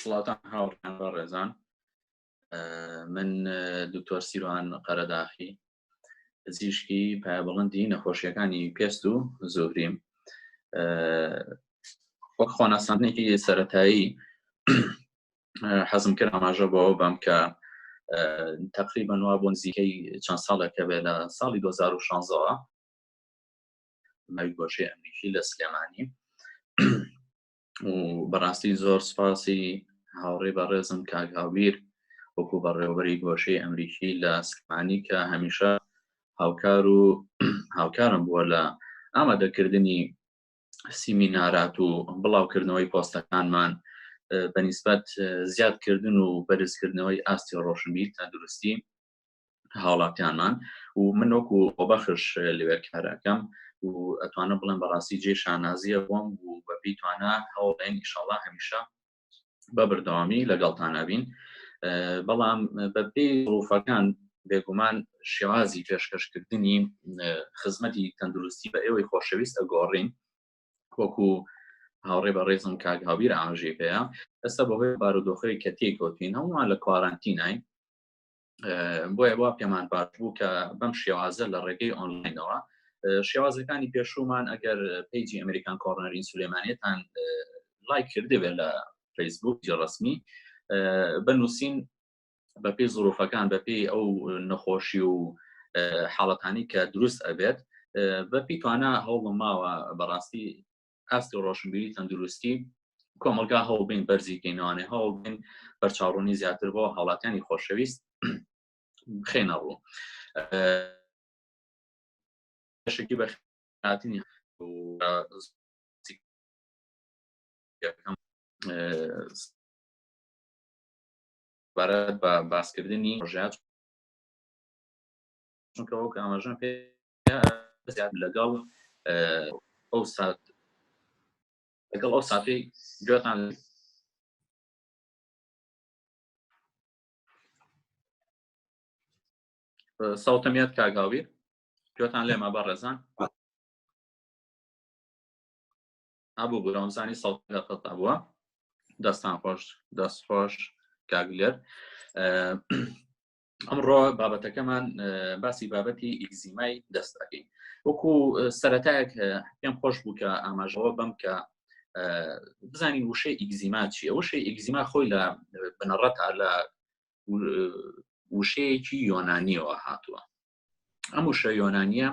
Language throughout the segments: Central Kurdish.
سڵاتان هاوڕێیان بەڕێزان من دکتۆر سیروان قەرەداخی پزیشکی پایەبڵندی نەخۆشیەکانی پێست و زۆریم وەک خۆناساندنێکی سەتایی حەزم کرد ئاماژە بەوە بەم کە تقریبا وا بۆ نزیکەی چەند ساڵێکە بێ لە ساڵی 2016ەوە ماوی گۆشەی ئەمریکی لە سلێمانی و بەڕاستی زۆر سپاسی هاوڕێ بەڕێزم کاک هاوبیر وەکو بەڕێوەبەری گۆشەی ئەمریکی لە سلێمانی کە هەمیشە هاوکار و هاوکارم بووە لە ئامادەکردنی سیمینارات و بڵاوکردنەوەی پۆستەکانمان بەنیسبەت زیادکردن و بەرزکردنەوەی ئاستی ڕۆشنبیر تەندروستی هاوڵاتیانمان و من وەکو خۆبەخش لەوێ کارەکەم و ئەتوانم بڵێم بەڕاستی جێ شانازیە بۆم و بەپی توانا هەوڵێن ئیشەڵا هەمیشە بە بەردەوامی لەگەڵتان نبین بەڵام بەپێی ڕوفەکان بێگومان شێوازی پێشکەشکردنی خزمەتی تەندروستی بە ئێوەی خۆشەویست ئەگۆڕین وەکو هاوڕێ بە ڕێزم کاک هاویر ئاماژەی پێەیە ئێستا بەهۆی بارودۆخەوەی کە تێکەوتین هەمووان لە کوارانتیناین بۆیە وا پێمان باش بوو کە بەم شێوازە لە ڕێگەی ئۆنلاینەوە شێوازەکانی پێشومان ئەگەر page ی American Corner in سلێمانیتان لایک کردبێ لە فەیسبوک ڕسمی بەنووسین بەپێی زروفەکان بەپێی ئەو نەخۆشی و حاڵەتانی کە دروست ئەبێت بەپی توانا هەوڵم ماوە بەڕاستی ئاستی ڕۆشنبیری تەندروستی کۆمەلگا هەوڵبین بەرزی کەینەوانێ هەوڵبین بەرچاوڕوونی زیاتر بۆ هاوڵاتیانی خۆشەویست بخێنە ڕوو بەشێکی بەخاتنی سەبارەت بە باسکردنی ڕژات چونکە وەک ئاماژەم پێ زیاد لەگەڵ ئەو سات لەگەڵ ئەو ساتەی گوێتان سەوتەمیات کاگاوی گوێتان لێمە بەڕێزان ئابوو بورامزانی سەوتەکە قەتا بووە دەستان خۆش دەست خۆش کاگلێر ئەمڕۆ بابەتەکەمان باسی بابەتی ئیگزیمای دەست ئەەکەین وەکو سەتایەک پێم خۆش بوو کە ئاماژەوە بەم کە بزانین وشەی ئیگزیما چییە وشەی ئیگزیما خۆی لە بنەڕەتا لە وشەیەکی یۆنانیەوە هاتووە ئەم وشە یۆنانیە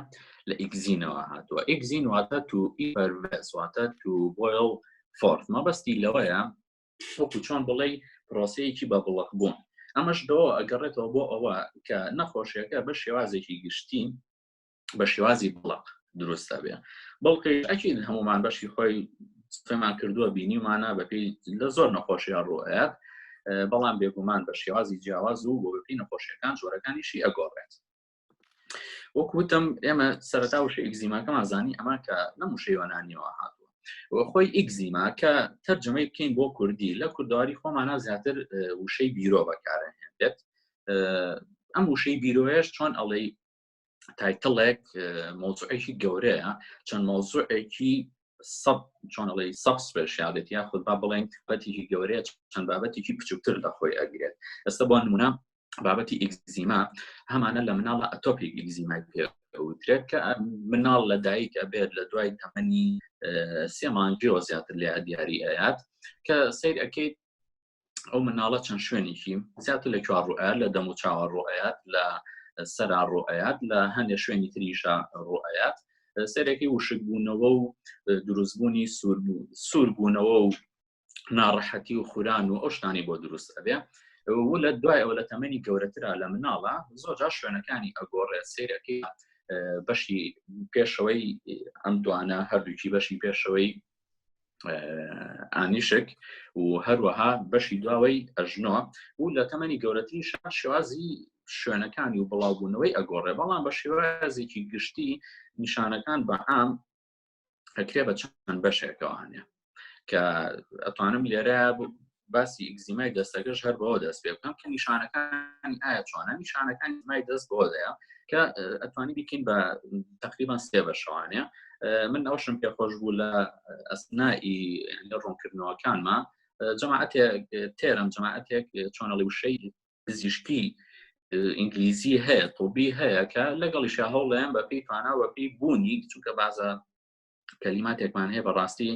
لە ئیگزینەوە هاتووە ئیگزین واتە to effervesce واتە to boil forth مەبەستی لەوەیە وەکو چۆن بڵێ پرۆسەیەکی بە بڵق بوون ئەمەش دەوە ئەگەڕێتەوە بۆ ئەوە کە نەخۆشیەکە بە شێوازێکی گشتی بە شێوازی بڵق دروستە بێ بەڵکە ئەکید هەمومان بەشی خۆی پێمان کردووە بینیمانە بەپی لە زۆر نەخۆشیان ڕوئەیات بەڵام بێگومان بە شێوازی جیاواز و بۆ بەپی نەخۆشیەکان جۆرەکانیشی ئەگۆڕێت وەک وتم ئێمە سەرەتا وشە ئیگزیماکەمان زانی ئەمە کە لەم وشە یۆنانیەوە هاتووە خۆی ئیگزیما کە تەرجمەی بکەین بۆ کوردی لە کوردواری خۆمانە زیاتر وشەی بیرۆ بەکارهێنرێت ئەم وشەی بیرۆیەش چۆن ئەڵێی title ێک مەوزوعێکی گەورەیە چەند مەوزوعێکی sub چۆن ئەڵێ sub specialty یاخود با بڵێن بابەتێکی گەورەیە چەند بابەتێکی بچووکتر لە خۆی ئەگرێت ئێستا بۆ نمونە بابەتی ئیگزیما هەمانە لە مناڵە atopic ئیگزیمای پێوترێت کە مناڵ لە دایک ئەبێت لە دوای تەمەنی سێ مانگیەوە زیاتر لێ دیاری ئەیات کە سیر ئەەکەیت ئەو مناڵە چەند شوێنێکی زیاتر لە کوار ڕوئەیات لە دەم و چاوە ڕوئەیات لە سەرا ڕوئەیات لە هەندێک شوێنی تریشە ڕوئەیات سەرەکی وشکبوونەوە و دروستبوونی سووربوونەوە و ناڕەحەتی و خوران و ئەو شتانی بۆ دروست ئەبێ و لە دوای ئەوە لە تەمەنی گەورەترا لە مناڵە زۆر جار شوێنەکانی ئەگۆڕێت سیرەکەی بەشی پێشەوەی ئەم دوانە هەردووکی بەشی پێشەوەی ئانیشک و هەروەها بەشی دواوەی ئەژنۆ و لە تەمەنی گەورەتری شێوازی شوێنەکانی و بڵاوبوونەوەی ئەگۆڕێ بەڵام بە شێوازێکی گشتی نیشانەکان بە عام ئەکرێ بە چەند بەشێکەوانە کە ئەتوانم لێرە باسی ئیگزیمای دەستەکەش هەر بەوە دەست پێ بکەم کە نیشانەکانی ئایا چۆنە نیشانەکانی مای دەست بۆ دەیە کە ئەتوانی بیکەین بە تقریبان سێ بەشەوانە من ئەوشم پێخۆش بوو لە ئەسنائی لە ڕوونکردنەوەکانما. جەماعەتێک term جەماعەتێک چۆنەڵی وشەی پزیشکی ئینگلیزی هەیە طبی هەیە کە لەگەڵیشا هەوڵیان بە پێی توانا بە پێی بوونی چونکە بازە کەلیماتێکمان هەیە بەڕاستی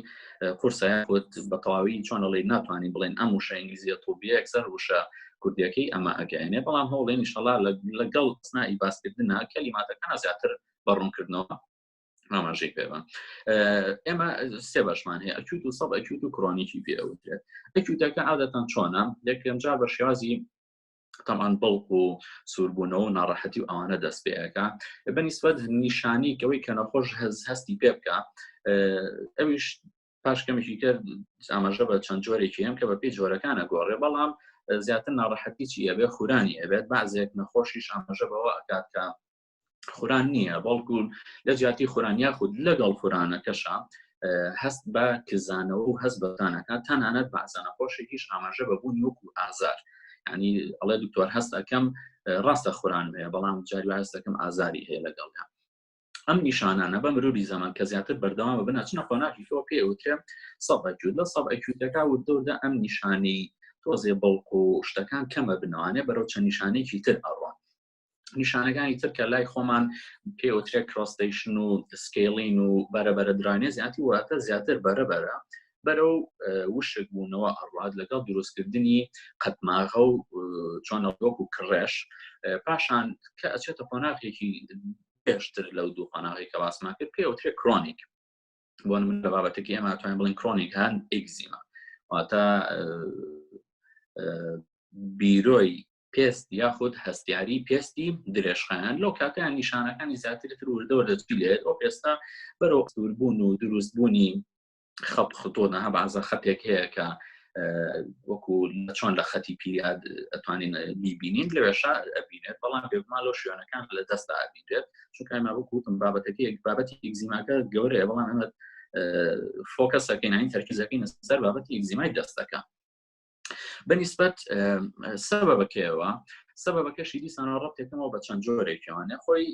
قورسە خۆت بە تەواوی چۆن ئەڵێ ناتوانین بڵێن ئەم وشە ئینگلیزیە طبیە یەکسەر وشە کوردیەکەی ئەمە ئەگەێنێ بەڵام هەوڵێن ئینشەڵا لەگەڵ ئەسنائی باسکردنە کەلیماتەکان زیاتر بە ڕوونکردنەوە ئاماژەی پێ بە ئێمە سێ بەشمان هەیە acute و subacute و chronic ی پێ ئەوترێت acute ەکە عادەتەن چۆنە یەکەم جار بە شێوازی تەمان بڵق و سووربوونەوە و ناڕەحەتی و ئەوانە دەست پێەکە بەنیسبەت نیشانی کەەوەی کە نەخۆش هەز هەستی پێ بکە ئەویش پاش کەمێکی تر ئاماژە بە چەند جۆرێکی هەم کە بە پێی جۆرەکانە گۆڕێ بەڵام زیاتر ناڕەحەتی چی ئەبێ خورانی ئەبێت بەعزێک نەخۆشیش ئاماژە بەوە ئەکات کە خوران نییە بەڵکو لە جیاتی خوران یاخود لەگەڵ خورانەکەشە هەست بە کزانەوە و هەست بەتانەکە تەنانەت بەعزانە خۆشێکیش ئاماژە بە بوونی وەکو ئازار ینی ئەڵێ دکتۆر هەست ئەەکەم ڕاستە خوران هەیە بەڵام جاری هەست دەکەم ئازاری هەیە لەگەڵدا ئەم نیشانانە بە مروری زەمان کە زیاتر بەردەوام بن ئەچنە قۆناغی تۆ پێ وترێ subacute لە subacute ەکە وردەوردە ئەم نیشانەی تۆزێ بڵق و شتەکان کەمە بنەوانێ بەرەو چەند نیشانێکی تر ئەڕۆن نیشانەکانی تر کە لای خۆمان پێوترێ crustation و scaling و بەرەبەرە درانێ زیاتی واتە زیاتر بەرەبەرە بەرەو وشک بوونەوە ئەڕات لەگەڵ دروستکردنی قەتماغە و چۆنە وەکو کڕێش پاشان کە ئەچێتە قۆناغێکی پێشتر لەو دوو قۆناغی کە باسمان کرد پێوترێ chronic بۆ نمونە لە بابەتێکی ئێمە توانین بڵێن chronic hand eczema واتە بیرۆی پێست یاخود هەستیاری پێستی درێژخایەن لەو کاتیان نیشانەکانی زیاتر تر وردەوە دەچیلێت ئەو پێستە بەرەو سووربوون و دروستبوونی خەت خطۆ نەها بەعزە خەتێک هەیە کە وەکو لە چۆن لە خەتی پیریاد ئەتوانین بیبینین لەوێشا ئەبینێت بەڵام بێگومان لەو شوێنەکان لە دەستدا ئەبینرێت چونکە ئێمە وەکو وتم بابەتەکە یەک بابەتی ئیگزیماکە گەورەیە بەڵام ئەمە focus ەکەین یانی تەرکیزەکەین سەر بابەتی ئیگزیمای دەستەکە بەنیسبەت سەبەبەکەیەوە سەبەبەکەشی دیسانەوە ڕەتێکەمەوە بە چەند جۆرێکیوانە خۆی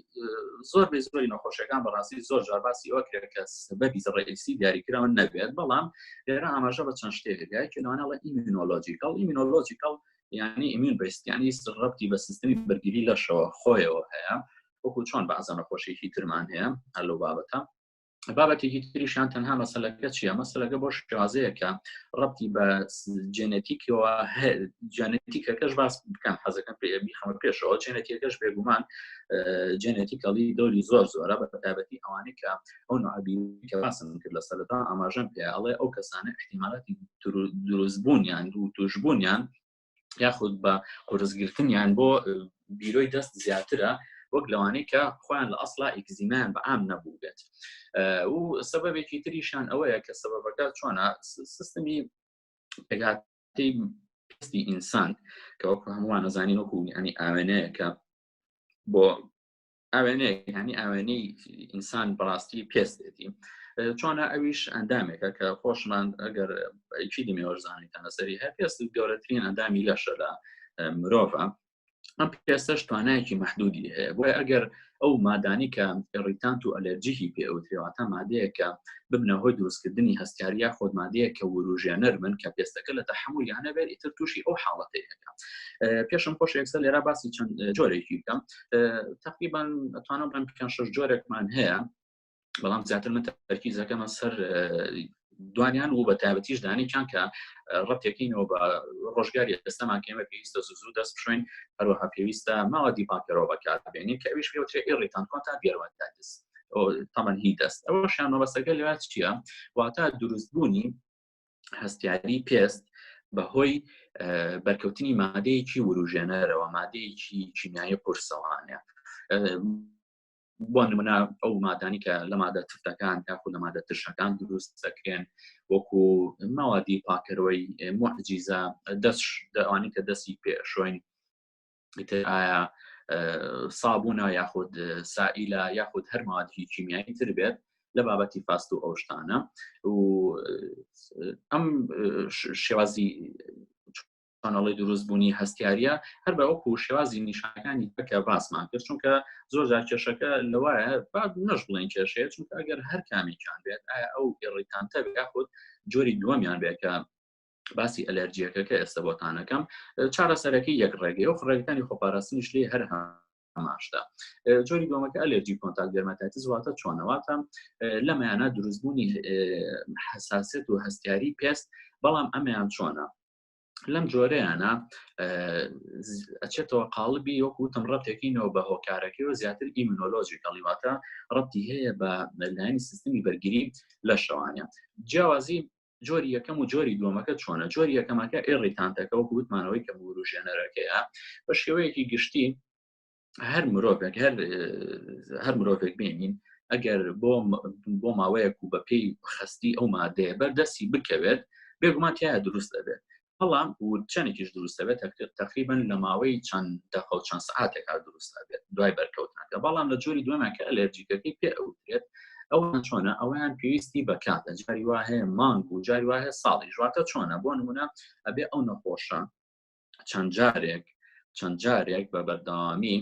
زۆر بێ زۆری نەخۆشەکان بەڕاستی زۆر جار باسی ئەوە کرێت کە سەبەبی ڕئیسی دیاریکراوە نەبێت بەڵام لێرە ئاماژە بە چەند شتێک کە لەوانەڵە immunological immunological یعنی immune based یعنی ڕەبتی بە سیستمی بەرگری لەشەوە خۆیەوە هەیە وەکو چۆن بەعزە نەخۆشیێکی ترمان هەیە هەر لەو بابەتە بابەتێکی تریشان تەنها مەسلەکە چییە مەسلەکە بۆ شێوازەیەکە ڕەتی بە جێنەتیکەوە جێنەتیکەکەش باس بکەم حەزەکەم پێ بیخەمە پێشەوە جێنەتیەکەش بێگومان genetically دەوری زۆر زۆرە بە تایبەتی ئەوانەی کە ئەو نوعبی کە باسم کرد لە سەرەتا ئاماژەم پێ ئەڵێ ئەو کەسانە احتیمالاتی دروستبوونیان و توشببوونیان یاخود بە قورسگرتنیان بۆ بیرۆی دەست زیاترە وەک لەوانەی کە خۆیان لە ئەسلا ئیکزیمان بە عام نەبوو بێت و سەبەبێکی تریشان ئەوەیە کە سەبەبەکە چۆنە سیستمی پێکهاتەی پێستی ئینسان کە وەکو هەمووان نەزانین وەکو ینی ئاوێنەیە کە بۆ ئاوێنەیە ینی ئاوێنەی ئینسان بەڕاستی پێستێتی چۆنە ئەویش ئەندامێکە کە خۆشمان ئەگەر چی دیمێوەرزانیتان لەسەری هەیە پێست گەورەترین ئەندامی لەشە لە مرۆڤە ئەم پێستەش توانایەکی محدودی هەیە بۆیە ئەگەر ئەو مادانی کە irritant و allergic ی پێ ئەوترێواتە مادەیە کە ببنە هۆی دروستکردنی هەستیاری یاخود مادەیە کە وروژێنەر بن کە پێستەکە لە تەحملیانە بێت ئیتر تووشی ئەو حاڵەتەیەکە پێشم خۆش یەکسەر لێرە باسی چەند جۆرێکی بکەم تقریبا ئەتوانم بڵێم پێنج شەش جۆرێکمان هەیە بەڵام زیاتر من تەرکیزەکەمە سەر دوانیان و بە تایبەتیش دانێکیان کە ڕەتێکینەوە بە ڕۆژگاری ئێستامان کێمە پێویستە زوو زوو دەست بشوین هەروەها پێویستە ماوەدی پاکەرەوە بەکاربێنین کە ئەویش پێوترێ irritant contact dermatitis تەمەن هی دەست ئەوەشیان مەبەستەکە لەوێ چییە واتە دروستبوونی هەستیاری پێست بەهۆی بەرکەوتنی مادەیەکی وروژێنەرەوە مادەیەکی کیمیایی قورسەوانە بۆ نمونە ئەو مادانی کە لە مادە تفتەکان یاخود لە مادە ترشەکان دروست دەکرێن وەکو ماوادی پاکەرەوەی معجیزە دەست ئەوانی کە دەستی پێشۆین ئیتر ئایا سابوونە یاخود سائیلە یاخود هەر مادی کیمیایی تر بێت لە بابەتی فاست و ئەو شتانە و ئەم شێوازی چۆنەڵی دروست بوونی هەستیاریە هەر بە وەکو شێوازی نیشانەکانی کە باسمان کرد چونکە زۆر جار کێشەکە لەوایە با نەش بڵێن کێشەیە چونکە ئەگەر هەر کامێکیان بێت ئایا ئەو irritant ە یاخود جۆری دووەمیان بێت کە باسی ئەلەرجیەکە کە ئێستا بۆتانەکەم چارەسەرەکەی یەک ڕێگەی و ڕێگەکانی خۆپاراستنیش لێ هەر هەماشدا جۆری دووەمەکە allergic contact dermatitis واتە چۆنەواتە لەمەیانە دروستبوونی حساسێت و هەستیاری پێست بەڵام ئەمەیان چۆنە لەم جۆرەیانە ئەچێتەوە قاڵبی وەکو وتم ڕەتێکینەوە بە هۆکارەکەی و زیاتر immunologically واتە ڕەتی هەیە بە لایەنی سیستمی بەرگری لە شەوانە جیاوازی جۆری یەکەم و جۆری دووەمەکە چۆنە جۆری یەکەمەکە irritant ەکە وەکو وتمانەوەی کە وروژێنەرەکەیە بە شێوەیەکی گشتی هەر مرۆڤێک هەر هەر مرۆڤێک بێنین ئەگەر بۆ بۆ ماوەیەک و بەپێی خستی ئەو مادەیە بەردەستی بکەوێت بێگومان تایە دروست دەبێت بەڵام و چەندێکیش دروست دەبێت تقریبا لە ماوەی چەند دەقە و چەند سعاتێکا دروست دەبێت دوای بەرکەوتنەکە بەڵام لە جۆری دووەمە کە allergic ەکەی پێ ئەوترێت ئەوان چۆنە ئەویان پێویستی بە کاتە جاری وا هەیە مانگ و جاری وا هەیە ساڵی ژواتە چۆنە بۆ نمونە ئەبێ ئەو نەخۆشە چەند جارێک چەند جارێک بە بەردەوامی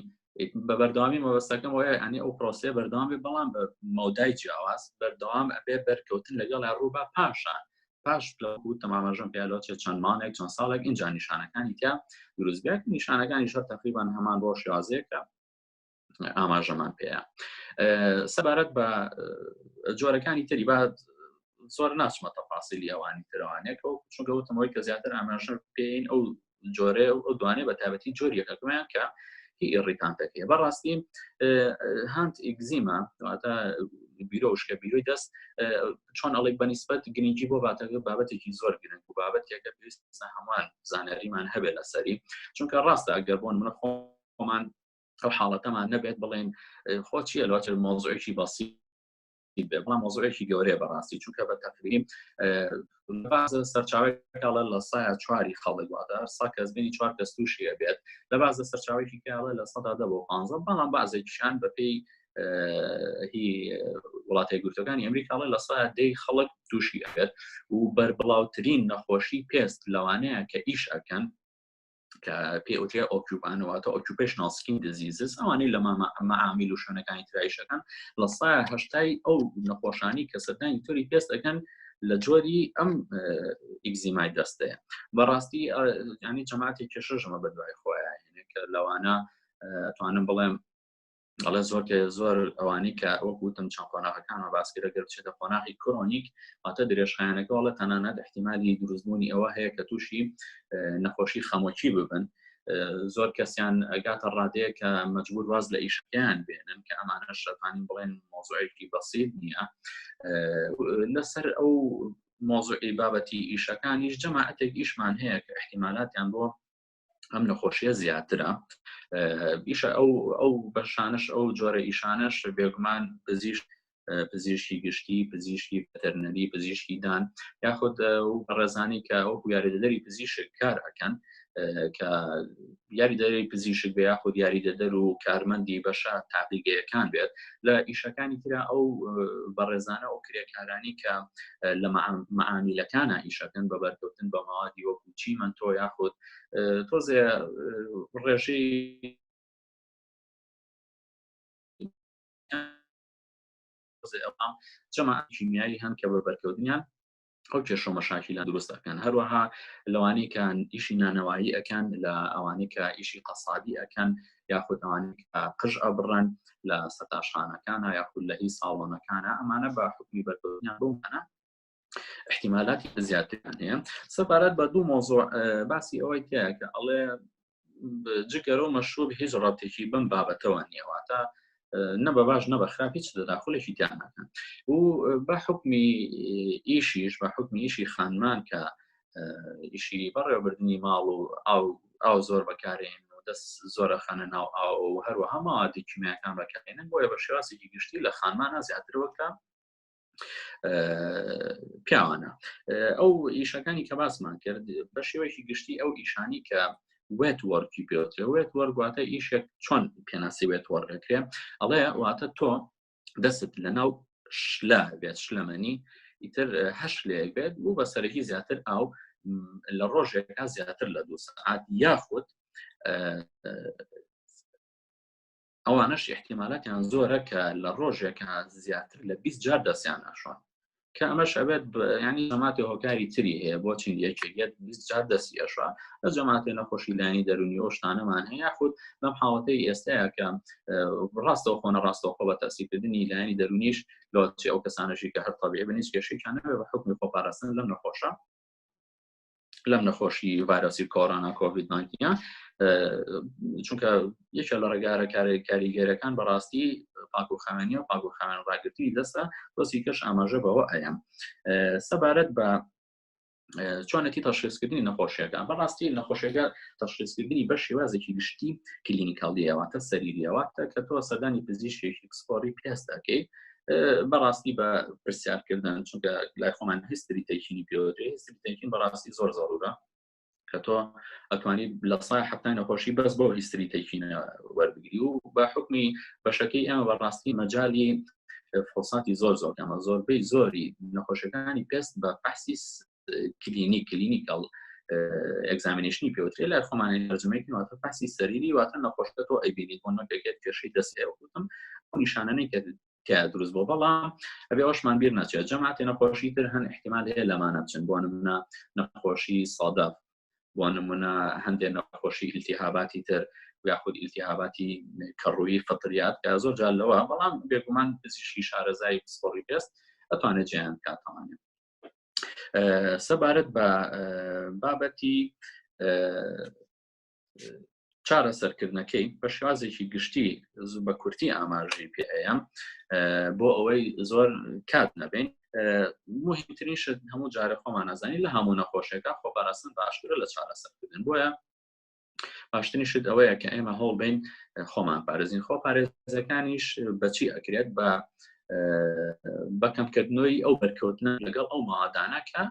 بە بەردەوامی مەبەستەکەم وایە ئەنی ئەو پرۆسەیە بەردەوام بێ بەڵام بە مەودای جیاواز بەردەوام ئەبێ بەرکەوتن لەگەڵ ڕووبا پاشان پاش لەو تەمامەژەم پیالۆچێ چەند مانێک چەند ساڵێک اینجا نیشانەکانی تیا دروست بێت نیشانەکانی شەر تقریبان هەمان بۆ شێوازێکە ئاماژەمان پێەیە سەبارەت بە جۆرەکانی تری با زۆر ناچمە تەفاسیلی ئەوانی ترەوانێکەوە چونکە وتمەوەی کە زیاتر ئاماژە پێین ئەو جۆرێ ئەو دوانێ بە تایبەتی جۆری یەکەکەیان کە هی irritant ەکەی بەڕاستی hand eczema واتە بیرۆشکە بیرۆی دەست چۆن ئەڵێ بەنیسبەت گرنگی بۆ باتەکە بابەتێکی زۆر گرنگ و بابەتێکە پێویستە هەمووان زانیاریمان هەبێت لەسەری چونکە ڕاستە ئەگەر بۆن منە خۆمان ئەو حاڵەتەمان نەبێت بڵێن خۆ چییە لەوەچێت مۆزوعێکی بەسی بێ بەڵام مۆزوعێکی گەورەیە بەڕاستی چونکە بە تەقریم باز سەرچاوەکەڵە لە سایە چواری خەڵک واتە سا کەس بینی چوار کەس تووشی بێت لە بازە سەرچاوێکی کاڵە لە سەدا دە بۆ پ بەڵام بازێکیشان بەپێی هی وڵاتە گرتەکانی ئەمریکاڵە لە سا دەی خەڵک تووشی ئەبێت و بەربڵاوترین نەخۆشی پێست لەوانەیە کە ئیش ئەکەن کە پێ ئوترێ occup واتە occupational skin diseases ئەوانەی لە مەعامیل و شوێنەکانی ترایشەکان لە سا هەشتای ئەو نەخۆشانی کە سەردانی دکتۆری پێست ئەکەن لە جۆری ئەم ئیگزیمای دەستەیە بەڕاستی ینی جەماعەتی کێشەژەمە بەدوای خۆیان کە لەوانە توانم بڵێم ئەڵێ زۆر کە زۆر ئەوانی کە وەک وتم چەند قۆناغەکانمە باس کرد گەر بچێتە قۆناغی chronic واتە درێژخایەنەکە وەڵە تەنانەت احتیمالی دروستبوونی ئەوە هەیە کە تووشی نەخۆشی خەمۆکی ببن زۆر کەسیان ئەگاتە ڕادەیە کە مەجبور واز لە ئیشەکەیان بێنن کە ئەمانە شەتوانین بڵێن مۆزوعێکی بەسیت نییە لەسەر ئەو مۆزوعی بابەتی ئیشەکانیش جەماعەتێک ئیشمان هەیە کە احتیمالاتیان بۆ ئەم نەخۆشیە زیاترە ئیشە ئەو ئەو بەشانش ئەو جۆرە ئیشانش بێگومان پزیشک پزیشکی گشتی پزیشکی veterinary پزیشکی دان یاخود ڕێزانی کە وەکو یاریدەدەری پزیشک کار ئەکەن کە یاریدەری پزیشک بێ یاخود یاریدەدەر و کارمەندی بەشە تاقیگەیەکان بێت لە ئیشەکانی ترا ئەو بەڕێزانە ئەو کرێکارانی کە لە مەعامیلەکانە ئیشەکەن بە بەرکەوتن بە مەوادی وەکو چیمەنتۆ یاخود تۆزێ ڕێژەی جەما کیمیایی هەن کە بە بەرکەوتنیان ئەو کێشە و مەشاکیلان دروست ئەکەن هەروەها لەوانەی کە ئیشی نانەوایی ئەکەن لە ئەوانەی کە ئیشی قەسابی ئەکەن یاخود ئەوانەی کە قژ ئەبڕن لە سەتاشخانەکانە یاخود لە هی ساڵۆنەکانە ئەمانە بە حکومی بەرکەوتنیان بۆمانە احتیمالاتی زیاتریان هەیە سەبارەت بە دوو مۆزۆ باسی ئەوەی تایە کە ئەڵێ جگەرە و مەشروب هیچ ڕەتێکی بەم بابەتەوە نییە واتە نە بە باش نە بە خراپ هیچ تەداخلێکی تیا ناکەن و بە حکمی ئیشیش بە حکمی ئیشی خانمان کە ئیشی بەڕێوەبردنی ماڵ و ئاو ئاو زۆر بەکارێن و دەست زۆرە خەنە ناو ئاو و هەروەها ماوادی کیمیاکان بەکارێنن بۆیە بە شێوازێکی گشتی لە خانمانە زیاتر وەکە پیاوانە ئەو ئیشەکانی کە باسمان کرد بە شێوەیەکی گشتی ئەو ئیشانی کە wet work ی پێوترێ wet work واتە ئیشێک چۆن پێناسی wet work ئەکرێ ئەڵێ واتە تۆ دەست لە ناو شلە بێت شلەمەنی ئیتر هەش لەیەک بێت بوو بە سەرەکی زیاتر ئاو لە ڕۆژێکا زیاتر لە دو سعات یاخود ئەوانەش احتیمالاتیان زۆرە کە لە ڕۆژێکا زیاتر لە 20 جار دەستیان ئەشۆن. کە ئەمەش ئەبێت ینی جەماعەتی هۆکاری تری هەیە بۆ چین یەکێکیت 20 جار دەستی ئەشا لە جەماعەتی نەخۆشی لایانی دەرونی ئەو شتانەمان هەیە یاخود لەم حاڵەتەی ئێستاە کە ڕاستەوخۆ نەڕاستەوخۆ بە تەسیرکردنی لایانی دەرونیش لۆچی ئەو کەسانەشی کە هەر طبیعی بن هیچ کێشەیەکیان نەبێ بە حکمی خۆپاراستن لەم نەخۆشە لەم نەخۆشی ڤایرۆسی کۆرۆنا کۆڤید 19 چونکە یەکە لە ڕێگارە کاریگەرەکان بەڕاستی پاک و خاوێنی و پاک و خاوێن ڕاگرتنی دەستە دۆسی کەش ئاماژە بەوە ئەیەم سەبارەت بە چۆنەتی تەشخیصکردنی نەخۆشیەکان بەڕاستی نەخۆشیەکە تەشخیصکردنی بە شێوازێکی گشتی clinical یەواتە سەریریەواتە کە تۆ سەردانی پزیشکێکی پسپۆڕی پێست دەکەیت بەڕاستی بە پرسیارکردن چونکە لای خۆمان history taking ی پێوەێ history taking بەڕاستی زۆر زەرورە کە تۆ ئەتوانی لە سای حتای نەخۆشی بەس بۆ history taking وەربگری و بە حکمی بەشەکەی ئێمە بەڕاستی مەجای فۆساتی زۆر زۆر کەمە زۆربەی زۆری نەخۆشەکانی پێست بە فەحسی کلینی clinical examination ی پێوترێ لای خۆمان تەرجمەیەکی واتە فەحسی سەریری واتە نەخۆشەکە تۆ ئەیبینیت بۆ نەکەکێت کێشەی دەست هەیە وتم ئەو نیشانانەی کە کە دروست بۆ بەڵام ئەبێ ئەوشمان بیر ناچێت جەماعەتی نەخۆشی تر هەن احتیمال هەیە لەمانە بچن بۆ نمونە نەخۆشی سادەف بۆ نمونە هەندێک نەخۆشی التهاباتی تر یاخود التهاباتی کەڕووی فطریات کە زۆر جار لەوە بەڵام بێگومان پزیشکی شارەزای پسپۆڕی پێست ئەتوانێت جیان کاتەوانێت سەبارەت بە بابەتی چارەسەرکردنەکەی بە شێوازێکی گشتی بە کورتی ئاماژەی پێ ئەیەم بۆ ئەوەی زۆر کات نەبین مهمترین شت هەموو جارە خۆمان نازانین لە هەموو نەخۆشیەکە خۆپاراستن باشترە لە چارەسەرکردن بۆیە باشترین شت ئەوەیە کە ئێمە هەوڵ بین خۆمان پارێزین خۆ پارێزەکانیش بەچی ئەکرێت بە بەکەمکردنەوەی ئەو بەرکەوتنە لەگەڵ ئەو مادانە کە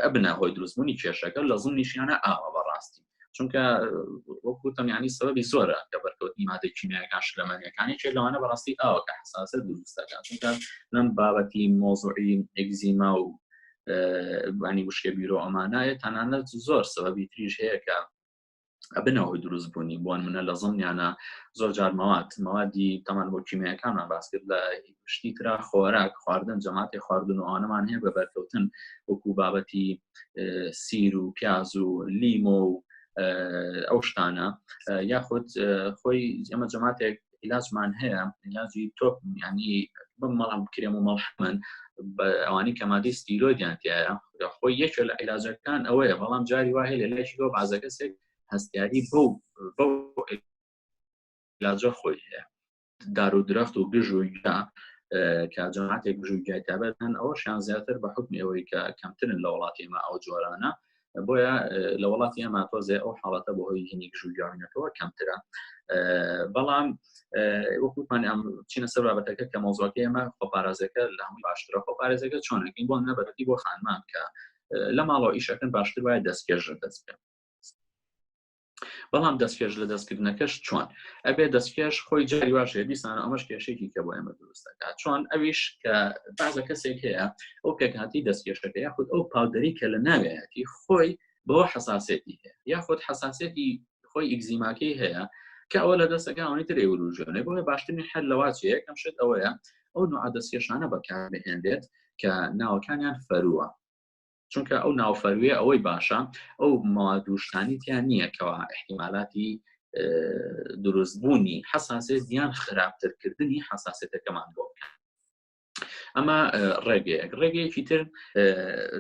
ئەبنە هۆی دروستبوونی کێشەکە لە زمنیشیانە ئاوە بەڕاستی چونکە وەکوتم ینی سەبەبی زۆرە کە بەرکەوتنی مادە کیمیاکان شلەمەنیەکانی چێ لەوانە بەڕاستی ئاوە کە حساسە دروستەکان چونکە لەم بابەتی مۆزوعی ئەگزیما و ینی وشکە بیرۆ ئەمانایە تەنانەت زۆر سەبەبی تریش هەیە کە ئەبنەوە دروست بوونی بۆن منە لە زمنیانە زۆر جار مەوات مەوادی تەمان بۆ کیمیاکانمان باس کرد لە شتی ترا خۆراک خواردن جەماعتی خواردن و ئەوانەمان هەیە بە بەرکەوتن وەکو بابەتی سیر و پیاز و لیمۆ و ئەو شتانە یاخود خۆی ئەمە جەماعتێک علاجمان هەیە علاجی تۆپ ینی بەم مەڵام کرێم و مەڵحمن ئەوانی کە مادەی ستیرۆیدیان تایە خۆی یەکێ لە علاجەکان ئەوەیە بەڵام جاری وایە لە لایشیەوە بازە کەسێک هەستیاری بەو بەو علاجە خۆی هەیە دار و درەخت و گژ و گیا کە جەماعەتێک گژ و گیای تابەت هەن ئەوەشیان زیاتر بە حکمی ئەوەی کە کەمترن لە وڵاتی ئێمە ئەو جۆرانە بۆیە لە وڵاتی ئێمە تۆزێ ئەو حاڵەتە بۆ هۆی هینی گژ و گیاوینەکەەوە کەمترە بەڵام وەکوتمان ئەم چینە سەر بابەتەکە کە مۆزۆکە ئێمە خۆپارازەکە لە هەموو باشترە خۆپارێزەکە چۆنەکەین بۆ نەبەتی بۆ خانمان کە لە ماڵەوە ئیشەکەن باشتر وایە دەستکێژ دەست بکەن بەڵام دەستکێش لە دەستکردنەکەش چۆن ئەبێ دەستکێش خۆی جاری واش هەیە دیسان ئەمەش کێشێکی کە بۆ ئێمە دروست دەکات چۆن ئەویش کە بازە کەسێک هەیە ئەو پێکهاتی دەستکێشەکە یاخود ئەو powder ی کە لە ناوێتی خۆی بەوە حساسێتی هەیە یاخود حساسێتی خۆی ئیگزیماکەی هەیە کە ئەوە لە دەستەکە ئەوەی تر ئێوروژێنێ بۆیە باشترین حل لەوا چیە یەکەم شت ئەوەیە ئەو نوعە دەستکێشانە بەکاربهێنرێت کە ناوەکانیان فەرووە چونکە ئەو ناوفەروێ ئەوەی باشە ئەو مادوشتانی تیان نییە کەوا احتیمالاتی دروستبوونی حساسێت یان خراپترکردنی حساسێتەکەمان بۆ بکەن ئەمە ڕێگەیەک ڕێگەیەکی تر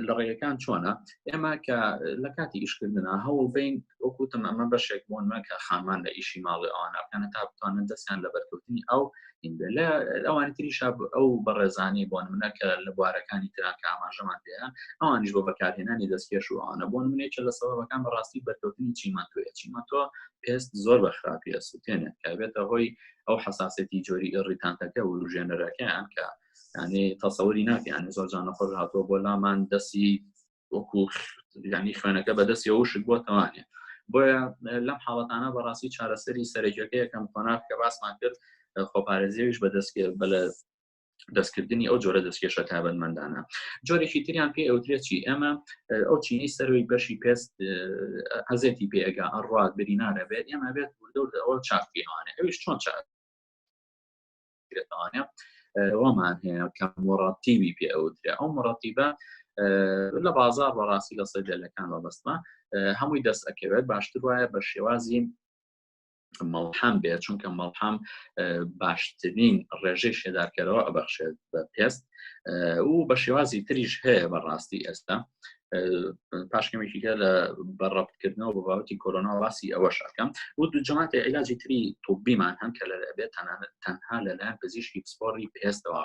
لە ڕێگەکان چۆنە ئێمە کە لە کاتی ئیشکردنا هەوڵ بین وەکوتم ئەمە بەشێک بۆنمە کە خانمان لە ئیشی ماڵی ئەوانە بکەنە تا بتوانن دەستیان لە بەرکەوتنی ئەو لە ئەوانی تریشا ئەو بەڕێزانی بۆ نمونە کە لە بوارەکانی ترا کە ئاماژەمان پێ ئەوانیش بۆ بەکارهێنانی دەستکێش و ئەوانە بۆ نمونەیەکە لە سەبەبەکان بەڕاستی بەرکەوتنی چیمەنتۆیە چیمەنتۆ پێست زۆر بە خراپی ئەسووتێنێت کە بێتە هۆی ئەو حساسێتی جۆری irritant ەکە وروژێنەرەکەیان کە ینی تەسەوری ناکەیان زۆر جان نەخۆش هاتووە بۆ لامان دەستی وەکو ینی خوێنەکە بەدەستی ئەو شت بۆ تەوانێ بۆیە لەم حاڵەتانە بەڕاستی چارەسەری سەرەکیەکە یەکەم قۆناغ کە باسمان کرد خۆپارێزیش بەدەست بەلە دەستکردنی ئەو جۆرە دەستکێشە تابەتمەندانە جۆرێکی تریان پێ ئەوترێت چی ئەمە ئەو چینی سەروی بەشی پێست ئەزێتی پێگا ئەڕات برینارە بێت ئێمە بێت وردە وردە ئەوە چاکیوانێ ئەویش چۆن چاک کرێتەوانە. ئەومان هەیە کە مڕەتیبی پێ ئەوترێ. ئەو مڕەتیبە لە بازار بەڕاستی لە سەیدەلەکان بەبەستمە هەمووی دەست ئەکەوێت. باشتر وایە بە شێوازی مەڵحەم بێت، چونکە مەڵحەم باشترین ڕێژەی شێدارکەرەوە ئەبەخشێت بە پێست و بە شێوازی تریش هەیە بەڕاستی. ئێستا پاشکەمێکی کە لە بەڕەبتکردنەوە بە بابەتی کۆرۆنا باسی ئەوەش ئەەکەم و دوو جەماعەتی عیلاجی تری طبیمان هەن کە لە بێت تەنها لەلایەن پزیشکی پسپۆڕی پێستەوە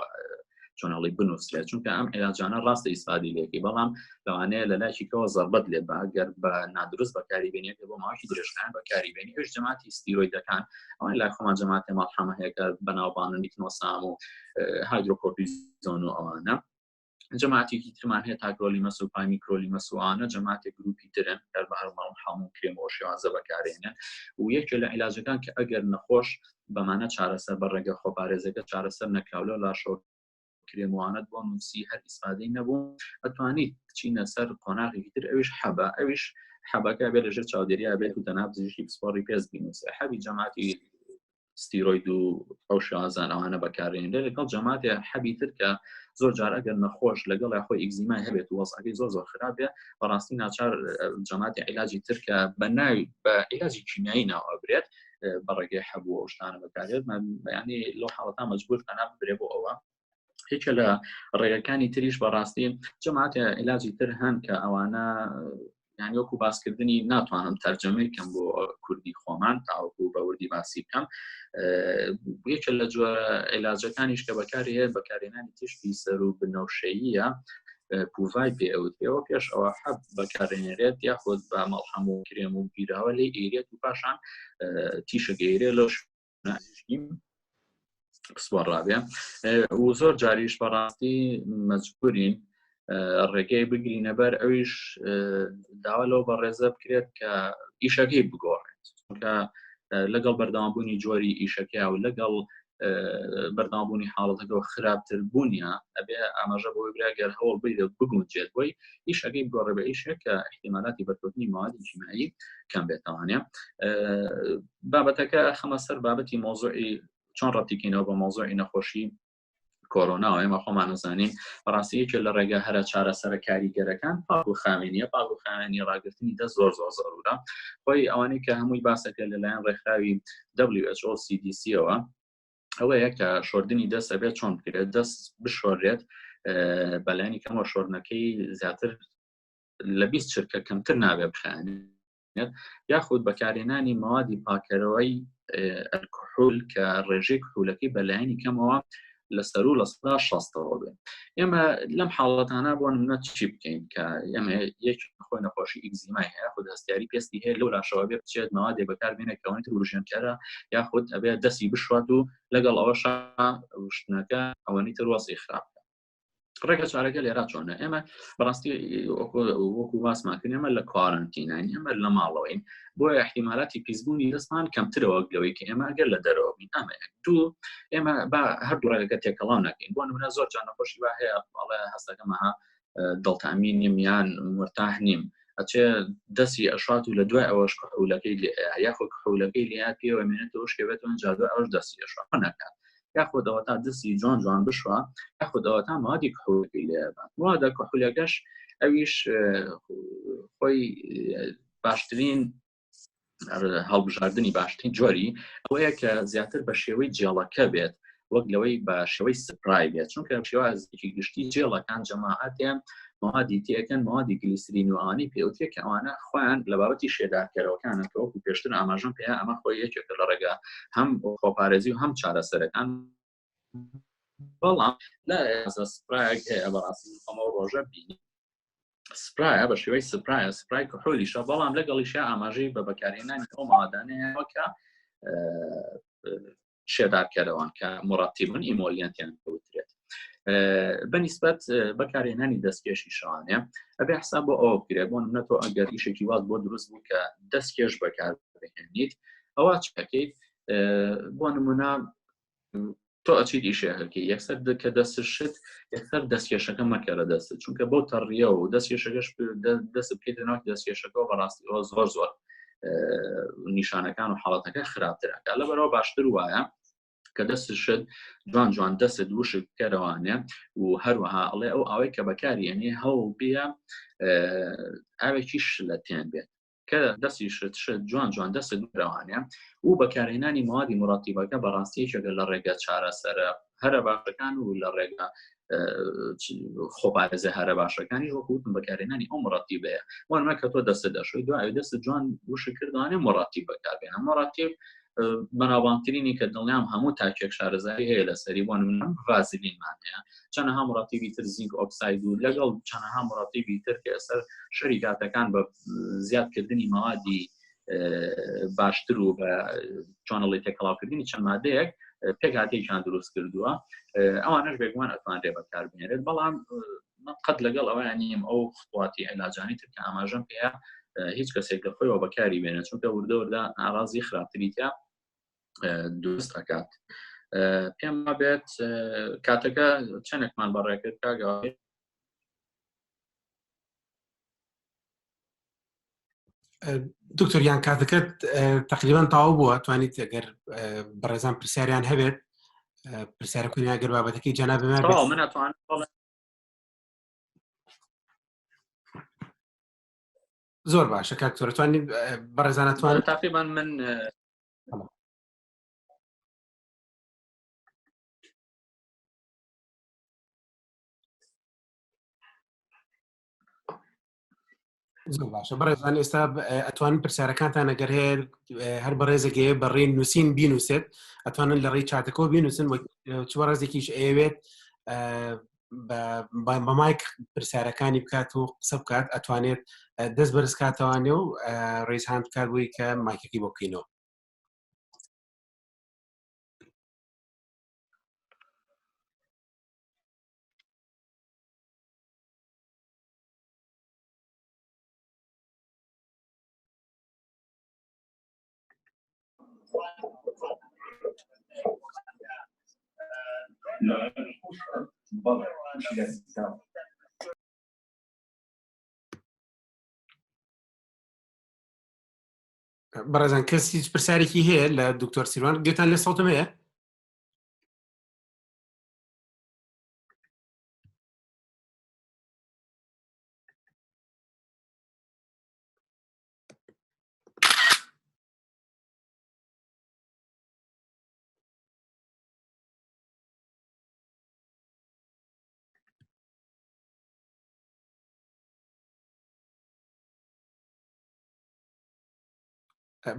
چۆنەڵی بنووسرێت، چونکە ئەم عیلاجانە ڕاستە ئیسفادی لێکی، بەڵام لەوانەیە لە لایەکیکەوە زەربەت لێ بە گەر بە نادروست بەکاری بێنێت بۆ ماوەی درێژخایەن بەکاری بێنی. ئەوش جەماعەتی ستیرۆیدەکان، ئەوان لای خۆمان جەماعەتی مەڵحەمە هەیە کە بەناوبانگن، نیتنۆسام و هایدرۆکۆرتیزۆن و ئەوانە. جەماعەتێکی ترمان هەیە تاکرۆلیمەس و پایمیکرۆلیمەس و ئەوانە جەماعەتێک گروپی ترن کە بە هەر مەڵحەم و کرێم و شێوازە بەکارێنن. و یەکێ لە عیلاجەکان کە ئەگەر نەخۆش بەمانە چارەسەر بە ڕێگە خۆپارێزەکە چارەسەر نەکراو لەو لاشەوە کرێموانەت بۆ نووسی هەر ئیسفادەی نەبوو، ئەتوانیت بچینە سەر قۆناغێکی تر، ئەویش حەبە. ئەویش حەبەکە بێت لەژێر چاودێریا بێت و تەنها پزیشکی پسپۆڕی پێست بینووسێ. حەبی جەماعەتی ستیرۆید و ئەو شێوازان ئەوانە بەکارێنرێ لەگەڵ جەماعەتی حەبی تر کە زۆر جار ئەگەر نەخۆش لەگەڵ خۆی ئیگزیمای هەبێت و وەزعەکەی زۆر زۆر خراپ بێ، بەڕاستی ناچار جەماعەتی عیلاجی تر کە بە ناوی بە عیلاجی کیمیایی ناو ئەبرێت بە ڕێگەی حەبوو ئەو شتانە بەکارێت، یعنی لەو حاڵەتا مەجبور پەنا ببرێ بۆ ئەوە. یەکێ لە ڕێگەکانی تریش بەڕاستی جەماعەتی عیلاجی تر هەن کە ئەوانە یعنی وەکو باسکردنی ناتوانم تەرجەمەی کەم بۆ کوردی خۆمان تاوەکو بە وردی باسی بکەم. یەکێ لە جۆرە عیلاجەکانیش کە بەکاری هەیە بەکارهێنانی تیشکی سەر و بنەوشەییە، پوڤای پێ ئەوترێەوە. پێش ئەوە حەب بەکارێنێرێت یاخود بە مەڵحەم و کرێم و گیراوە لێ ئیرێت و پاشان تیشک ئێرێ لەو پسپۆڕ ڕابێ. و زۆر جاریش بەڕاستی مەجبورین ڕێگەی بگرینە بەر، ئەویش داوا لەو بەڕێزە بکرێت کە ئیشەکەی بگۆڕێت، چونکە لەگەڵ بەردەوامبوونی جۆری ئیشەکە و لەگەڵ بەردەوامبوونی حاڵەتەکە و خراپتر بوونیە ئەبێ ئاماژە بۆ برا گەر هەوڵ بیرێت بگونجێت بۆی ئیشەکەی بگۆڕێ بە ئیشێک کە احتیمالاتی بەرکەوتنی موادی کیمیایی کەم بێتەوانێ. بابەتەکە خەمە سەر بابەتی مۆزوعی چۆن ڕەتیکەینەوە بە مۆزوعی نەخۆشی کۆرۆناوە. ئێمە خۆمان نەزانین بەڕاستی یەکێ لە ڕێگە هەرە چارەسەرە کاریگەرەکان پاک و خاوێنیە. پاک و خاوێنی ڕاگرتنی دەست زۆر زۆر زەرورە. خۆی ئەوانەی کە هەمووی باسەکە لەلایەن ڕێکخراوی WHO CDC-ەوە ئەوەیە کە شۆردنی دەست ئەبێت چۆن بکرێت، دەست بشۆرێت بەلایانی کەمەوە شۆردنەکەی زیاتر لە 20 چرکە کەمتر نابێ بخایەنێت، یاخود بەکارهێنانی مەوادی پاکەرەوەی ئەلکحول کە ڕێژەی کحولەکەی بەلایەنی کەمەوە لە سەرو 60%ەوە بێت. ئێمە لەم حاڵەتانە بۆ نمونە چی بکەین کە ئێمە یەک خۆی نەخۆشی ئیگزیمای هەیە، خود هەستیاری پێستی هەیە، لەو لاشەوە بێ بچێت مەوادێ بەکاربێنێت کە ئەوەی تر وروژێنکەرە، یاخود ئەبێ دەستی بشوات و لەگەڵ ئەوەشا وشتنەکە ئەوەنی تر وەزعی خراپ. ڕێگە چارەکە لێرا چۆنە؟ ئێمە بەڕاستی وەکو باسمان کرد ئێمە لە کوارنتینین، ئێمە لە ماڵەوەین، بۆیە احتیمالاتی پیسبوونی دەستمان کەمترەوە لەوەی کە ئێمە ئەگەر لە دەرەوە بین. ئەمە یەک. دوو، ئێمە با هەردوو ڕێگەکە تێکەڵاو نەکەین. بۆ نمونە زۆر جار نەخۆشی وا هەیە ئەڵێ هەستەکەمەها دڵتامین نیم یان مرتاح نیم، ئەچێ دەستی ئەشات و لە دوای ئەوەش کحولەکەی لێ یاخود کحولەکەی لێ پێوە مێنێتەوە شکێبێتەوە جا دوای ئەوەش دەستی ئەشات نەکات، یاخود ئەوە تا دەستی جوان جوان بشوە، یاخود ئەوە تا مادی کحولەکەی لێ بات. موادە کحولەکەش ئەویش خۆی باشترین هەڵبژاردنی باشترین جۆری ئەوەیە کە زیاتر بە شێوەی جێڵەکە بێت وەک لەوەی بە شێوەی سپرای بێت، چونکە شێوازێکی گشتی جێڵەکان جەماعەتیان موادی تێکەن، موادی گلیسرین و ئەوانەی پێوترێت کە ئەوانە خۆیان لە بابەتی شێدارکەرەوەکانن کە وەکو پێشتر ئاماژەم پێ ئەمە خۆی یەکێکە لە ڕێگا هەم خۆپارێزی و هەم چارەسەرەکان. بەڵام لە سپرایەک هەیە بەڕاستی خۆمەوە ڕۆژە بینی سپرایە بە شێوەی سپرایە، سپرای کحولیشە، بەڵام لەگەڵیشە ئاماژەی بە بەکارهێنانی ئەو مادانەیە کە شێدارکەرەوان کە مڕەتیبن ئیمۆلیانتیان پێوترێت. بەنیسبەت بەکارهێنانی دەستکێشی شوانە ئەبێ حساب بۆ ئەوە بکرێت. بۆ نمونە تۆ ئەگەر ئیشێکی وات بۆ دروست بوو کە دەستکێش بەکار بهێنیت ئەوە چەکەیت؟ بۆ نمونە تۆ ئەچیت ئیشێکەکەی یەکسەر کە دەست شت یەکسەر دەستکێشەکە مەکەرە دەست، چونکە بەو تەڕیە و دەستکێشەکەش دەست بکەیتە ناو دەستکێشەکەەوە بەڕاستی ئەوە زۆر زۆر نیشانەکان و حاڵەتەکە خراپترەکە. لەبەرەوە باشتر وایە کە دەست شت جوان جوان دەست وشک بکەرەوانێ و هەروەها ئەڵێ ئەو ئاوەی کە بەکاری ئەنێ هەوڵ بێ ئاوێکی شلەتێن بێت کە دەستی شت شت جوان جوان دەست بکەرەوانێ و بەکارهێنانی موادی مڕەتیبەکە بەڕاستی یەکێکە لە ڕێگە چارەسەرە هەرە باشەکان و لە ڕێگا خۆپارێزە هەرە باشەکانی وەکو وتم بەکارهێنانی ئەو مڕەتیبەیە وانمە کە تۆ دەستت دەشۆی دوای دەست جوان وشک کردوانێ مڕەتیب بەکاربێنە مڕەتیب بەناوبانگترینی کە دڵنیام هەموو تاکێک شارەزایی هەیە لەسەری بۆ نمونە ڤازلینمان هەیە چەنەها مڕەتیبی تر zinc oxide و لەگەڵ چەنەها مڕەتیبی تر کە ئێستا شەریکاتەکان بە زیادکردنی مەوادی باشتر و بە چۆنەڵی تێکەڵاوکردنی چەند مادەیەک پێکهاتەیەکیان دروست کردووە ئەوانش بێگومان ئەتوانرێ بەکاربهێنرێت بەڵام من قەت لەگەڵ ئەوەیان نیم ئەو خواتی علاجانی تر کە ئاماژەم پێەیە هیچ کەسێک لە خۆیەوە بەکاری بێنە چونکە وردە وردە ئارازی خراپتری تیا دروست ئەکات پێم بێت کاتەکە چەندێکمان بەڕێکرد کاگە دکتۆر یان کاتەکەت تقریبان تاو بووە توانیت ئەگەر بەڕێزان پرسیاریان هەبێت پرسیارەکەیان گەر بابەتەکەی جەناب من ئەتوانم زۆر باشە کاکتۆر توانی بەڕێزانە توان تاقیبان من زۆر باشە بەڕێزان ئێستا ئەتوانن پرسیارەکانتان ئەگەر هەیە هەر بەڕێزێک هەیە بە ڕێی نووسین بینوسێت ئەتوانن لە ڕێی چاتەکەەوە بینوسن چ بەڕێزێکیش ئەیەوێت بە مایک پرسیارەکانی بکات و قسە بکات ئەتوانێت دەست بەرزکاتەوانێ و raise hand بکات بووی کە مایکەکەی بۆ بکەینەوە. بەڕێزان کەس هیچ پرسیارێکی هەیە لە دکتۆر سیروان گوێتان لە سەوتم هەیە؟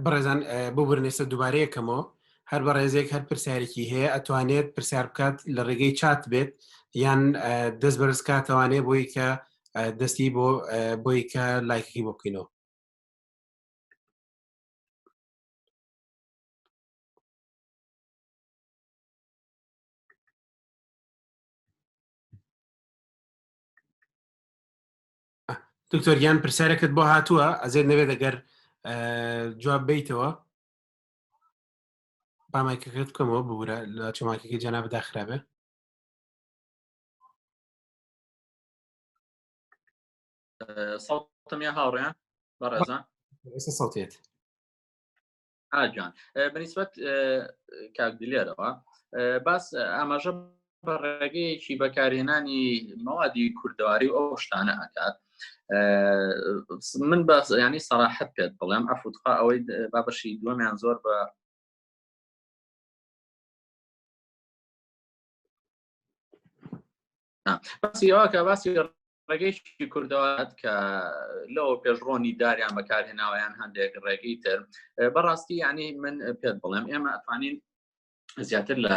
بەڕێزان ببورن ئێستا دووبارەیەکەمەوە هەر بەڕێزێک هەر پرسیارێکی هەیە ئەتوانێت پرسیار بکات لە ڕێگەی چات بێت یان دەست بەرز کاتەوانێ بۆی کە دەستی بۆ بۆی کە لایکی بۆ بکەینەوە. دکتۆر گیان پرسیارێکت بۆ هاتووە ئەزێت نەبێت ئەگەر جواب بیتەوە با مایکەکەت بکەمەوە ببورە لە چۆماکەکەی جەناب داخرابێ سەڵتم یا هاوڕێیان بەڕێزان ئێستا سەڵتێت ئاگیان بەنیسبەت کاک دلێرەوە باس ئاماژە بە ڕێگەیەکی بەکارهێنانی مەوادی کوردەواری و ئەو شتانە ئەکات من باس ینی سەراحەت پێت بڵێم ئەفوتخوا ئەوەی بابەشی دووەمیان زۆر بە باسی ئەوە کە باسی ڕێگەیەکی کوردەوات کە لەوە پێشڕۆنی داریان بەکارهێناوەیان هەندێک ڕێگەی تر بەڕاستی ینی من پێت بڵێم ئێمە ئەتوانین زیاتر لە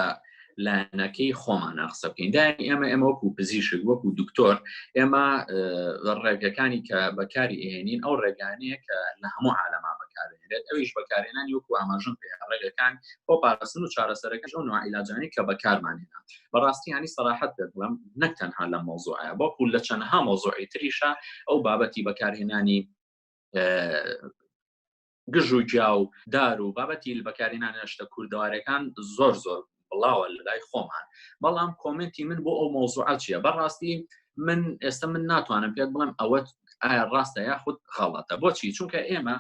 لایەنەکەی خۆمانە قسە بکەین دای ئێمە ئێمە وەکو پزیشک وەکو دکتۆر ئێمە ڕێگەکانی کە بەکاری ئێنین ئەو ڕێگانەیە کە لە هەموو عالەما بەکارێنرێت ئەویش بەکارێنانی وەکو ئاماژەم پێ ڕێگەکان بۆ پاراستن و چارەسەرەکەش ئەو نوع عیلاجانەی کە بەکارمان هێنا بەڕاستی ینی سەراحەت پێت بڵێم نەک تەنها لە مەوزوعە بەڵکو لە چەندها مەوزوعی تریشە ئەو بابەتی بەکارهێنانی گژ و گیا و دار و بابەتی بەکارهێنانی شتە کوردەوارەکان زۆر زۆر بڵاوە لە لای خۆمان بەڵام comment ی من بۆ ئەو مەوزوعە چییە بەڕاستی من ئێستا من ناتوانم پێت بڵێم ئەوە ئایا ڕاستە یاخود غەڵەتە بۆچی چونکە ئێمە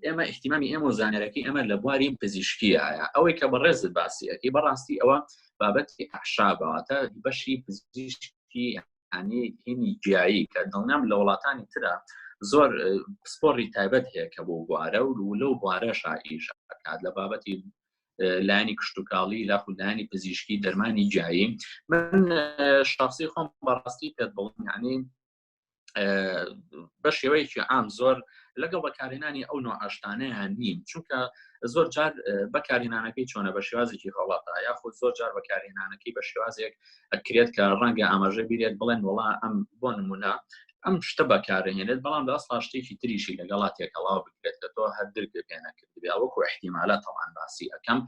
ئێمە احتیمامی ئێمە و زانەرەکەی ئەمە لە بواری پزیشکیایە ئەوەی کە بەڕێزت باسی ئەەکەی بەڕاستی ئەوە بابەتی ئەحشابەواتە بەشی پزیشکی ینی هینی گیایی کە دڵنیام لە وڵاتانی ترە زۆر پسپۆڕی تایبەت هەیە کە بۆ بوارە و لەو بوارەشا ئیش ئەکات لە بابەتی لایەنی کشتتوکاڵی لاخود لایەنی پزیشکی دەرمانی گیایی من شخصی خۆم بەڕاستی پێت بڵێم یعنی بە شێوەیەکی عام زۆر لەگەڵ بەکارهێنانی ئەو نوعاشتانەیان نیم چونکە زۆر جار بەکارهێنانەکەی چۆنە بە شێوازێکی غەڵەتە یاخود زۆر جار بەکارهێنانەکەی بە شێوازێک ئەکرێت کە ڕەنگە ئاماژە بیرێت بڵێن وڵا ئەم بۆ نمونە ئەم شتە بەکارهێنێت بەڵام لە ئەسڵا شتێکی تریشی لەگەڵا تێکەڵاو بکرێت کە تۆ هەر درک پێ نەکردبێ وەکو احتیمالە تەوان باسی ئەەکەم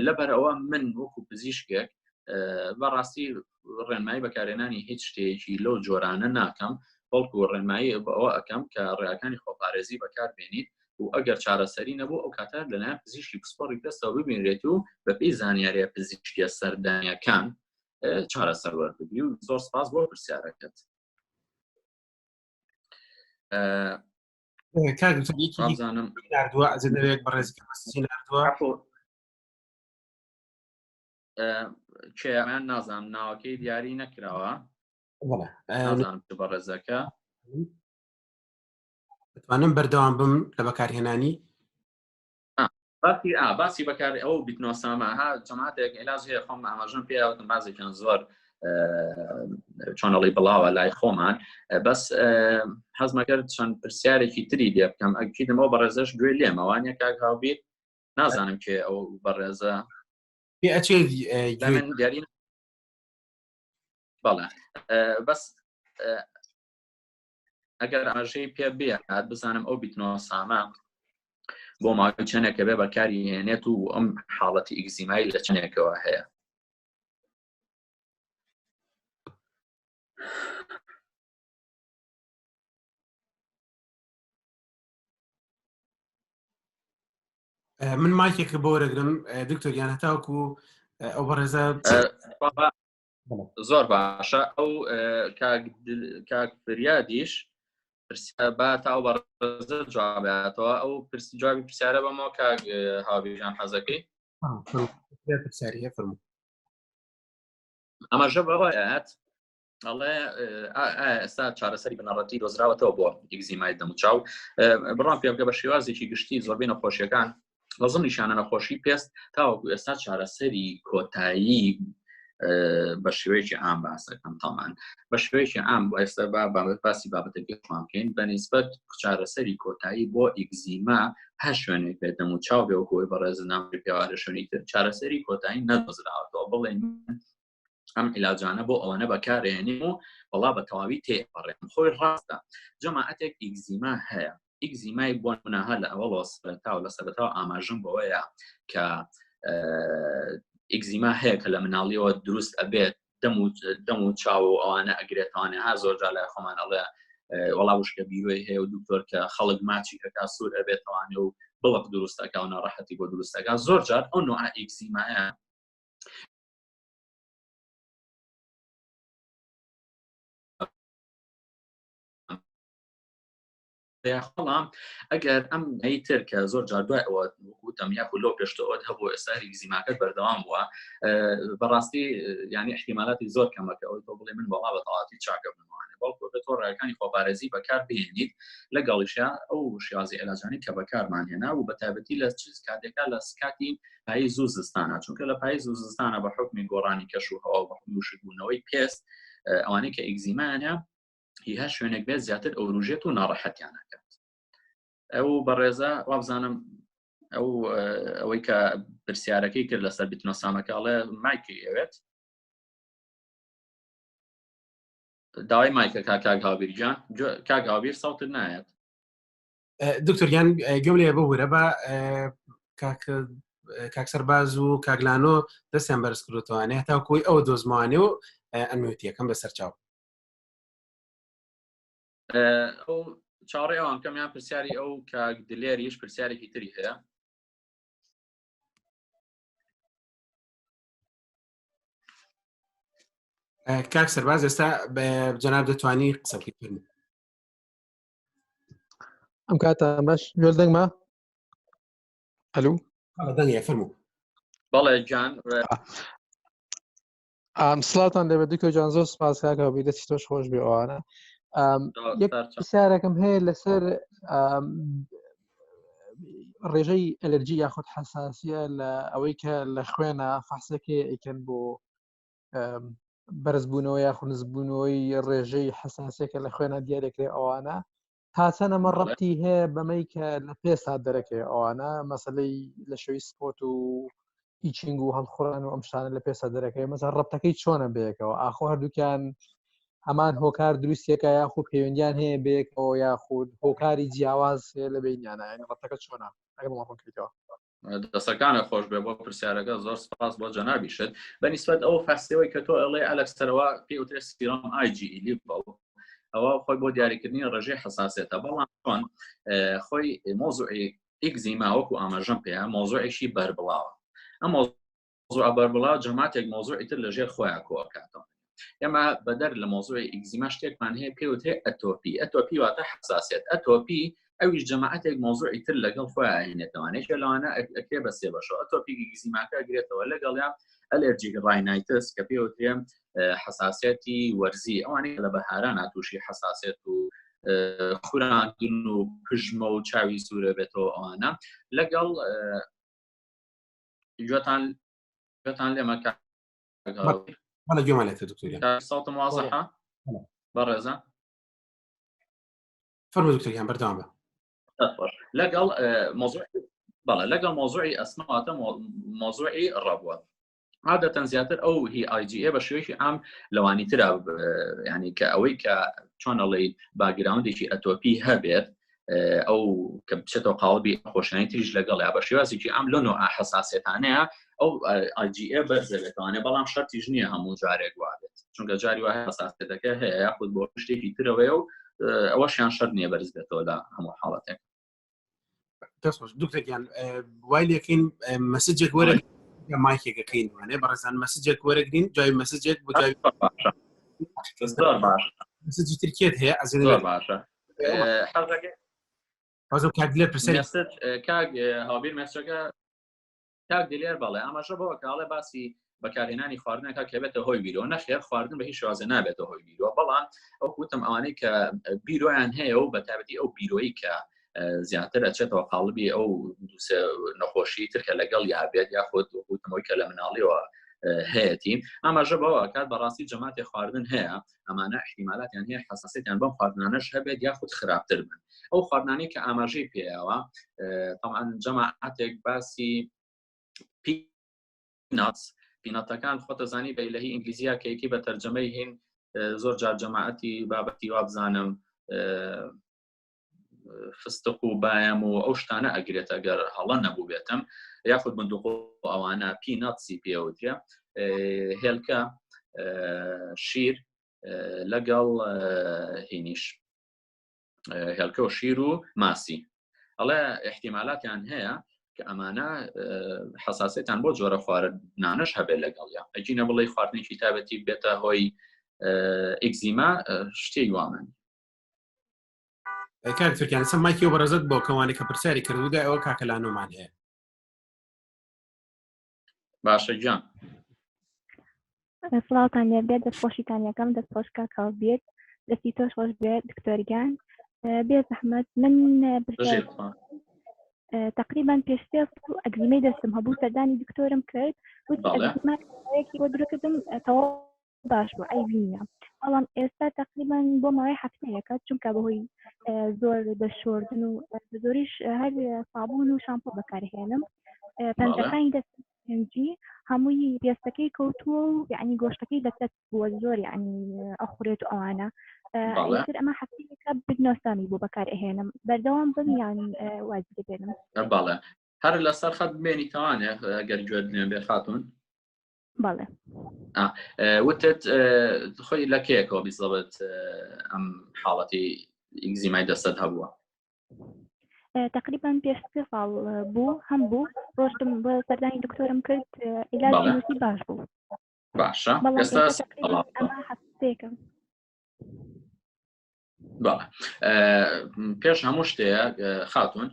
لەبەر ئەوە من وەکو پزیشکێک بەڕاستی ڕێنمایی بەکارهێنانی هیچ شتێکی لەو جۆرانە ناکەم بەڵکو ڕێنمایی ئەوە ئەەکەم کە ڕێکانی خۆپارێزی بەکاربێنیت و ئەگەر چارەسەری نەبوو ئەو کاتە لەلایەن پزیشکی پسپۆڕی پێستەوە ببینرێت و بەپێی زانیاریە پزیشکیە سەردانیەکان چارەسەر وەربگری و زۆر سپاس بۆ پرسیارەکەت. کاک ناردووە ئەزێک بەڕێز ناردووە کێیان نازانم ناوەکەی دیاری نەکراوە نازانم بەڕێزەکە دەتوانم بەردەوام بم لە بەکارهێنانی باسی ئا باسی بەکار ئەو بیتنۆسامە ها جەماعەتێک علاج هەیە خۆم ئاماژەم پێ وتم بازێکیان زۆر چۆنەڵی بڵاوە لای خۆمان بەس حەزمەکرد چەند پرسیارێکی تری لێ بکەم ئەکیدمەوە بەڕێزەش گوێ لێمەوانە کاک هاوبیر نازانم کێ ئەو بەڕێزە پێ ئەچێت دیاری بەڵێ بەس ئەگەر ئاماژەی پێ بێت بزانم ئەو بیتنۆسامە بۆ ماوەی چەندێکە بێ بەکاری هێنێت و ئەم حاڵەتی ئیگزیمای لە چنێکەوە هەیە. من مایکێکە بۆ وەرەگرم دکتۆر یان هەتاوکو ئەو بەڕێزە زۆر باشە ئەو کاک فریادیش با تا ئەو بەڕێزە جواباتەوە ئەو پرس جوابی پرسیارە بەمەوە کاک هاویژان حەزەکەی پرسیاری هەیە فەرموو ئاماژە بەوەیەت ئەڵێ ئێستا چارەسەری بنەڕەتی دۆزراوەتەوە بۆ ئیگزیمای دەموچاو بڕام پێ بکە بە شێوازێکی گشتی زۆربەی نەخۆشیەکان لەزم نیشانە نەخۆشی پێست تاوەکو ئێستا چارەسەری کۆتایی بە شێوەیەکی عام باسەکەم تامان بە شێوەیەکی عام بۆ ئێستا با بابەت باسی بابەتەکەی خۆمان بکەین بە نیسبەت چارەسەری کۆتایی بۆ ئیگزیما هەر شوێنێک بێت دەم و چاو بێ وەکو بەڕێز نام پێوارە شوێنی تر چارەسەری کۆتایی نەدۆزراوەتەوە بڵێن ئەم عیلاجانە بۆ ئەوەنە بەکارێنیم و وەڵا بە تەواوی تێپەڕێن خۆی ڕاستە جەماعەتێک ئیگزیما هەیە ئیگزیمای بۆ مناها لە ئەوەڵەوە سەرەتا و لە سەرەتا ئاماژەم بەوەیە کە ئیگزیما هەیە کە لە مناڵیەوە دروست ئەبێت دەم و دەم و چاو و ئەوانە ئەگرێتوانێ ها زۆر جار لای خۆمان ئەڵێ وەڵا وشکە بیرۆی هەیە و دکتۆر کە خەڵک ماچی ئەکا سوور ئەبێتوانێ و بڵق دروستەکە و ناڕەحەتی بۆ دروستەکە زۆر جار ئەو نوع ئیگزیمایە بەڵام ئەگەر ئەم تر کە زۆر جار دوای ئەوە وتم یاخو لۆ پێشتەوەت هەبوو ئێستا ئیگزیماکەت بەردەوام بووە بەڕاستی ینی احتیمالاتی زۆر کەمەکە ئەوەی تۆ بڵێ من وەڵا بە تەواتی چاکە بموانێ بەڵکو بە تۆ ڕێکانی خۆپارێزی بەکار بهێنیت لەگەڵیشە ئەو شێوازی علاجانی کە بەکارمان هێنا و بە تایبەتی لە چ کاتێکا لە سکاتی پاییز و زستانە چونکە لە پاییز و زستانە بە حکمی گۆڕانی کەش و هەوا و بە حکمی وشکبوونەوەی پێست ئەوانەی کە ئیگزیمانە هی هەر شوێنێک بێت زیاتر ئەوروژێت و ناڕەحەتیان ئەکات ئەو بەڕێزە وابزانم ئەو ئەوەی کە پرسیارەکەی کرد لەسەر بیتنۆسامەکە ئەڵێ مایکی ئەوێت داوای مایکە کاک هاوبیر گیان کاک هاوبیر سەوتت نایەت دکتۆر گیان گوێم لێ ببورە بە کاک کاک سەرباز و کاگلانۆ دەستیان بەرز کردوتوانێ هەتا کۆی ئەو دۆزمانێ و ئەنوێتیەکەم بەسەر چاو ئەو چاڕێ ئەوان کەم یان پرسیاری ئەو کاک دلێریش پرسیارێکی تری هەیە کاک سەرباز ئێستا جەناب دەتوانی قسە بکەیت ئەم کاتە باش گوێ دەنگمە؟ ئەلو دەنگە فەرموو بەڵێ گیان سڵاوتان لێبێت دکتۆر جان زۆر سپاس کاکە بی دەستی تۆش خۆش بێ ئەوانە یەک پرسیارێکم هەیە لەسەر ڕێژەی ئەلەرجی یاخود حساسیە لە ئەوەی کە لە خوێنە فەحسەکەی ئەیکەن بۆ بەرزبوونەوە یاخود نزبوونەوەی ڕێژەی حساسەکە لە خوێنە دیارێکرێ ئەوانە تا چەند ئەمە ڕەبتی هەیە بەمەی کە لە پێستا دەرەکەوێ ئەوانە مەسلەی لە شەوی spot و itching و هەڵخوران و ئەم شتانە لە پێستا دەرەکەوێ مەسە ڕەبتەکەی چۆنە بەیەکەوە ئاخۆ هەردووکیان هەمان هۆکار دروستێکە یاخود پەیوەندیان هەیە بەیەکەوە یاخود هۆکاری جیاواز هەیە لە بینیانە یعنی ڕەبتەکە چۆنە ئەگەر بۆمان ڕوون کەیتەوە. دەسەکانە خۆش بێ بۆ پرسیارەکە زۆر سپاس بۆ جەنابیشت بە نیسبەت ئەو فەحسەوەی کە تۆ ئەڵێ ئەلەکسەرەوە پێ وترێ serum IgE level ئەوە خۆی بۆ دیاریکردنی ڕێژەی حساسێتە بەڵام چۆن خۆی مۆزوعی ئیگزیما وەکو ئاماژەم پێیان مۆزوعێکی بەربڵاوە ئەم مۆزوع بەربڵاو جەماعەتێک مۆزوعی تر لەژێر خۆیان کۆکاتەوە ئێمە بەدەر لە مۆزوعی ئیگزیما شتێکمان هەیە پێوترێ atopy atopy واتە حساسیت atopy ئەویش جەماعەتێک مۆزوعی تر لەگەڵ خۆیان ئەهێنێتەوانێکە لەوانە ئەکرێ بە سێ بەشەوە atopy ئیگزیماکە گرێتەوە لەگەڵیان allergic rhinitis کە پێوترێ حساسیەتی وەرزی ئەوانەی لە بەهاران تووشی حساسیت و خوراندن و پژمە و چاوی سوورە بێتەوە ئەوانە لەگەڵ گوێتان گوێتان لێمە بەڵێ گوێمان لێتە دکتۆر صوتم واضحە بەڕێزە فەرموو دکتۆر گیان بەردەوام بە لەگەڵ مۆزوع بەڵێ لەگەڵ مۆزوعی ئەسمەواتە مۆزوعی ڕەبووە عادەتەن زیاتر ئەو هی IgE بە شێوەیەکی عام لەوانی ترا ینی کە ئەوەی کە چۆن ئەڵێ background ێکی atopy هەبێت ئەو کە بچێتەوە قاڵبی خۆشانی تریش لەگەڵ یا بە شێوازێکی ئەم لە نوع حساسێتانەیە ئەو IgE بەرزەبێتوانێ بەڵام شەرتیش نییە هەموو جارێک وابێت چونکە جاری وایە حساسێتەکە هەیە یاخود بۆ شتێکی ترەوەیە و ئەوەشیان شەرت نییە بەرز بێتەوە لە هەموو حاڵەتێک دەست خۆش دکتۆر گیان وای لەکەین message ێک وەرە مایکێکەکەین وانێ بەڕێزان message ێک وەرەگرین جای message ێک بۆ جای زۆر باش message ی ترکیت هەیە ئەزێ زۆر باشە حەزەکە بازم کاک دلێر پرسیاری message کاک هاوبیر message ەکە کاک دلێر بەڵێ ئاماژە بەوە کاڵێ باسی بەکارهێنانی خواردنەکە کە بێتە هۆی بیرۆ نەخێر خواردن بە هیچ شێوازێ نابێتە هۆی بیرۆ بەڵام ئەو وتم ئەوانەی کە بیرۆیان هەیە و بە تایبەتی ئەو بیرۆیی کە زیاتر ئەچێتەوە قاڵبی ئەو نەخۆشی تر کە لەگەڵ یا بێت یاخود وتمەوەی کە لە مناڵیەوە هەیەتی ئاماژە بەوە کات بەڕاستی جەماعتی خواردن هەیە ئەمانە احتیمالاتیان هەیە حساسیتیان بەم خواردنانەش هەبێت یاخود خراپتر بن ئەو خواردنانەی کە ئاماژەی پێیاوە طبعا جەماعەتێک باسی peanuts peanut ەکان خۆتەزانی بە ئیلەهی ئینگلیزیە کە یەکی بە تەرجەمەی هین زۆر جار جەماعەتی بابەتی وابزانم فستق و بایەم و ئەو شتانە ئەگرێت ئەگەر هەڵە نەبوو بێتم یاخود بندوق و ئەوانە peanuts ی پێوترێ هێلکە شیر لەگەڵ هینیش هێلکە و شیر و ماسی ئەڵێ احتیمالاتیان هەیە کە ئەمانە حساسێتان بۆ جۆرە خواردنانەش هەبێت لەگەڵیا ئەگینە بڵێ خواردنێکی تابەتی بێتە هۆی ئەگزیما شتێک وامن کاک تورکیان سە مایکی بەڕێزت بۆ کەوانێک کە پرسیاری کردودا ئەوە کاکە لانۆمان هەیە باشە گیان سڵاوتان لێ بێت دەستخۆشیتان یەکەم دەستخۆش کاک هاوبیر دەستی تۆش خۆش بێت دکتۆر گیان بێ زەحمەت من پرسیار تقریبا پێش سێ ساڵ ئەگزیمەی دەستم هەبوو سەردانی دکتۆرم کرد وتی ئەگزیمایەکی بۆ دروستکردم تەواو باش بوو عەیبی نییە بەڵام ئێستا تقریبا بۆ ماوەی هەفتەیەکە چونکە بەهۆی زۆر دەشۆردن و زۆریش هەر سابون و شامپۆ بەکارهێنم پەنجەکانی دەست پەنجی هەمووی پێستەکەی کەوتووە و یعنی گۆشتەکەی لەتەت بووە زۆر یعنی ئەخورێت و ئەوانە ئیتر ئەمە هەفتەیەکە بنۆسامی بۆ بەکار ئەهێنم بەردەوام بم یان وازی دەبێنم بەڵێ هەر لەسەر خەت بمێنی تاوانێ گەر گوێت لێ بێ خاتون بەڵێ وتت خۆی لە کێکەوە بیزەبت ئەم حاڵەتی ئیگزیمای دەستت هەبووە تقریبا پێش سێ ساڵ بوو هەم بوو ڕۆشتم بۆ سەردانی دکتۆرم کرد عیلاجی نووسی باش بوو باشە ئێستا ئەمە هەفتەیەکە. بەڵێ پێش هەموو شتەیە خاتون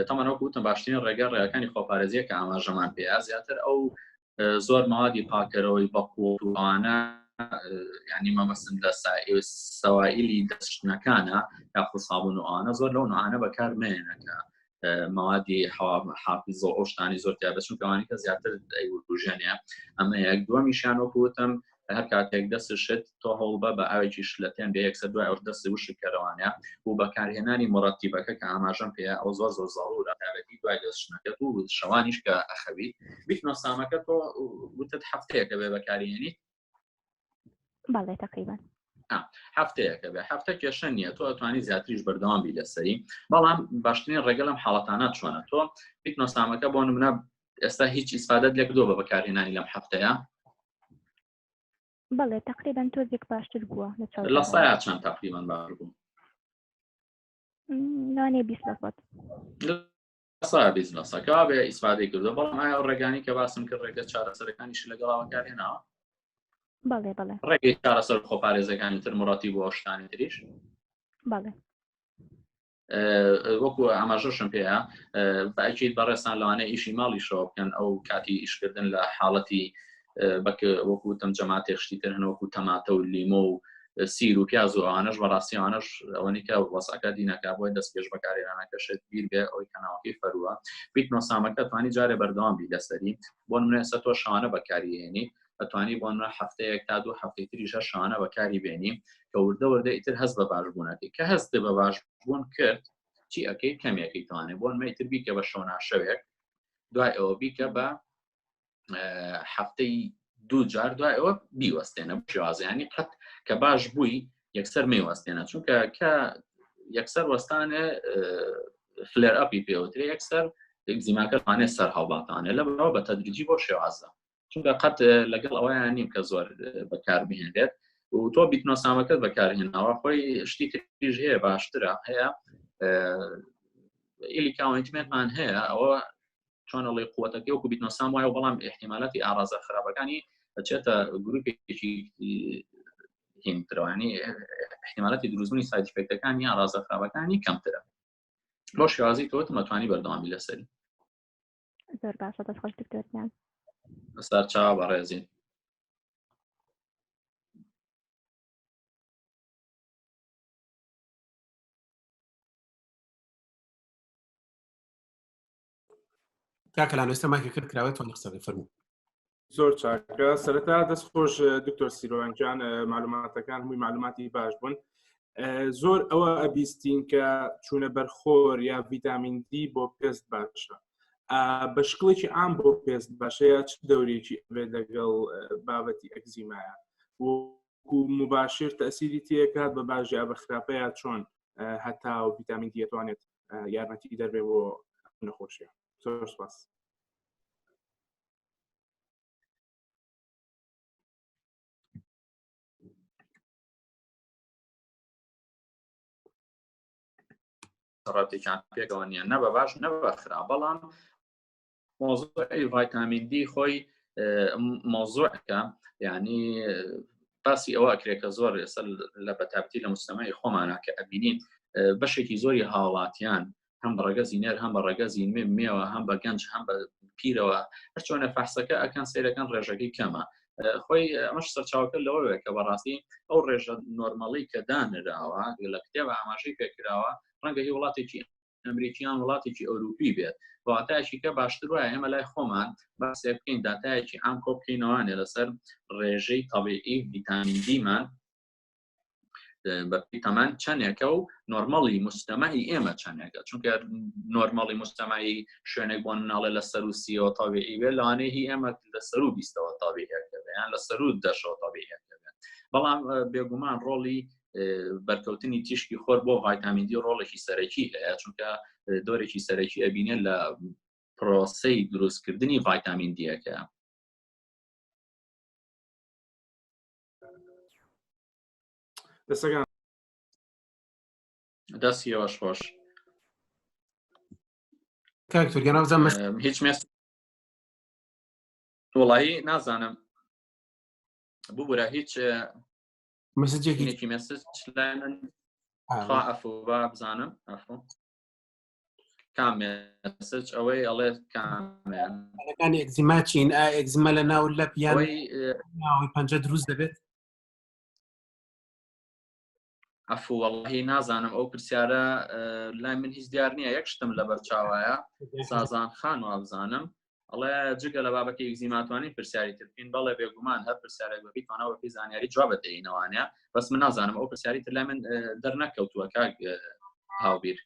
تەمەنەوەکو وتم باشترین ڕێگە ڕێگەکانی خۆپارێزیە کە ئاماژەمان پێیا زیاتر ئەو زۆر مەوادی پاکەرەوەی بەقووانە ینی مەمەسم لە سەوائلی دەستشتنەکانە یاخود سابون و ئەوانە زۆر لەو نوعانە بەکار مێنە کە مەوادی حافیز و ئەو شتانی زۆر تیا بەچون کەوانی کە زیاتر ئەیوروژێنێ ئەمە یەک دووەمیشیان وەکو وتم هەر کاتێک دەست شت تۆ هەوڵبە بە ئاوێکی شلەتێن بێ یەکسەر دوای ئەو دەستی وشک کەرەوانە و بەکارهێنانی مڕەتیبەکە کە ئاماژەم پێ ئەو زۆر زۆر زەڕورە تابەتی دوای دەستشتنەکەت و شەوانیش کە ئەخەوی بیتنۆسامەکە تۆ وتت هەفتەیەکە بێ بەکارهێنیت بەڵێ تقریبا هەفتەیەکە بێ هەفتە کێشە نییە تۆ ئەتوانی زیاتریش بەردەوام بی لەسەری بەڵام باشترین ڕێگە لەم حاڵەتانە چۆنە تۆ پیکنۆسامەکە بۆ نمونە ئێستا هیچ ئیسفادەت لێکردووە بە بەکارهێنانی لەم هەفتەیە بەڵێ تقریبا تۆزێک باشتر بووە لە سایا چەند تقریبا باش بوو لەوانەیە 20 لە سەد سا بیزنەسەکە بێ ئیسفادەی کردو بەڵام ئایا ئەو ڕێگانی کە باسم کرد ڕێگە چارەسەرەکانیش لەگەڵا بەکارهێناوە بەڵێ بەڵێ ڕێگەی چارەسەر خۆپارێزەکانی تر مڕەتی بۆ شتانی تریش بەڵێ وەکو ئاماژەشم پێەیە باکیت بەڕێستان لەوانەیە ئیشی ماڵیشەوە بکەن ئەو کاتی ئیشکردن لە حاڵەتی بەک وەکو وتم جەماعەتێک شتی تر هەن وەکو تەماتە و لیمۆ و سیر و پیاز و ئەوانەش بەڕاستی ئەوانەش ئەوەنی کە وەسعەکە دینەکە بۆی دەست پێش بەکارهێنانەکەشت بیر بێ ئەوەی کەناوەکەی فەروە بیتنۆسامەکە توانی جارێ بەردەوام بی لەسەری بۆ نمونە ئێستا تۆ شەوانە بەکاریێنی ئەتوانی بۆ نمونە هەفتەیەک تا دوو هەفتەی تریش هەر شەوانە بەکاری بێنی کە وردە وردە ئیتر هەست بە باشبوونەکەی کە هەست بە باشبوون کرد چی ئەەکەی کەمێکی توانێ بۆ نمونە ئیتر بیکە بە شەوناشەوێک دوای ئەوە بیکە بە هەفتەی دوو جار دوای ئەوە بیوەستێنە شێوازیانی قەت کە باش بووی یەکسەر میوەستێنە چونکە کە یەکسەر وەستانێ flare up ی پێوترێ یەکسەر ئەگزیماکە توانێ سەر هەڵباتانێ لە بەرەوە بە تەدریجی بۆ شێوازە چونکە قەت لەگەڵ ئەویان نیم کە زۆر بەکار بهێنرێت و تۆ بیتنۆسامەکەت بەکارهێناوە خۆی شتی تریش هەیە باشترە هەیە ئیلیکا ointment مان هەیە ئەوە چۆن ئەڵێ قوتەکەی وەکو بیتنۆسام وایە بەڵام احتیمالاتی ئارازە خراپەکانی دەچێتە گروپێکی هینترەوانی احتیمالاتی دروستبوونی side effect ەکانی ئارازە خراپەکانی کەمترە بۆ شێوازی تۆ مەتوانی بەردەوامی لەسەری زۆر باشە دەست خۆش دکتۆر گیان سەر چاوە بەڕێزین کاکە لانۆ ئێستا مایکەکەت کراوە توانی قسە بکەی فەرموو. زۆر چاکە سەرەتا دەست خۆش دکتۆر سیروان گیان معلوماتەکان هەمووی معلوماتی باش بوون زۆر ئەوە ئەبیستین کە چوونە بەرخۆر یا ڤیتامین دی بۆ پێست باشە بە شکڵێکی عام بۆ پێست باشە یا چ دەورێکی ئەبێت لەگەڵ بابەتی ئەکزیمایە وەکو مباشر تەسیری تێکات بە باش یا بە خراپە یا چۆن هەتا و ڤیتامین دی ئەتوانێت یارمەتی دەربێ بۆ نەخۆشیە زۆر سپاس. ڕەتێکیان پێکەوە نییە نە بە باش نە بە خراپ بەڵام مۆزوعی ڤایتامین دی خۆی مۆزوعەکە یعنی باسی ئەوە ئەکرێت کە زۆر ئێستا لە بەتابەتی لە مستەمای خۆمانە کە ئەبینین بەشێکی زۆری هاوڵاتیان هەم بە ڕەگەزی نێر هەم بە ڕەگەزی مێ مێوە هەم بە گەنج هەم بە پیرەوە هەرچۆنە فەحسەکە ئەکەن سەیرەکەن ڕێژەکەی کەمە خۆی ئەمەش سەرچاوەکە لەوەیە کە بەڕاستی ئەو ڕێژە نۆرمەڵی کە دانراوە لە کتێبە ئاماژەی پێکراوە ڕەنگە هی وڵاتێکی ئەمریکیان وڵاتێکی ئەوروپی بێت واتایەکی کە باشتر وایە ئێمە لای خۆمان باسێک بکەین داتایەکی عام کۆ بکەینەوانێ لەسەر ڕێژەی تەبیعی ڤیتامین دیمان بەپی تەمان چەندێکە و نۆرمەڵی مستەمەعی ئێمە چەندێکە چونکە نۆرمەڵی مستەمەعی شوێنێک بۆ مناڵێ لە سەر و سیەوە تاویعی بێ لەوانەیە هی ئێمە لە سەر و بیستەوە تاویعەکە یان لە سەر و دەشەوە تاویعەکە بەڵام بێگومان ڕۆڵی بەرکەوتنی تیشکی خۆر بۆ ڤایتامین دی ڕۆڵێکی سەرەکی هەیە چونکە دۆرێکی سەرەکی ئەبینێت لە پرۆسەی دروستکردنی ڤایتامین دیەکە. دەسەکان دەستی ئێوەش خۆش کاک تورکیا ناوزان مەس هیچ مێست وڵایی نازانم ببورە هیچ مەسجێکی مەسج لای من. خوا ئەفو با بزانم ئەفو کام message ئەوەی ئەڵێ کامیان ەکانی ئەگزیما چین ئا ئەگزیما لە ناو لەپ یان ناوی پەنجە دروست دەبێت عفو وەڵی نازانم ئەو پرسیارە لای من هیچ دیار نییە یەک شتم لەبەر چاوایە سازان خان وابزانم ئەڵێ جگە لە بابەتی ئەگزیما توانین پرسیاری تر بکەین بەڵێ بێگومان هەر پرسیارێک بەبی توانەوە پێی زانیاری جوابە دەینەوانە بەس من نازانم ئەو پرسیاری تر لای من دەرنەکەوتووە کاک هاوبیر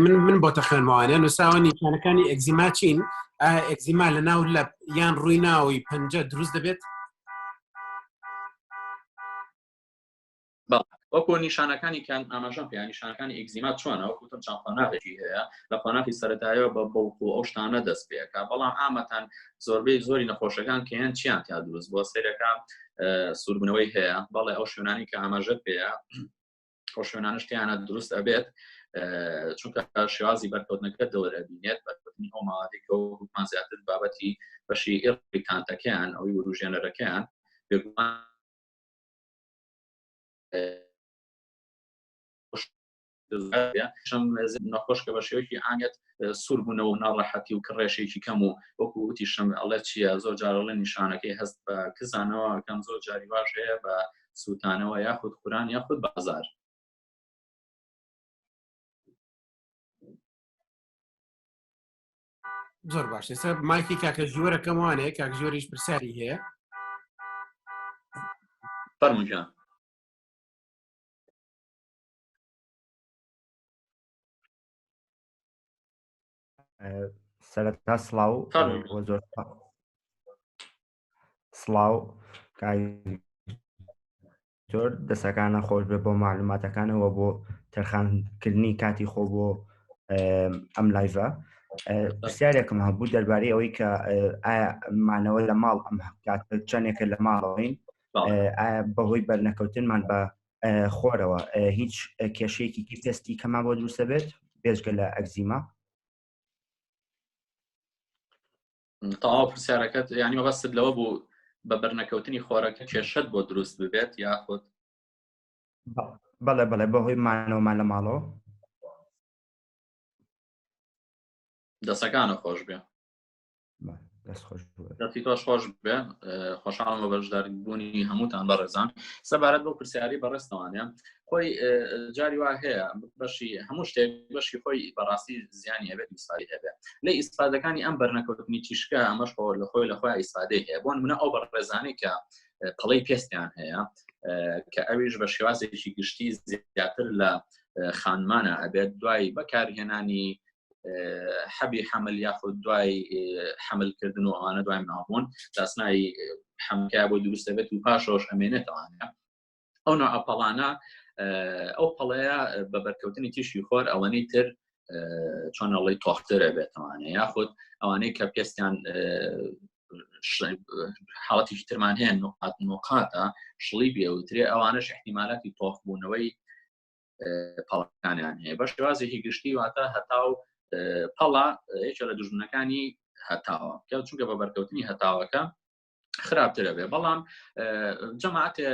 من من بۆ تەخوێنمەوانە نووسراوە نیشانەکانی ئەگزیما چین ئایا ئەگزیما لە ناو لەپ یان ڕووی ناوی پەنجە دروست دەبێت وەکو نیشانەکانی کە ئاماژەم پێیان نیشانەکانی ئەگزیما چۆنە وەکو وتم چەند قۆناغێکی هەیە لە قۆناغی سەرەتایەوە بە بڵق و ئەو شتانە دەست پێکا بەڵام عامەتەن زۆربەی زۆری نەخۆشەکان کە هەن چیان تیا دروست بۆ سەیرەکە سووربوونەوەی هەیە بەڵێ ئەو شوێنانی کە ئاماژە پێیە ئەو شوێنانش تیانە دروست ئەبێت چونکە شێوازی بەرکەوتنەکە دڵ ئەبینێت بەرکەوتنی ئەو مادی کە وەکومان زیاتر بابەتی بەشی irritant ەکەیان ئەوی وروژێنەرەکەیان بێگومان نەخۆش کە بە شێوەیەکی عامیەت سوور بوونەوە و ناڕەحەتی و کڕێشێکی کەم و وەکو وتیشم ئەڵێ چییە زۆر جارڵێ نیشانەکەی هەست بە کزانەوە کەم زۆر جاری واش هەیە بە سووتانەوە یاخود خوران یاخود بازار. زۆر باش ئێستا مایکی کاکە ژوەرەکەم وانەیە کاک ژۆریش پرسیاری هەیە فەرموو گیان. سەرەتا سڵاو فەرموو. زۆر سڵاو کاک زۆر دەسەکانە خۆش بێ بۆ معلوماتەکانەوە بۆ تەرخانکردنی کاتی خۆ بۆ ئەم live ە پرسیارێکم هەبوو دەربارەی ئەوەی کە ئایا مانەوە لە ماڵ ئەم کات چەندێکە لە ماڵەوەین ئایا بەهۆی بەرنەکەوتنمان بە خۆرەوە هیچ کێشەیەکی کی پێستی کەمان بۆ دروستە بێت بێجگە لە ئەگزیما تەواو پرسیارەکەت یعنی مەبەستت لەوە بوو بە بەرنەکەوتنی خۆرەکە کێشەت بۆ دروست ببێت یاخود بەڵێ بەڵێ بەهۆی مانەوەمان لە ماڵەوە دەسەکانە خۆش بێ دەستی تۆش خۆش بێ خۆشحاڵم بە بەشداربوونی هەمووتان بەڕێزان سەبارەت بۆ پرسیاری بەڕێزتەوانە خۆی جاری وا هەیە بەشی هەموو شتێک بەشی خۆی بەڕاستی زیانی هەبێت ئیسفادەی هەبێت لە ئیسفادەکانی ئەم بەرنەکەوتنی تیشکە ئەمەش خۆ لە خۆی لە خۆی ئیسفادەی هەیە بۆ نمونە ئەو بەڕێزانەی کە پەڵەی پێستیان هەیە کە ئەویش بە شێوازێکی گشتی زیاتر لە خانمانە ئەبێت دوای بەکارهێنانی حەبی حەمل یاخود دوای حەملکردن و ئەوانە دوای مناڵبوون داسنایی حەمکە بۆ دروست دەبێت و پاشەوەش ئەمێنێتەوانە ئەو نوعە پەڵانە ئەو پەڵەیە بە بەرکەوتنی تیشکی خۆر ئەوەنەی تر چۆن ئەڵی تۆخترە بێتوانێ یاخود ئەوانەی کە پێستیان حاڵەتێکی ترمان هەیە نقات نقاتە شڵی بێوترێ ئەوانەش احتیمالاتی تۆخبوونەوەی پەڵەکانیان هەیە بە شێوازێکی گشتی واتە هەتاو پەڵە یەکێ لە دوژمنەکانی هەتاوە کە چونکە بە بەرکەوتنی هەتاوەکە خراپترە بێ بەڵام جەماعەتێ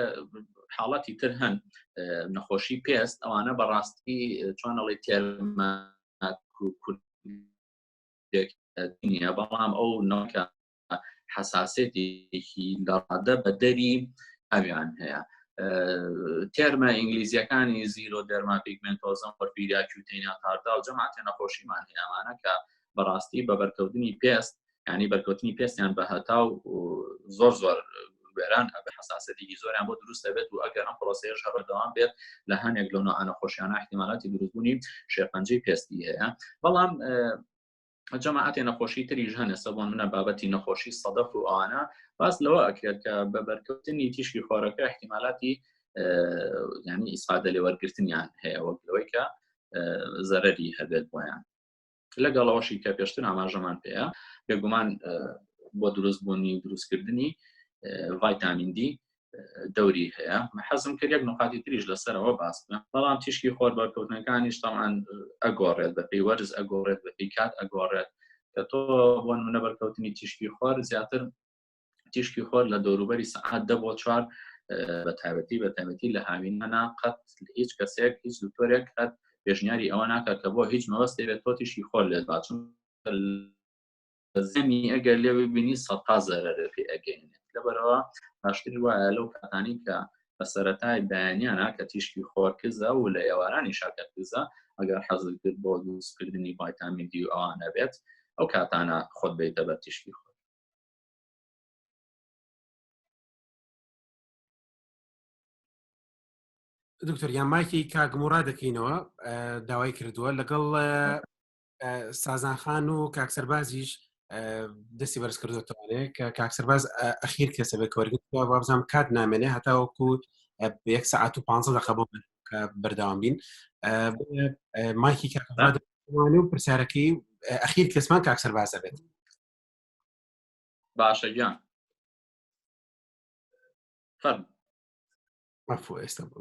حاڵەتی تر هەن نەخۆشی پێست ئەوانە بەڕاستی چۆنەڵی تێرمە نییە بەڵام ئەو نۆکە حساسێتێکی لەڕادە بە دەری ئەویان هەیە تێرمە ئینگلیزیەکانی xeroderma pigmentosum porphyria cutanea tarda و جەماعەتە نەخۆشیمان هەیە ئەمانە کە بەڕاستی بە بەرکەوتنی پێست ینی بەرکەوتنی پێستیان بە هەتاو زۆر زۆر وێران ئەبێ حساسەتێکی زۆریان بۆ دروست دەبێت و ئەگەر ئەم پرۆسەیەش هەر بەردەوام بێت لە هەنێک لەو نوعە نەخۆشیانە احتیمالاتی دروستبوونی شێرپەنجەی پێستی هەیە بەڵام جەماعەتێ نەخۆشی تریش هەنە سە بۆ منە بابەتی نەخۆشی سەدەف و ئەوانە باس لەوە ئەکرێت کە بە بەرکەوتنی تیشکی خۆرەکە احتیمالاتی ینی ئیسفادە لێوەرگرتنیان هەیە وەک لەوەی کە زەرەری هەبێت بۆیان لەگەڵ ئەوەشی کە پێشتر ئاماژەمان پێەیە بێگومان بۆ دروست بوونی و دروستکردنی ڤایتامین دی دەوری هەیە حەزم کرد یەک نقاتی تریش لەسەرەوە باس بکەم بەڵام تیشکی خۆر بەرکەوتنەکانیش تاوان ئەگۆڕێت بە پێی وەرز ئەگۆڕێت بە پێی کات ئەگۆڕێت کە تۆ بۆ نمونە بەرکەوتنی تیشکی خۆر زیاتر تیشکی خۆر لە دەوروبەری سەعات دە بۆ چوار. بە تایبەتی بە تایبەتی لە هاوینانە قەت هیچ کەسێک هیچ دکتۆرێک قەت پێشنیاری ئەوە ناکات کە بۆ هیچ مەبەستێ بێت تۆ تیشکی خۆر لێت با چون زەمی ئەگەر لێ ببینی سەتا زەرەرە پێ ئەگەێنێت لەبەرەوە باشتر وایە لەو کاتانی کە بە سەرەتای بەیانیانە کە تیشکی خۆر کزە و لە ئێوارانی شاکە کزە ئەگەر حەزت کرد بۆ دروستکردنی ڤایتامین دی و ئەوانە بێت ئەو کاتانە خۆت بیتە بەر تیشکی خۆر. دکتۆر یان مایکی کاک مورا دەکەینەوە داوای کردووە لەگەڵ سازان خان و کاک سەربازیش دەستی بەرز کردوتوانێ کە کاک سەرباز ئەخیر کەسە بێ کۆرگرت وابزانام کات نامێنێ هەتاوەکو یەک سەعات و پ دقە بۆ کە بەردەوام بین مایکی کاک و پرسیارەکەی ئەخیر کەسمان کاک سەربازە بێت باشە گیان فەرموو مەفو ئێستا بۆ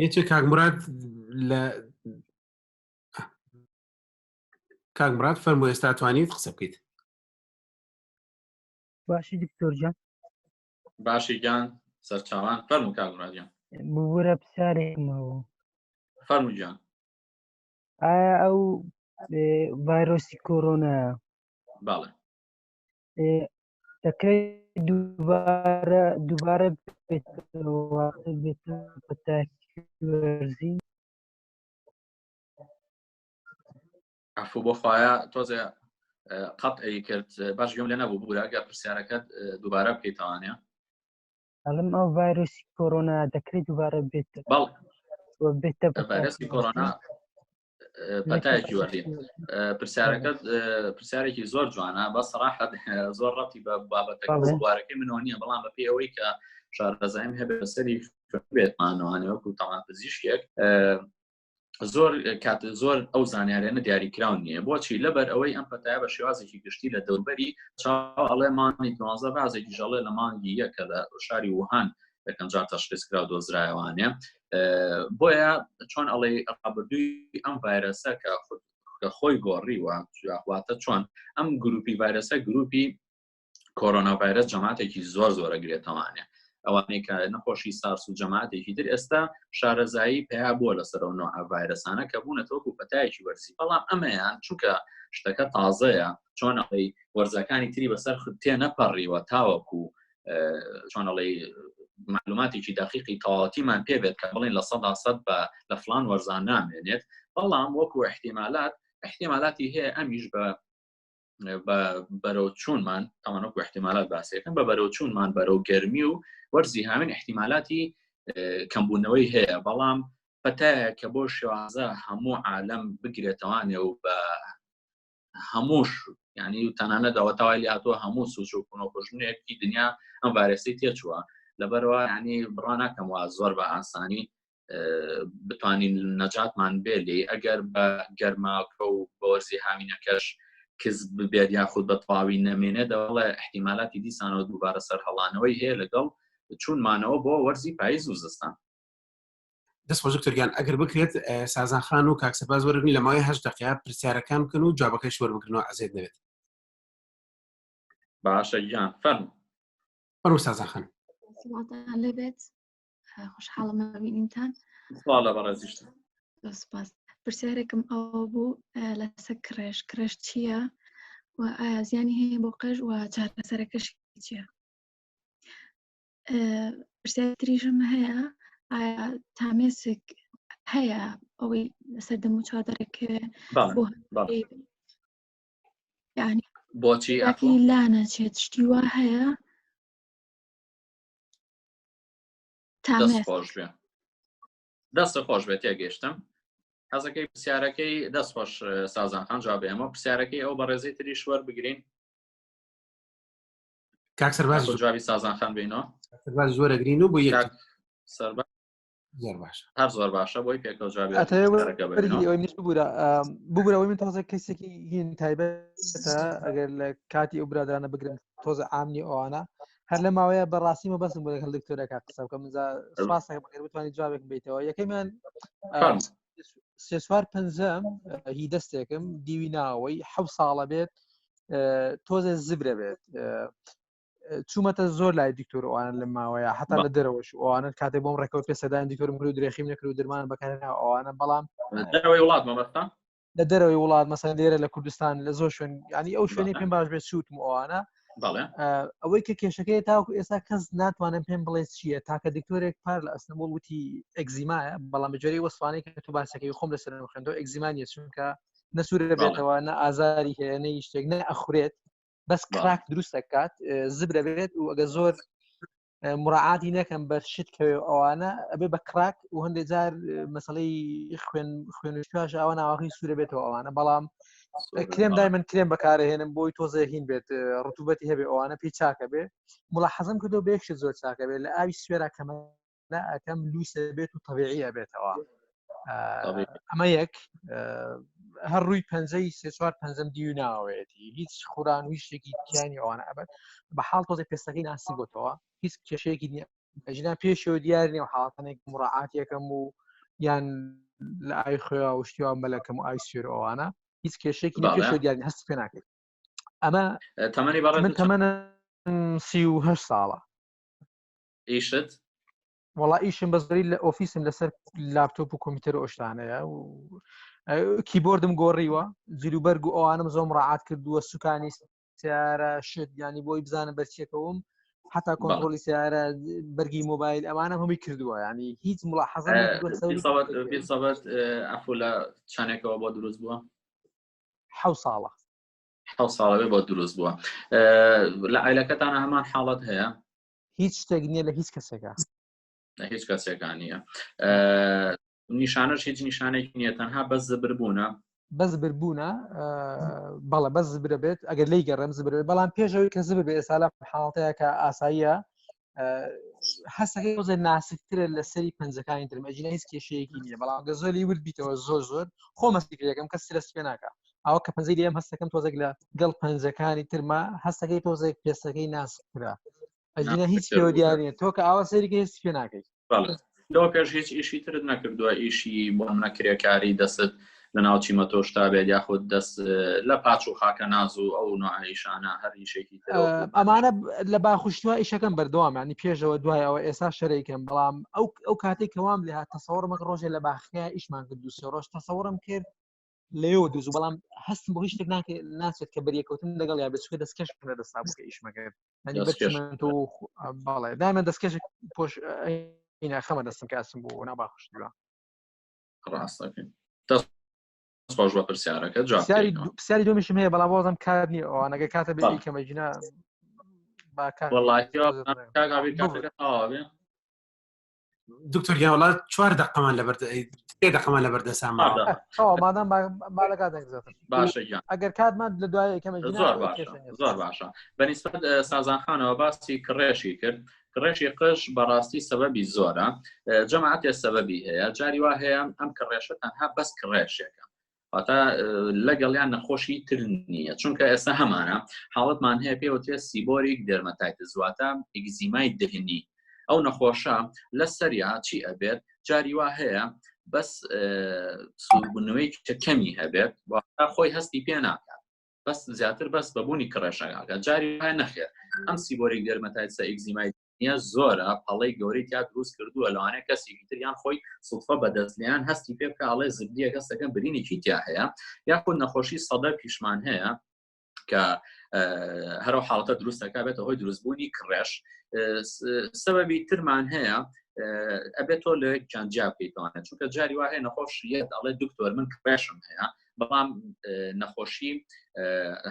یەکێ کاک مراد لە کاک مراد فەرمو ئێستا توانیت قسە بکەیت باشی دکتۆر جان باشی گیان سەرچاوان فەرمو کاک مراد گیان ببورە پرسیارێکمەوە فەرمو گیان ئایا ئەو ڤایرۆسی کۆرۆنا بەڵێ دەکرێت دووبارە دووبارە بێتەوە بێت پەتاکی وەرزی عفو بۆ خوایە تۆزێ قەت ئەی کرد باش گوێم لێ نەبوو بورە ئەگەر پرسیارەکەت دووبارە بکەیتوانێ ئەڵم ئەو ڤایرۆسی کۆرۆنا دەکرێت دووبارە بێت بەڵ بێتە ڤایرۆسی کۆرۆنا پەتایەکی وەردی پرسیارەکەت پرسیارێکی زۆر جوانە بە سەراحەت زۆر ڕەتی بە بابەتەکە بوارەکەی منەوە نییە بەڵام بەپێی ئەوەی کە شارەزایم هەبێ بەسەری بێتمانەوانێ وەکو تاوان پزیشکێک زۆر کات زۆر ئەو زانیارانە دیاریکراو نییە بۆچی لەبەر ئەوەی ئەم پەتایە بە شێوازێکی گشتی لە دەوربەری چاو ئەڵێ مانگی دوازە بازێکی ژەڵێ لە مانگی یەکە لە شاری وهان یەکەمجار تەشخیص کرا و دۆزرایەوانێ بۆیە چۆن ئەڵێ ڕابردووی ئەم ڤایرەسە کە کە خۆی گۆڕیوە واتە چۆن ئەم گروپی ڤایرەسە گروپی کۆرۆنا ڤایرەس جەماعەتێکی زۆر زۆرە گرێتەوانێ ئەوانەی کە نەخۆشی سارس و جەماعەتێکی تر ئێستا شارەزایی پیا بووە لەسەر ئەو نوعە ڤایرەسانە کە بوونەتە وەکو پەتایەکی وەرزی بەڵام ئەمەیان چونکە شتەکە تازەیە چۆن ئەڵێی وەرزەکانی تری بەسەر تێ نەپەڕیوە تاوەکو چۆن ئەڵێی معلوماتێکی دقیقی تەواوەتیمان پێ بێت کە بڵێن 100% بە لە فلان وەرزان نامێنێت بەڵام وەکو احتیمالات احتیمالاتی هەیە ئەمیش بە بە بەرەو چوونمان ئەوانەکو احتیمالات باسیەکەن بە بەرەو چوونمان بەرەو گەرمی و وەرزی هاوین احتیمالاتی کەمبوونەوەی هەیە بەڵام پەتایە کە بۆ شێوازە هەموو عالەم بگرێتەوانێ و بە هەمووش ینی و تەنانەت ئەوە تاوای لێ هاتووە هەموو سوچ و کونۆکۆژنێکی دنیا ئەم ڤایرەسی تێچووە لەبەرەوە ینی بڕا ناکەم وا زۆر بە ئاسانی بتوانین نەجاتمان بێ لێ ئەگەر بە گەرماکە و بەوەرزی هاوینەکەش کز ببێت یاخود بە تەواوی نەمێنێت دەڵێ احتیمالاتی دیسانەوە دووبارە سەرهەڵانەوەی هەیە لەگەڵ چوونمانەوە بۆ وەرزی پاییز و زستان. دەست خۆش دکتۆر گیان ئەگەر بکرێت سازان خان و کاک سەرباز وەرگن لە ماوەی هەشت دقیقە پرسیارەکان بکەن و جوابەکەش وەربگرنەوە ئەزێت نەبێت. باشە گیان فەرموو. فەرموو سازان خان. سڵاوتان لێبێت خۆشحاڵم بە بینینتان. سڵاو لە بەڕێزیشتان. زۆر سپاس. پرسیارێکم ئەوە بوو لەسەر کڕێژ، کڕێژ چییە و ئایا زیانی هەیە بۆ قژ و چارەسەرەکەشی چییە؟ پرسیار تریشم هەیە ئایا تامێسک هەیە ئەوەی لەسەر دەم و چاو دەرەکەوێ بۆ یعنی بۆچی لا ناچێت شتی وا هەیە دەست خۆش بێ دەست خۆش بێت تێگەشتم حەزەکەی پرسیارەکەی دەست خۆش سازان خان جواب ئێمە پرسیارەکەی ئەو بەڕێزی تریش وەربگرین کاک سەرباز جوابی سازان خان بینەوە سەرباز زۆرەگرین و بۆ یەک سەرباز زۆر باشە هەر زۆر باشە بۆی پێکەوە جوابی ئەوەی منیش ببورە ببورە ئەوەی من تازە کەسێکی هین تایبەتە ئەگەر لە کاتی ئەو برادرانە بگرم تۆزە ئامنی ئەوانە هەر لە ماوەیە بەڕاستی مە بەسم بۆ لەگەڵ دکتۆرەکە قسە بکەم سپاس بەگەر بتوانانی جوابێک بیتەوە یەکەمیان. سێ چوار پەنجەم هی دەستێکم دیوی ناوەی حە ساڵە بێت تۆزێ زبرە بێت چوومەتە زۆر لای دکتۆر ئەوانە لە ماوەیە حتا لە دەرەوەش ئەوانە کاتێک بۆم ڕێکەوت پێ سەدان دکتۆرم کرد و درێخیم نەکرد و درمان بەکارنا ئەوانە بەڵام دەرەوەی وڵات مەبەستە لە دەرەوەی وڵات مەسەن لێرە لە کوردستان لە زۆر شوێن ینی ئەو شوێنی پێم باش بێت سووتم ئەوانە ئەوەی کە کێشەکەی تاوکو ئێستا کەس ناتوانم پێم بڵێ چییە تاکە دکتۆرێک پار لە ئەستنبول وتی ئەگزیمایە بەڵام بەجۆری وەسوانەی کە تو باسەکەی خۆم لەسەر خوێندەوە ئەگزیمانە چونکە نەسوورە بێتەوە نە ئازاری هەیە نە شتێک نە ئەخورێت بەس crack دروست دەکات زبرە بێت و ئەگە زۆر مراعاتی نەکەم بەر شت کەوێ ئەوانە ئەبێ بە crack و هەندێک جار مەسلەی خوێن خوێنشتاش ئەوە ناوەخی سوورە بێتەوە ئەوانە بەڵام کرێم دای من کرێم بەکارهێنم بۆی تۆزێ هین بێت ڕتوبەتی هەبێ ئەوانە پێی چاکە بێ مڵا حەزم کردو بێکشت زۆر چاکە بێت لە ئاوی سوێرا کەمە لا ئەکەم لوسە بێت و طبیعیە بێتەوە ئەمە یەک هەر ڕووی پەنجەی سێ چوار پەنجەم دیو ناوێتی هیچ خوران و هیچ شتێکی تیانی ئەوانە ئەبەت بە حاڵ تۆزێ پێستەکەی ناسی بۆتەوە هیچ کێشەیەکی نییە ئەژینا پێشەوە دیار نیە و حاڵەتانێک مڕعاتیەکەم و یان لە ئاوی خوێ و شتیوا مەلەکەم و ئاوی سوێر ئەوانە هیچ کێشێکی نیە پێشەوە دیار نیە هەست پێ ناکەیت ئەمە تەمەنی بەڕێز من تەمەنم 38 ساڵە ئیشت؟ وەڵا ئیشم بە زۆری لە ئۆفیسم لەسەر لاپتۆپ و کۆمپیوتەر و شتانەیە و کیبۆردم گۆڕیوە جلوبەرگ و ئەوانم زۆم ڕعات کردووە سوکانی سیارە شت ینی بۆی بزانم بەرچیەکەوم حتا کۆنترۆلی سیارە بەرگی مۆبایل ئەمانە هەمووی کردووە ینی هیچ ملاحەزە سەبت ئەفو لە چانێکەوە بۆ دروست بووە حە ساڵە حە ساڵەوێ بۆ دروست بووە لە ئایلەکەتانە هەمان حاڵەت هەیە هیچ شتێک نییە لە هیچ کەسێکە لە هیچ کەسێکان نییە نیشانەش هیچ نیشانێک نییە تەنها بەس زبربوونە بەس بربوونە بەڵە بەس زبرە بێت ئەگەر لی گەڕێم زبر بێت بەڵام پێشەوەی کە زبر بێ ئێستا لە حاڵەتەیە کە ئاساییە هەستەکەی تۆزێ ناسکترە لە سەری پەنجەکانی ترم ئەجینا هیچ کێشەیەکی نییە بەڵام گە زۆری ورد بیتەوە زۆر زۆر خۆ مەسیکەکەم کەس سرس پێ ناکە ئەوە کە پەنجەی لێم هەستەکەم تۆزێک لە گەڵ پەنجەکانی ترما هەستەکەی تۆزێک پێستەکەی ناسکترە ئەجینا هیچ پێوە دیار نیە تۆ کە ئاوا سەیری کە هیچ پێ ناکەیت لەوە پێش هیچ ئیشی ترت نەکردووە ئیشی بۆ منە کرێکاری دەست لە ناو چیمەتۆشتا بێت یاخود دەست لە پاچ و خاکە ناز و ئەو نوعیشانە هەر ئیشێکی تر ئەمانە لە باخشتوە ئیشەکەم بەردەوام ینی پێشەوە دوای ئەوە ئێستا شەرێکم بەڵام ئەو ئەو کاتێک کەوام لێ هات تەسەوڕمەک ڕۆژێ لە باخەکە ئیشمان کرد دوو سێ ڕۆژ تەسەوڕم کرد لەوێوە دروست بەڵام هەستم بۆ هیچ شتێک ناکرێت ناچێت کە بەریەکەوتن لەگەڵ یا بچکە دەستکەش لە دەستا بوو کە ئیشمە کرد ینی بەچمەند و بەڵێ دایمە دەستکەش پۆش ئینا خەمە دەستم کە ئەسم بۆ نا باخشتوە ڕاستەکەی دەست خۆش بە پرسیارەکە جواب پرسیاری پرسیاری دومیشم هەیە بەڵام بۆزم کات نییە ئەوانەگە کاتە بێ کەمە ژینا با کات وەڵڵاهی کاک عەبیر کاتەکە تەواو بێ دکتۆر گیان وڵات چوار دقەمان لەبەر سێ دقەمان لەبەر دەسامە مادام باشە گیان ئەگەر کاتمان لە دوای کەمە زۆر باشە زۆر باشە بەنیسبەت سازان خانەوە باسی کڕێشی کرد کڕێشی قژ بەڕاستی سەبەبی زۆرە جەماعەتێ سەبەبی هەیە جاری وا هەیە ئەم کڕێشە تەنها بەس کڕێشێکە واتە لەگەڵیان نەخۆشی تر نییە چونکە ئێستا هەمانە حاڵەتمان هەیە پێوترێ seborrheic dermatitis واتە ئیگزیمای دهنی ئەو نەخۆشە لە سەریا چی ئەبێت جاری وا هەیە بەس سووربوونەوەی کەمی هەبێت خۆی هەستی پێ ناکات بەس زیاتر بەس بەبوونی کڕێشەکە جاری وایە نەخێر ئەم seborrheic dermatitis ە ئیگزیمای نیە زۆرە پەڵەی گەورەی تیا دروست کردووە لەوانەیە کەسێکی تریان خۆی سوتفە بەدەست لیان هەستی پێ بکە ئەڵێ زبدیە کەسەکە برینێکی تیا هەیە یاخود نەخۆشی سەدە پیشمان هەیە کە هەرو حاڵەتە دروستەکە بێتە هۆی دروستبوونی کڕێش سەبەبی ترمان هەیە ئەبێت تۆ لە گیان جیا بکەیتوانێت چونکە جاری وا هەیە نەخۆش یەت ئەڵێ دکتۆر من کڕێشم هەیە بەڵام نەخۆشی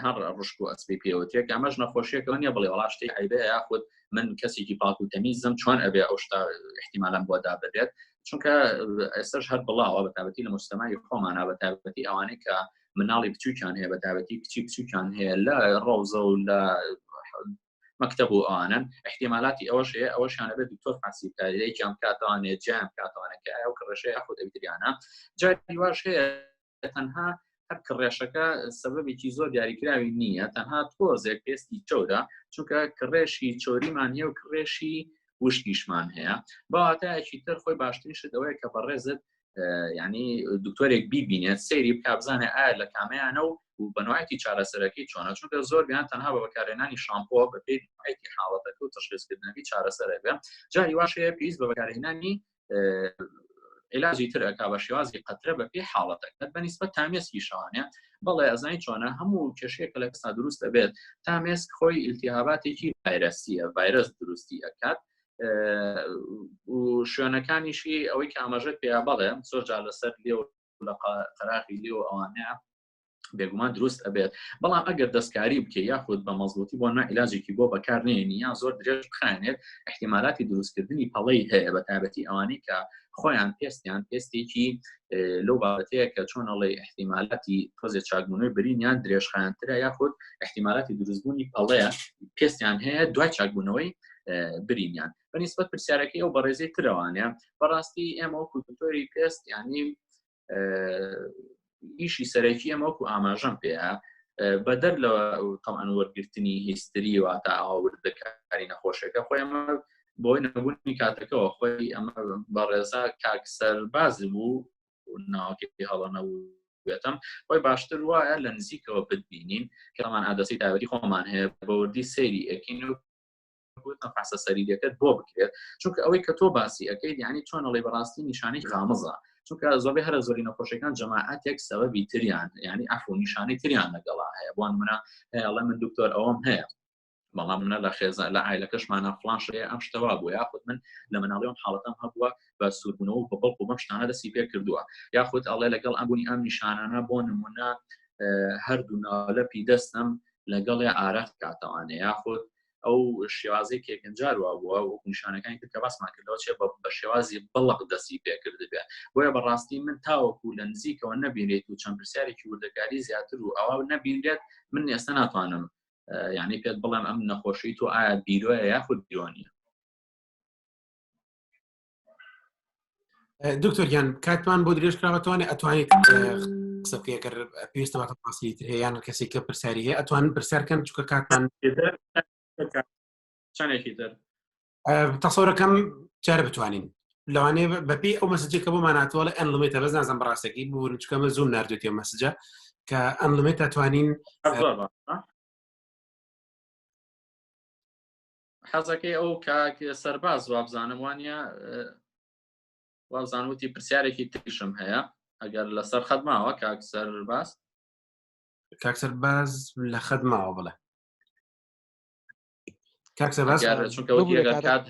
هەر ڕشک و ئەسپی پێوترێک ئەمەش نەخۆشیەکەەوە نیە بڵێ وڵا شتێک عیبەیە یاخود من کەسێکی پاک و تەمیزم چۆن ئەبێ ئەو شتا احتیمالم بۆ دابدرێت چونکە ئێستش هەر بڵاوە بە تابەتی لە مستەمای خۆمانە بە تابەتی ئەوانەی کە مناڵی بچووکیان هەیە بە تابەتی کچی بچووکیان هەیە لە ڕەوزە و لە مەکتەب و ئەوانن احتیمالاتی ئەوەش هەیە ئەوەشیان ئەبێت دکتۆر فاسی بکات یەکیان بکاتوانێ جیان بکاتوانێت کە ئەو کڕێشە یاخود ئەوی تریانە جاری واش هەیە تەنها هەر کڕێشەکە سەبەبێکی زۆر دیاریکراوی نییە تەنها تۆزێک پێستی چەورە چونکە کڕێشی چۆریمان هەیە و کڕێشی وشکیشمان هەیە بە واتایەکی تر خۆی باشترین شت ئەوەیە کە بەڕێزت. ینی دکتۆرێک بیبینێت سەیری بک بزانێ ئایا لە کامیانە و و بەنوعەتی چارەسەرەکەی چۆنە چونکە زۆر بیان تەنها بە بەکارهێنانی شامپۆ بە پێی نوعەتی حاڵەتەکە و تەشخیصکردنەکەی چارەسەرە بێ جاری واش هەیە پێویست بە بەکارهێنانی علاجی تر ئەکا بە شێوازی قەترە بە پێی حاڵەتەکە بە نیسبەت تامێسکی شوانە بەڵێ ئەزانی چۆنە هەموو کێشەیەکە لە کەسا دروست دەبێت تامێسک خۆی ئیلتیهاباتێکی ڤایرەسیە ڤایرەس دروستی ئەکات و شوێنەکانیشی ئەوەی کە ئاماژەت پێیا بەڵێ زۆر جار لەسەر لێو لە قەراغی لێو ئەوانەیە بێگومان دروست ئەبێت بەڵام ئەگەر دەستکاری بکە یاخود بە مەزبوتی بۆ عیلاجێکی بۆ بەکار نێنی یان زۆر درێژ بخایەنێت احتیمالاتی دروستکردنی پەڵەی هەیە بە تایبەتی ئەوانەی کە خۆیان پێستیان پێستێکی لەو بابەتەیە کە چۆن ئەڵێ احتیمالاتی تۆزێ چاکبوونەوەی برینیان درێژخایەنترە یاخود احتیمالاتی دروستبوونی پەڵەیە پێستیان هەیە دوای چاکبوونەوەی برینیان بەنیسبەت پرسیارەکەی ئەو بەڕێزەی ترەوانە بەڕاستی ئێمە وەکو دکتۆری پێست ینی ئیشی سەرەکی ئەمە وەکو ئاماژەم پێە بەدەر لە تەمان وەرگرتنی هیستری واتە ئاوردەکاری نەخۆشەکە خۆی ئەمە بۆی نەبوونی کاتەکەەوە خۆی ئەمە بەڕێزا کاک سەرباز بوو ناوەکەی هەڵە نەبوو بێتم خۆی باشتر وایە لە نزیکەوە بتبینین کەمان ئادەسی تایبەتی خۆمان هەیە بەوردی سەیری ئەکین و فحصە سەریرەکەت بۆ بکرێت چونکە ئەوەی کە تۆ باسی ئەەکەیت یعنی چۆن ئەڵێ بەڕاستی نیشانەی غامزە چونکە زۆربەی هەرە زۆری نەخۆشەکان جەماعەتێک سەبەبی تریان یعنی ئەفو نیشانەی تریان لەگەڵا هەیە بۆ منە ئەڵێ من دکتۆر ئەوەم هەیە بەڵام منە لە خێزان لە عیلەکەشمانە فلان شەیە ئەم شتەوا بوو یاخود من لە مناڵیەوە حاڵەتم هەبووە بە سووربوونەوە بە بەڵک و بەم شتانە دەستی پێ کردووە یاخود ئەڵێ لەگەڵ ئەم بوونی ئەم نیشانانە بۆ نمونە هەردوو ناولەپی دەستم لەگەڵێ ئارەق کاتەوانێ یاخود ئەو شێوازەی کێکنجار وا بووە وەک نیشانەکانی تر کە باسمان کردەوە چێ بە شێوازی بەڵق دەستی پێکرد بێ بۆیە بەڕاستی من تاوەکو لە نزیکەوە نەبینێت و چەند پرسیارێکی وردەکاری زیاتر و ئەوە نەبینرێت من ئێستا ناتوانم یعنی پێت بڵێم ئەم نەخۆشی تۆ ئایا بیرۆیە یاخود بیرۆ نییە. دکتۆر گیان کاتمان بۆ درێژ کراوەتوانێ ئەتوانیت قسە بکەی ئەگەر پێویستە بە تەفاسیلی تر هەیە یان کەسێک کە پرسیاری هەیە ئەتوانن پرسیار کەن چونکە کاتمان چەندێکی تر تەسەورەکەم جارە بتوانین لەوانەیە بەپی ئەو message ە کە بۆمان هاتووە لە unlimited ە بەس نازم بەڕاستەکەی ببورن چونکە ئەمە زووم ناردوێتی ئەو message ە کە unlimited ە توانین زۆر باشە. حەزەکەی ئەو کاک سەرباز وابزانم وانە وابزان وتی پرسیارێکی تریشم هەیە ئەگەر لەسەر خەت ماوە کاک سەرباز کاک سەرباز لە خەت ماوە بڵێ کاک سەرباز چونکە وتی ئەگەر کات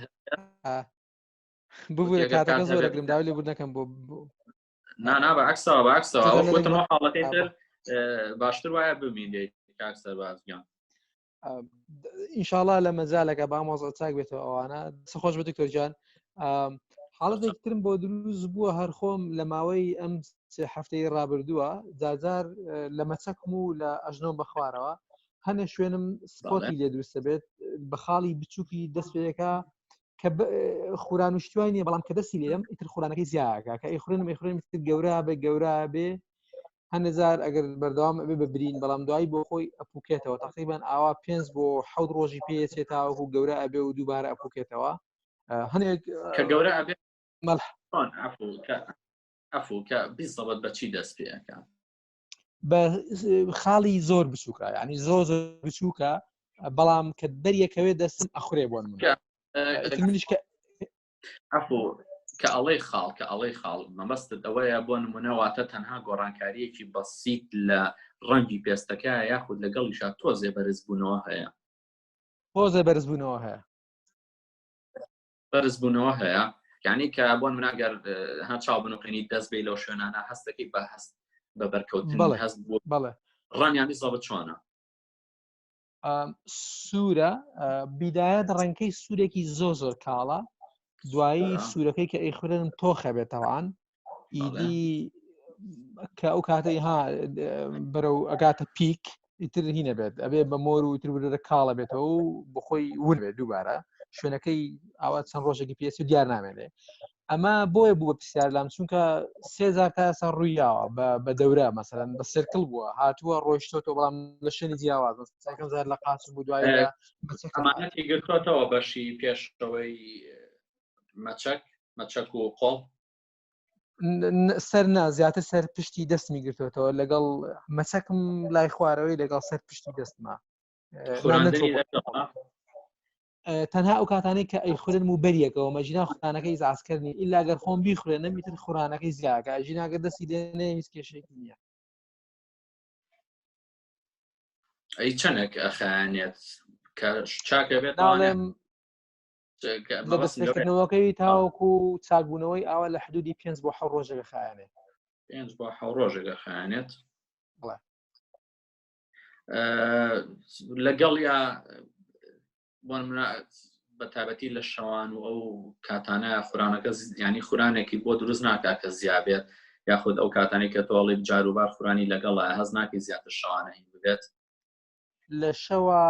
ببورە کاتەکە زۆر ئەگرم داوای لێبوردنەکەم بۆ نا نا بە عکسەوە بە عکسەوە ئەوە وتم حاڵەتەی تر باشتر وایە بمینێت کاک سەرباز گیان ئینشاڵا لە مەجالەکە با مۆزە چاک بێتەوە ئەوانە دەست خۆش بە دکتۆر گیان حاڵەتێک ترم بۆ دروست بووە هەر خۆم لە ماوەی ئەم سێ هەفتەی ڕابردووە جارجار لە مەچەکم و لە ئەژنۆم بەخوارەوە هەنێ شوێنم spot ی لێ دروستە بێت بە خاڵی بچووکی دەست پێەکە کە خوران و شتوای نییە بەڵام کە دەستی لێم ئیتر خورانەکەی زیاکە کە ئەی خوێنم ئیتر گەورە بێ گەورە بێ هەندێک جار ئەگەر بەردەوام ئەبێ بە برین بەڵام دوایی بۆ خۆی ئەپوکێتەوە تقریبان ئاوا پێنج بۆ حەوت ڕۆژی پێچێت تاوەکو گەورە ئەبێ و دووبارە ئەپوکێتەوە هەنێک کە گەورە ئەبێ مەڵ عفو کە بیزەوت بەچی دەست پێەکە بە خاڵی زۆر بچووکە ینی زۆر زۆر بچووکە بەڵام کە دەریەکەوێت دەستم ئەخورێ بۆن منیش کە عفو کە ئەڵێی خاڵ کە ئەڵێی خاڵ مەبەستت ئەوەیە بۆ نمونە واتە تەنها گۆڕانکاریەکی بەسیت لە ڕەنگی پێستەکە یاخود لەگەڵیشا تۆزێ بەرزبوونەوە هەیە تۆزێ بەرزبوونەوە هەیە بەرزبوونەوە هەیە یعنی کە بۆن مناگەر ها چاو بنوقێنی دەست بێ لەو شوێنانە هەستەکەی بە هەست بە بەرکەوتن هەست بۆ بەڵێ ڕەنیان زەبت چۆنە سوورە بیدایەت ڕەنکەی سوورێکی زۆ زۆر کاڵە دوایی سوورەکەی کە ئەیخورێنم تۆخە بێتەوان ئیدی کە ئەو کاتەی ها بەرەو ئەگاتە پیک ئیتر هی نەبێت ئەبێ بە مۆر و ئیتر ورە کاڵە بێتەوە و بخۆی ون بێت دووبارە شوێنەکەی ئاوا چەند ڕۆژێکی پێسی و دیار نامێنێ ئەمە بۆیە بوو بە پرسیار لام چونکە سێزار تا ئێستا ڕوویاوە بە دەورە مەسەرەن بە سێرکل بووە هاتووە ڕۆیشتۆتەوە بەڵام لە شوێنی جیاواز یەکەم جار لە قاچم بوو دوای لە مەچەکم هات. ئەمانەتی گرتووەتەوە بەشی پێشەوەی مەچەک مەچەک و قۆڵ. سەر نا زیاتر سەر پشتی دەستمی گرتوێتەوە لەگەڵ مەچەکم لای خوارەوەی لەگەڵ سەر پشتی دەستما تەنها ئەو کاتانەی کە ئەی خورێنم و بەریەکەوە مەجینا خورانەکەی زاسکردنی ئیلا گەر خۆم بیخورێنم ئیتر خورانەکەی زیاکە ژیناگە دەستی لێ نەیە کێشێکی نییە. ئەی چەندێک ئەخایەنێت کە چاکە بێت ناڵێم لە دەستپێکردنەوەکەی تاوەکو چاکبوونەوەی ئاوا لە حدودی پێنج بۆ حەوت ڕۆژێک خایەنێت. پێنج بۆ حەوت ڕۆژێک خایەنێت. لەگەڵ یا بۆ بە تایبەتی لە شەوان و ئەو کاتانە خورانەکە ینی خورانێکی بۆ دروست ناکات کە زیابێت یاخود ئەو کاتانی کە تۆڵی جاروبار خورانی لەگەڵە هەز ناکەی زیاتر شەوانە هین ببێت. لە شەوە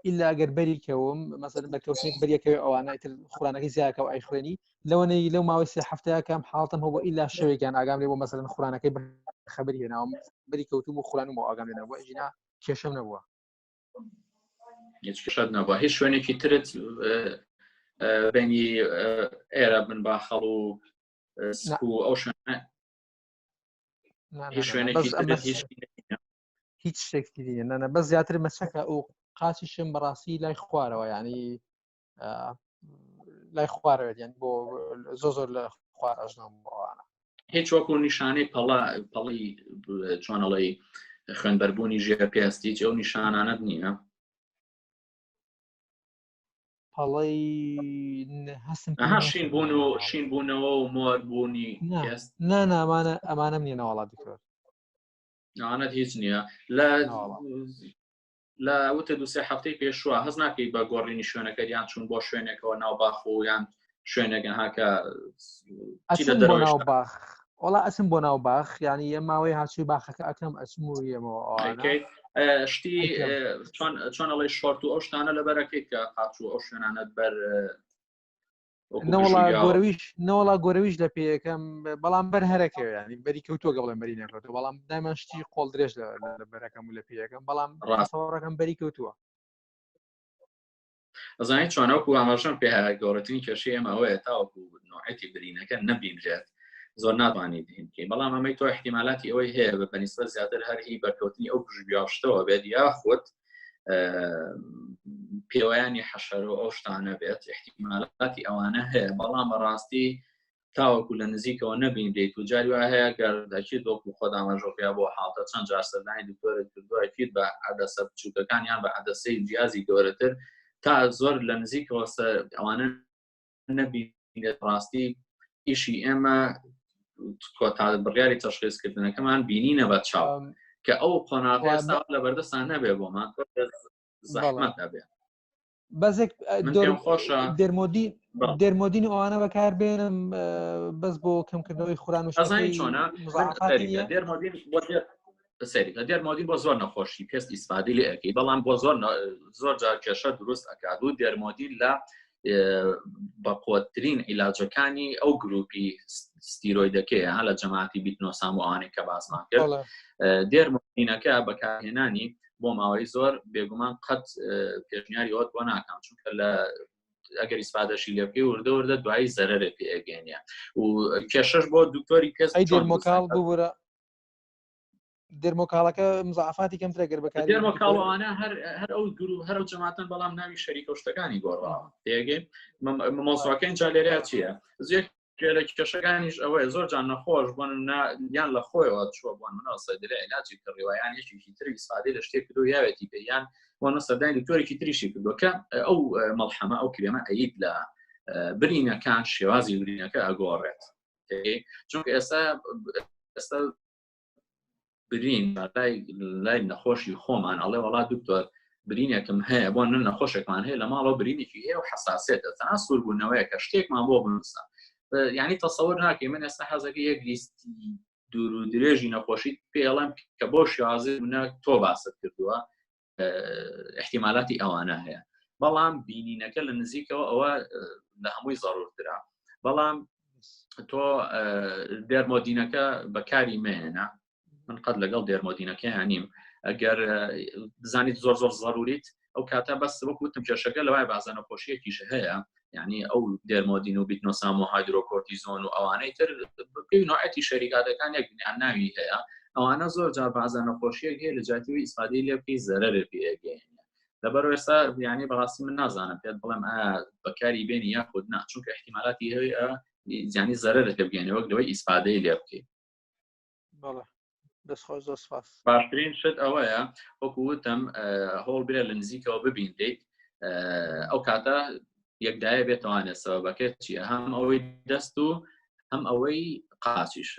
ئیلا گەر بەری کەوم مەسەلەن بە کەوتنێک بەریەکەوێ ئەوانە ئیتر خورانەکەی زیاکە و ئەیخوێنی لەوەنەی لەو ماوەی سێ هەفتەیە کەم حاڵتم هەبوو ئیلا شەوێکیان ئاگام لێ بۆ مەسەلەن خورانەکەی بە خەبەری هێناوم بەری کەوتوم و خورانم و ئاگام لێ نەبوو ئەگینا کێشەم نەبووە. هیچ کێشەت نەبووە هیچ شوێنێکی ترت بینی ئێرە بن باخەڵ و سک و ئەو شوێنە هیچ شوێنێکی ترت هیچ هیچ شتێک نیە نەنە بەس زیاتر مەچەکە ئەو قاچیشم بەڕاستی لای خوارەوە ینی لای خوارەوە یان بۆ زۆ زۆر لە خوار ئەژنۆم بۆوانە هیچ وەکو نیشانەی پەڵە پەڵی چۆنەڵی خوێنبەربوونی ژێر پێست هیچ ئەو نیشانانەت نییە؟ پەڵەی هەستم ئەها شین بوون و شین بوونەوە و مۆر بوونی پێست نا نا ئەمانە ئەمانەم نییە نەوەڵا دکتۆر. ئەوانەت هیچ نییە لە لە وتە دوسێ هەفتەی پێشوە هەز ناکەی بە گۆڕینی شوێنەکە یان چوون بۆ شوێنێکەوە ناو باخ و یان شوێنێکە هاکە ناو باخ وڵا ئەچم بۆ ناو باخ ینی یە ماوەی هاچوی باخەکە ئەەکەم ئەچم و یەمەوە شتی چۆن چۆن ئەڵێ شۆرت و ئەو شتانە لەبەرەکەی کە قاچ و ئەو شوێنانەت بەر نەوەڵا گۆرەویش نەوەڵا گۆرەویش لە پێیەکەم بەڵام بەر هەرەکەوێ ینی بەری کەوتووە گە بڵێم بەری نەکەوتووە بەڵام دایمان شتی قۆڵ درێژ لە بەرەکەم و لە پێیەکەم بەڵام ڕاستەوەڕەکەم بەری کەوتووە. ئەزانی چۆنە وەکو ئاماژەم پێ هەیە گەورەترین کێشەی ئێمە ئەوەیە تاوەکو نوعەتی برینەکە نەبینرێت زۆر ناتوانیت هین بکەی بەڵام ئەمەی تۆ احتیمالاتی ئەوەی هەیە بە بەنیسبەت زیاتر هەر هی بەرکەوتنی ئەو گژوگیاو شتەوە بێت یاخود پێوەیانی حەشەر و ئەو شتانە بێت احتیمالاتی ئەوانە هەیە بەڵام بەڕاستی تاوەکو لە نزیکەوە نەبینرێت و جاری وا هەیە گەر ئەکید وەکو خۆت ئاماژەو پێ بۆ حاڵتە چەند جار سەردانی دکتۆرت کردووە ئەکید بە عەدەسە بچووکەکان یان بە عەدەسەی جیازی گەورەتر تا زۆر لە نزیکەوە سەر ئەوانە نەبینێت ڕاستی ئیشی ئێمە کۆتا بڕیاری تەشخیصکردنەکەمان بینینە بە چاو کە ئەو قۆناغ ئێستا لە بەردەستان نەبێ بۆمان زەحمەت ئەبێ بەزێک دەرمۆدی دەرمۆدین ئەوانە بەکار بێنم بەس بۆ کەمکردنەوەی خوران و ئەزانی چۆنە دەرمۆدین بۆ سەری دەرمۆدین بۆ زۆر نەخۆشی پێست ئیسفادی لێ ئەەکەی بەڵام بۆ زۆر زۆر جار کێشە دروست ئەکات و دەرمۆدین لە بەقوترین عیلاجەکانی ئەو گروپی ستیرۆیدەکەیە لە جەماعتی بیتنۆسام و ئەوانەی کە باسمان کرد دێرمۆدینەکە بەکارهێنانی بۆ ماوەی زۆر بێگومان قەت پێشنیاری ئەوت بۆ ناکەم چونکە لە ئەگەر ئیسفادەشی لێ بکەی وردە وردە دوایی زەرەرێ پێ ئەگەێنە و کێشەش بۆ دکتۆری پێست ئەی دێرمۆکاڵ ببورە دێرمۆکاڵەکە مزعفاتی کەمترە گەر بەکاری دێرمۆکاڵوانە هەر هەر ئەو گرو هەر ئەو جەماعەتەن بەڵام ناوی شەریکە و شتەکانی گۆڕاوە تێگەی مەمۆساکەین جا لێرە چییە زیێک لە کێشەکانیش ئەوەیە زۆر جان نەخۆش بۆن یان لە خۆیەوە چوە بۆن منەوە سەدرە علاجی کڕیوە یان یەکێکی تری ئیسفادەی لە شتێک کردو یاوێتی پێ یان بۆ نە سەردانی دکتۆرێکی تریشی کردووە کە ئەو مەڵحەمە ئەو کرێمە ئەیت لە برینەکان شێوازی برینەکە ئەگۆڕێت چونکە ئێستا ئێستا برین لای لای نەخۆشی خۆمان ئەڵێ وڵا دکتۆر برینێکم هەیە بۆ نن نەخۆشێکمان هەیە لە ماڵەوە برینێکی هەیە و حساسێتە تەنها سووربوونەوەیە کە شتێکمان بۆ بنووسە یعنی تەسەور ناکەی من ئێستا حەزەکە یەک لیستی دوور و درێژی نەخۆشی پێڵم کە بۆ شێوازی منە تۆ باست کردووە احتیمالاتی ئەوانە هەیە بەڵام بینینەکە لە نزیکەوە ئەوە لە هەمووی زەڕورترە بەڵام تۆ دێرمۆدینەکە بەکاری مێنە من قەت لەگەڵ دێرمۆدینەکەیان نیم ئەگەر بزانیت زۆر زۆر زەڕوریت ئەو کاتە بەس وەک وتم کێشەکە لەوای بازە نەخۆشیەکیش هەیە. یعنی ئەو دێرمۆدین و بیتنۆسام و هایدرۆکۆرتیزۆن و ئەوانەی تر پێی نوعەتی شەریکاتەکان یەک یان ناوی هەیە ئەوانە زۆر جار بازە نەخۆشیەک هەیە لە جاتیوی ئیسفادەی لێ بکەی زەرەرێ پێگەیەنێ لەبەر ئێستا یعنی بەڕاستی من نازانم پێت بڵێم بەکاری بێنی یاخود نا چونکە احتیمالاتی هەیە زیانی زەرەرت پێ بگەێنێ وەک لەوەی ئیسفادەی لێ بکەیت بەڵێ دەستخۆش زۆر سپاس باشترین شت ئەوەیە وەکو وتم هۆڵ برێ لە نزیکەوە ببینیت ئەو کاتە یەکدایە بێتوانێت سەبەکە چییە هەم ئەوەی دەست و هەم ئەوەی قاچیش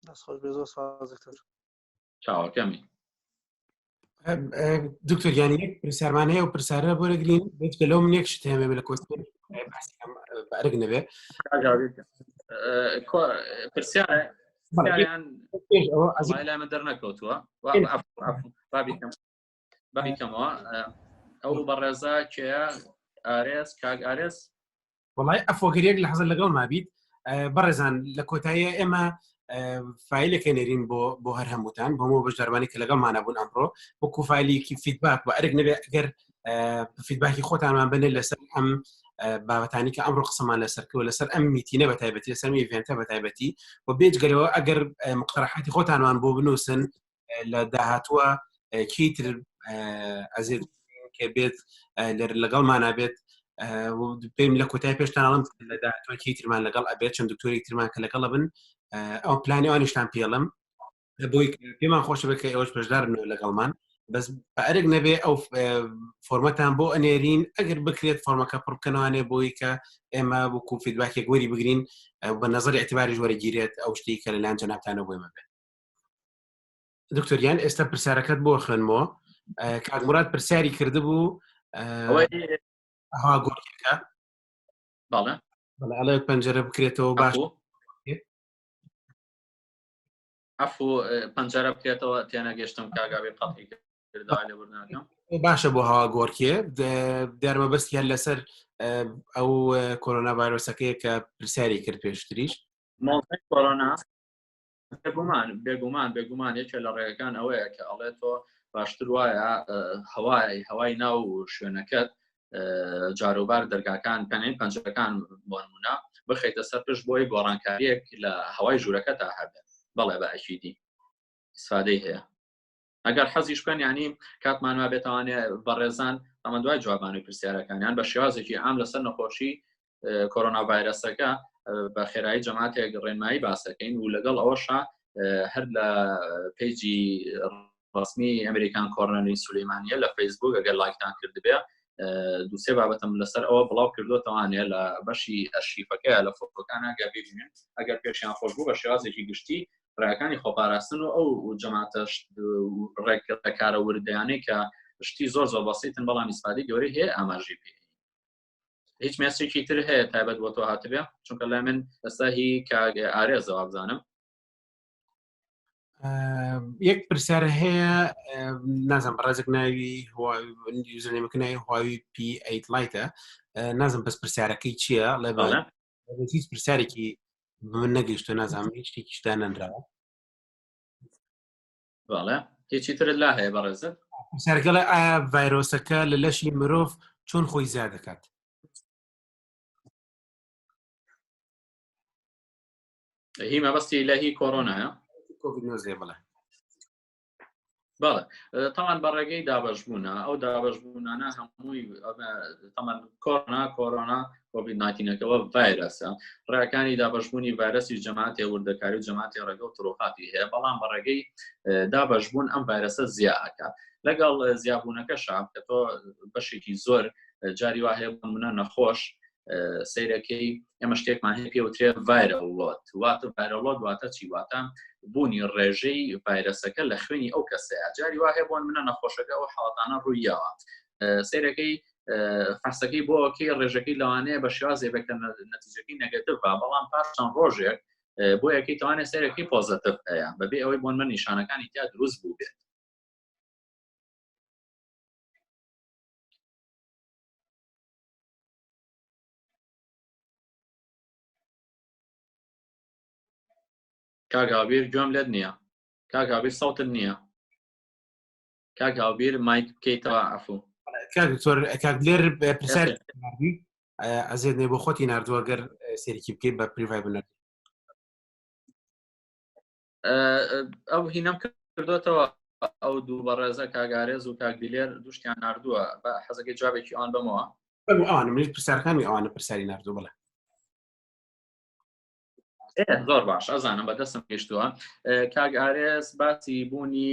دەست خۆش بێ زۆر سپاس دکتۆر چاوەکەمی دکتۆر گیانی یەک پرسیارمان هەیە و پرسیارە بۆ دەگرین بێجگە لەو من یەک شت هەیە لە کۆتایی بەرگ نەبێ پرسیار لای من دەرنەکەوتووە بابیکەمەوە ئەو بەڕێزا کێە ئارێز کاک ئارێز وڵی ئەفۆگەر یەک لە حەزە لەگەڵ مابیت بەڕێزان لە کۆتاییە ئێمە فیلێکە نێرین بۆ بۆ هەر هەمووتان بۆ مۆ بەشداربانی کە لەگەڵمانە بوون ئەمڕۆ وەکو فیلێکی feedback بە ئەرک نەبێ ئەگەر feedback ی خۆتانمان بنێ لەسەر ئەم بابەتانی کە ئەمڕۆ قسەمان لەسەر کردوە لەسەر ئەم meeting ە بە تایبەتی لەسەر event ە بە تایبەتی و بێجگەلەوە ئەگەر مقتەرەحاتی خۆتانمان بۆ بنووسن لە داهاتووە کیتر ئەزێت کە بێت لەگەڵمانە بێت پێم لە کۆتای پێشتانڵم لە داهاتوە کیترمان لەگەڵ ئەبێت چەند دکتۆری ترمان کە لەگەڵ بن ئەو پلانی ئەوانیشتان پێڵم بۆی پێمان خۆش بێت کە ئێوەش بەشدارن لەگەڵمان بەس بە ئەرک نەبێ ئەو فۆرمەتان بۆ ئەنێرین ئەگەر بکرێت فۆرمەکە پڕ بکەنەوانێ بۆی کە ئێمە وەکو feedback ێک وەری بگرین بە نظر اعتباریش وەرەگیرێت ئەو شتی کە لەلایەن جەنابتانە بۆ ئێمە بێت دکتۆریان ئێستا پرسیارەکەت بۆ خوێنمەوە کاک مراد پرسیاری کردبوو ها گۆڕەکە بەڵێ بەڵێ ئەڵێ پەنجەرە بکرێتەوە باش عفو پەنجەرە بکرێتەوە تێنەگەشتم کاگاوی قەڵی کردا لێبوردنەکەم باشە بۆ هەوا گۆڕکێ دیارمە بەستی هەر لەسەر ئەو کۆرۆنا ڤایرۆسەکەیە کە پرسیاری کرد پێشتریش مۆڵەی کۆرۆنا بێگومان بێگومان بێگومان یەکێ لە ڕێگەکان ئەوەیە کە ئەڵێ تۆ باشتر وایە هەوای هەوای ناو شوێنەکەت جاروبار دەرگاکان پەنێن پەنجەکان بۆنمونە بخیتە سەر پشت بۆی گۆڕانکاریەک لە هەوای ژوورەکە تا هەبێت بەڵێ بە ئەکیدی ئیسفادەی هەیە ئەگەر حەزیش بکەن ینی کاتمان وا بێتوانێ بەڕێزان ئەمە دوای جوابانەوەی پرسیارەکانیان بە شێوازێکی عام لەسەر نەخۆشی کۆرۆنا ڤایرەسەکە بە خێرایی جەماعەتێک ڕێنمایی باسەکەین و لەگەڵ ئەوەشا هەر لە page ی ڕسمی ئەمریکان کۆرنەری سلەیمانە لە فەیسبوک ئەگەر لایکتان کردبێ دوسێ بابەتم لەسەر ئەوە بڵاو کردوتەوانێ لە بەشی ئەرشیفەکەی لە فۆتۆکان ئەگەر ببینن ئەگەر پێشیان خۆش بوو بە شێوازێکی گشتی ڕێکانی خۆپاراستن و ئەو جەماعەتە ڕێککارە وردیانەی کە شتی زۆر زۆر بەسیتن بەڵام ئیسفادەی گەورەی هەیە ئاماژەی پێ هیچ message ێکی تر هەیە تایبەت بۆ تۆ هاتبێ چونکە لای من ئێستا هی کاک ئارێزەوە بزانم یەک پرسیار هەیە نازم بەڕێزێک ناوی username ەکە ناوی هواوی P8 Lite ە نازم بەس پرسیارەکەی چییە ڵێ هیچ پرسیارێکی من نەگەیشتە نازانم هیچ شتێکیش دانەنراوە بەڵێ هیچی ترت لا هەیە بەڕێزت پرسیارەکە ئایا ڤایرۆسەکە لە لەشی مرۆڤ چۆن خۆی زیاد دەکات هی مەبەستی لە هی کۆرۆنایە کۆڤید 19 بڵێ بەڵێ تاوان بە ڕێگەی دابشبوونە ئەو دابشبوونانە هەمووی تەمان کۆرۆنا کۆرۆنا کۆڤید 19 ەکەوە ڤایرەسە ڕێکانی دابشبوونی ڤایرەسی جەماعەتی وردەکاری و جەماعەتی ڕێگە و ترۆخاتی هەیە بەڵام بە ڕێگەی دابشبوون ئەم ڤایرەسە زیاکات لەگەڵ زیابوونەکە شاب کە تۆ بەشێکی زۆر جاری وا هەیە منە نەخۆش سەیرەکەی ئێمە شتێکمان هەیە پێوترێ viral load واتە viral load واتە چی واتە بوونی ڕێژەی ڤایرەسەکە لە خوێنی ئەو کەسەیە جاری وا هەیە بۆن منە نەخۆشەکە ئەو حاڵەتانە ڕوویاوە سەیرەکەی فەحسەکەی بۆکەی ڕێژەکەی لەوانەیە بە شێوازێ بێت کە نەتیجەکەی negative بە بەڵام پاش چەند ڕۆژێک بۆ یەکەی توانێت سەیرەکەی positive هەیە بەبێ ئەوەی بۆن من نیشانەکانی تیا دروست بوو بێت کاک هاوبیر گوێم لێت نییە کاک هاوبیر سەوتت نییە کاک هاوبیر مایک بکەیتەوە عفو. کاک دکتۆر کاک دلێر پرسیار ئەزێت نێ بۆ خۆتی نردووە گەر سێرکی بکەیت بە پریڤای بنەر ئەو هینەم کردوتەوە ئەو دوو بەڕێزە کاگارێز و کاک دلێر دوشتیان نردووە بە حەزەکەی جوابێکی ئەوان بەمەوە ئەوان منیش پرسیارەکانی ئەوانە پرسیاری نردوو بڵێ زۆر باش ئەزانم بەدەستم گەشتووە کاک ئارێز باسی بوونی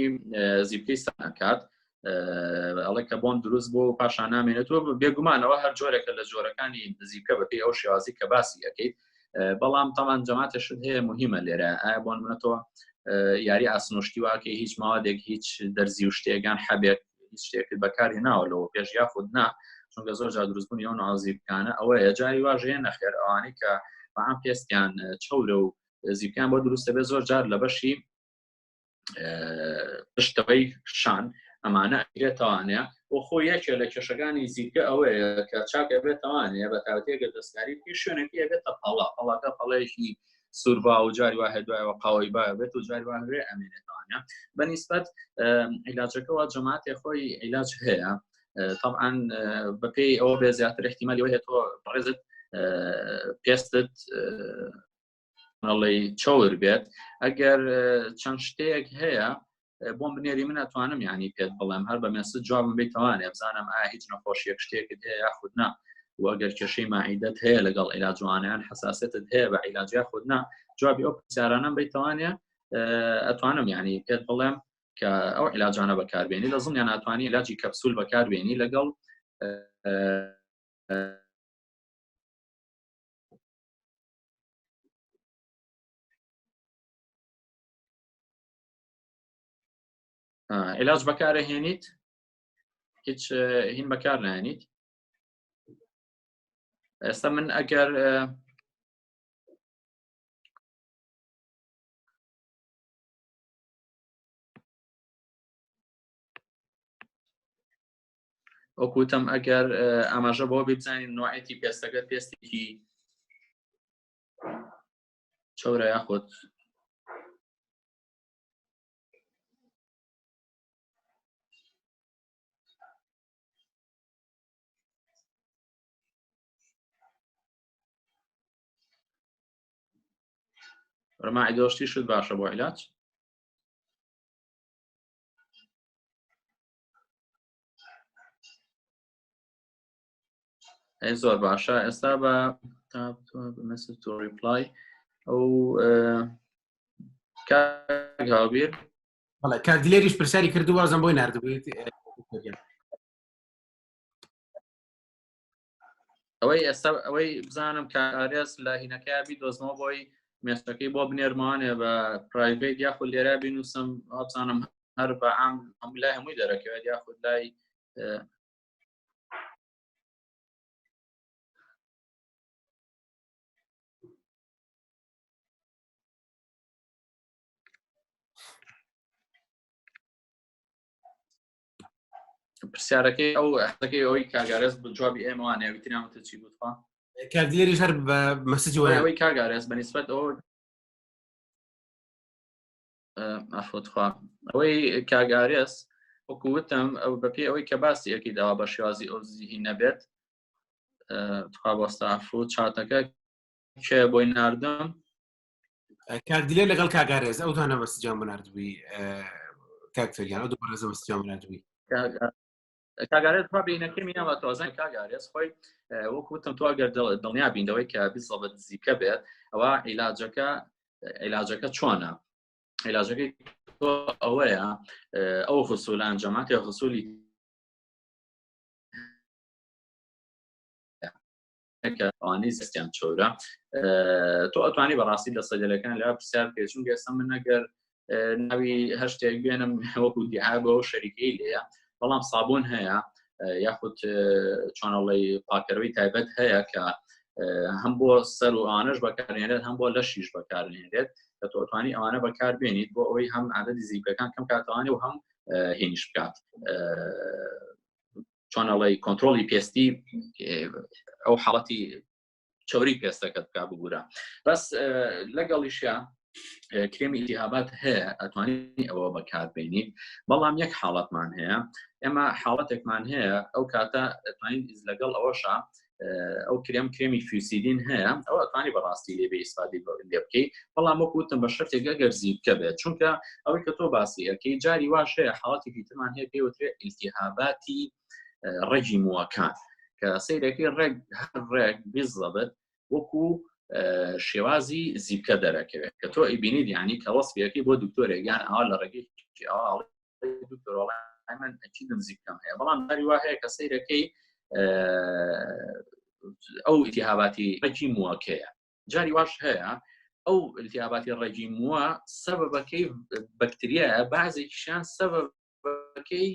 زیپکەی سەکات ئەڵێ کە بۆم دروست بۆ پاشان نامێنێتەوە بێگومانەوە هەر جۆرێکە لە جۆرەکانی زیپکە بەپی ئەو شێوازی کە باسی ئەەکەیت بەڵام تەمان جەماتە شت هەیە مهمە لێرە ئایا بۆن منەتەوە یاری ئاسنۆشتی واکەی هیچ ماوەدێک هیچ دەرزی و شتێکان حەبێک هیچ شتێکت بەکارهێناوە لەوە پێش یاخود نا چونکە زۆر جار دروستبوونی ئەو نازیبکانە ئەوەیە جاری واژ هەیە نەخێر ئەوانەی کە بەعام پێستیان چەورە و زیبکان بۆ دروستە بێت زۆر جار لە بەشی پشتەوەی شان ئەمانە ئەگرێتوانە بۆ خۆ یەکێ لە کێشەکانی زیبکە ئەوەیە کە چاک ئەبێتوانێ بە تاوتێگە دەستکاری بکەی شوێنەکەی ئەبێتە پەڵا پەڵاکە پەڵەیەکی سووربا و جاری وا هەیە دوایەوە قاوەی با بێت و جاری وا هەیە ئەمێنێتوانە بەنیسبەت عیلاجەکەەوە جەماعەتێ خۆی عیلاج هەیە طبعا بەپێی ئەوە بێ زیاتر احتیمالی هەیە تۆ بەڕێزت پێستت ئەڵێ چەور بێت ئەگەر چەند شتەیەک هەیە بۆم بنێری من ئەتوانم یعنی پێت بڵێم هەر بە message جوابم بیتوانێ بزانم ئا هیچ نەخۆشیەک شتێکت هەیە یاخود نا و ئەگەر کێشەی ماعیدەت هەیە لەگەڵ عیلاجوانیان حساسێتت هەیە بە عیلاج یاخود نا جوابی ئەو پرسیارانم بیتوانێ ئەتوانم یعنی پێت بڵێم کە ئەو عیلاجانە بەکاربێنی لە زڵیان ناتوانانی عیلاجی کەپسول بەکاربێنی لەگەڵ علاج بەکارە هێنیت هیچ هین بەکار نایێنیت ئێستا من ئەگەر وەکوتم ئەگەر ئاماژە بۆ بزانین نوعەتی پێستەکە پێستێکی چەورە یاخود ڕماعی دۆشتی شت باشە بۆ عیلاج ئەی زۆر باشە ئێستا بە message to reply ئەو کاک هاوبیر بەڵێ کاک دلێریش پرسیاری کردو وازم بۆی ناردبوویت ئەوەی ئێستا ئەوەی بزانم کارێس لە هینەکەیا بیدۆزمەوە بۆی مێشەکەی بۆ بنێرمانێ بە private یاخود لێرە بینوسم بزانم هەر بە عام هەموو لای هەمووی دەرەکەوێت یاخود لای پرسیارەکەی ئەو حەکەی ئەوەی کاگارێز جوابی ئێمەوانە ئەوی تریان وتە چی بوتخوا کاک دلێریش هەر بە message وەرە ئەوەی کاگارێز بەنیسبەت ئەوە ئەفۆتخوا ئەوەی کاگارێز وەکو وتم ئەو بەپی ئەوەی کە باسی یەکی داوا بە شێوازی ئەو زیهی نەبێت تخوا بۆستا ئەفو چاتەکە کێ بۆی ناردم کاک دلێر لەگەڵ کاگارێز ئەو دوانە مەسجیان بۆ ناردبووی کاک فریان ئەو دوو بەڕێزە مەسجیان بۆ ناردبووی کاگارێز خوا بینەکەی میناوە تۆزان کاگارێز خۆی وەکو وتم تۆ ئەگەر دڵنیا بین لەوەی کە بزەبت زیکە بێت ئەوە عیلاجەکە عیلاجەکە چۆنە عیلاجەکەی تۆ ئەوەیە ئەو غسولان جەماعەتی غسولی کە ئەوانەی زستیان چۆرە تۆ ئەتوانی بەڕاستی لە سەجلەکان لە پرسیار بکەیت چونکە ئێستا من ئەگەر ناوی هەر شتێک بێنم وەکو دیعا بۆ شەریکەی لێیە بەڵام سابوون هەیە یاخود چۆنەڵی پاکەرەوەی تایبەت هەیە کە هەم بۆ سەر و ئەوانەش بەکارێنێت هەم بۆ لەشیش بەکارێنێت کە تۆ توانی ئەوانە بەکاربێنیت بۆ ئەوەی هەم عادەتی زیپەکان کەم کاتوانێ و هەم هینیش بکات چۆن ئەڵێی کۆنتترۆلی پێستی ئەو حاڵەتی چوری پێستەکەت بک بگورە بەس لەگەڵیشە. کرێمی ئیتیهابات هەیە ئەتوانی ئەوە بەکاربێنیت بەڵام یەک حاڵەتمان هەیە ئێمە حاڵەتێکمان هەیە ئەو کاتە ئەتوانین لەگەڵ ئەوەشە ئەو کرێم کرێمی فیوسیدین هەیە ئەو ئەتوانی بەڕاستی لێ بێ ئیسفادی لێ بکەی بەڵام وەکو وتم بە شەرتێک ئەگەر زیبکە بێت چونکە ئەوەی کە تۆ باسی ئەەکەی جاری واش هەیە حاڵەتێکی ترمان هەیە پێوترێ ئیلتیهاباتی ڕێگی مووەکان کە سەیرەکەی ڕێک هەر ڕێک بیزەبت وەکو شێوازی زیپکە دەرەکەوێت کە تۆ ئەیبینیت یعنی کە وەسفیەکەی بۆ دکتۆرێک یان ئەوە لە ڕێگەی ئەوە دکتۆر وەڵای من ئەکیدم زیپکەم هەیە بەڵام جاری وا هەیە کە سەیرەکەی ئەو ئیتیهاباتی ڕێکی مووەکەیە جاری واش هەیە ئەو التهاباتی ڕێگی مووە سەبەبەکەی بەکتریایە بازێکیشیان سەبەبەکەی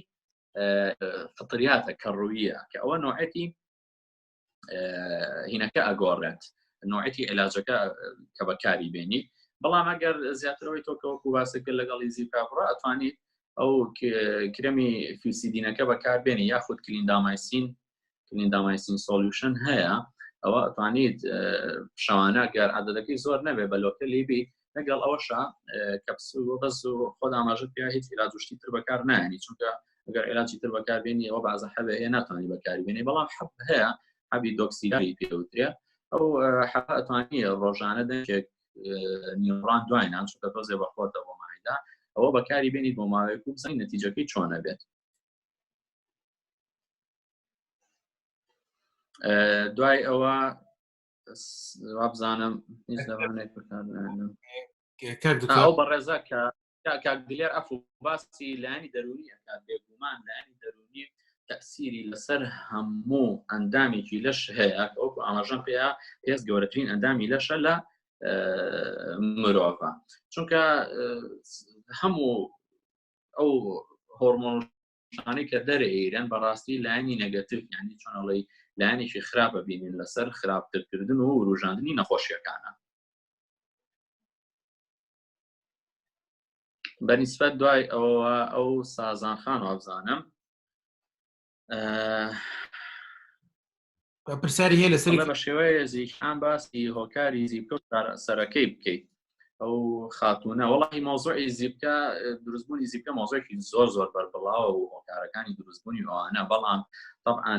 فطریاتە کە ڕوویە کە ئەوە نوعەتی هینەکە ئەگۆڕێت نوعەتی علاجەکە کە بەکاری بێنی بەڵام ئەگەر زیاترەوەی تۆ کە وەکو باسەکە لەگەڵی زیپا بڕە ئەتوانیت ئەو کرەمی فیسیدینەکە بەکاربێنی یاخود clindamycin clindamycin solution هەیە ئەوە ئەتوانیت شەوانە گەر عادەتەکەی زۆر نەبێ بە لۆکە لیبی لەگەڵ ئەوەشا کەپسول بەس خۆ ئاماژە پێ هیچ علاج شتی تر بەکار نایەنی چونکە ئەگەر علاجی تر بەکاربێنی ئەوە بازە حەبێ هەیە ناتوانانی بەکاری بێنی بەڵام حەب هەیە حەبی دۆکسیداری پێوترێ ئەو حەب ئەتوانی ڕۆژانە دەنکێک نیوڕان دوای نان چونکە تۆزێ بەخۆتە بۆ مایدا ئەوە بەکاری بێنیت بۆ ماوەیەک و بزانین نەتیجەکەی چۆنە بێت دوای ئەوە وابزانم هیچ لەوانێک بەکارنانم ئەو بەڕێزە کە کاک دلێر ئەفو باسی لایەنی دەرونی ئەکات بێگومان لایەنی دەرونی تەسیری لەسەر هەموو ئەندامێکی لەش هەیە وەکو ئاماژەم پێیا پێست گەورەترین ئەندامی لەشە لە مرۆڤە چونکە هەموو ئەو هۆرمۆن شانەی کە دەرئەیرن بەڕاستی لایەنی نەگەتیڤ یعنی چۆنەڵی لایەنێکی خراپە بینین لەسەر خراپترکردن و وروژاندنی نەخۆشیەکانە بەنیسبەت دوای ئەوە ئەو سازان خان وابزانم پرسیاری هەیە لەسەر بە شێوەیە زیشان باسی هۆکاری زیپکە و سەرەکەی بکەیت ئەو خاتونە وەڵی مۆزۆی زیپکە دروستبوونی زیپکە مۆزۆکی زۆر زۆر بەربڵاوە و هۆکارەکانی دروستبوونی ئەوانە بەڵام طبعا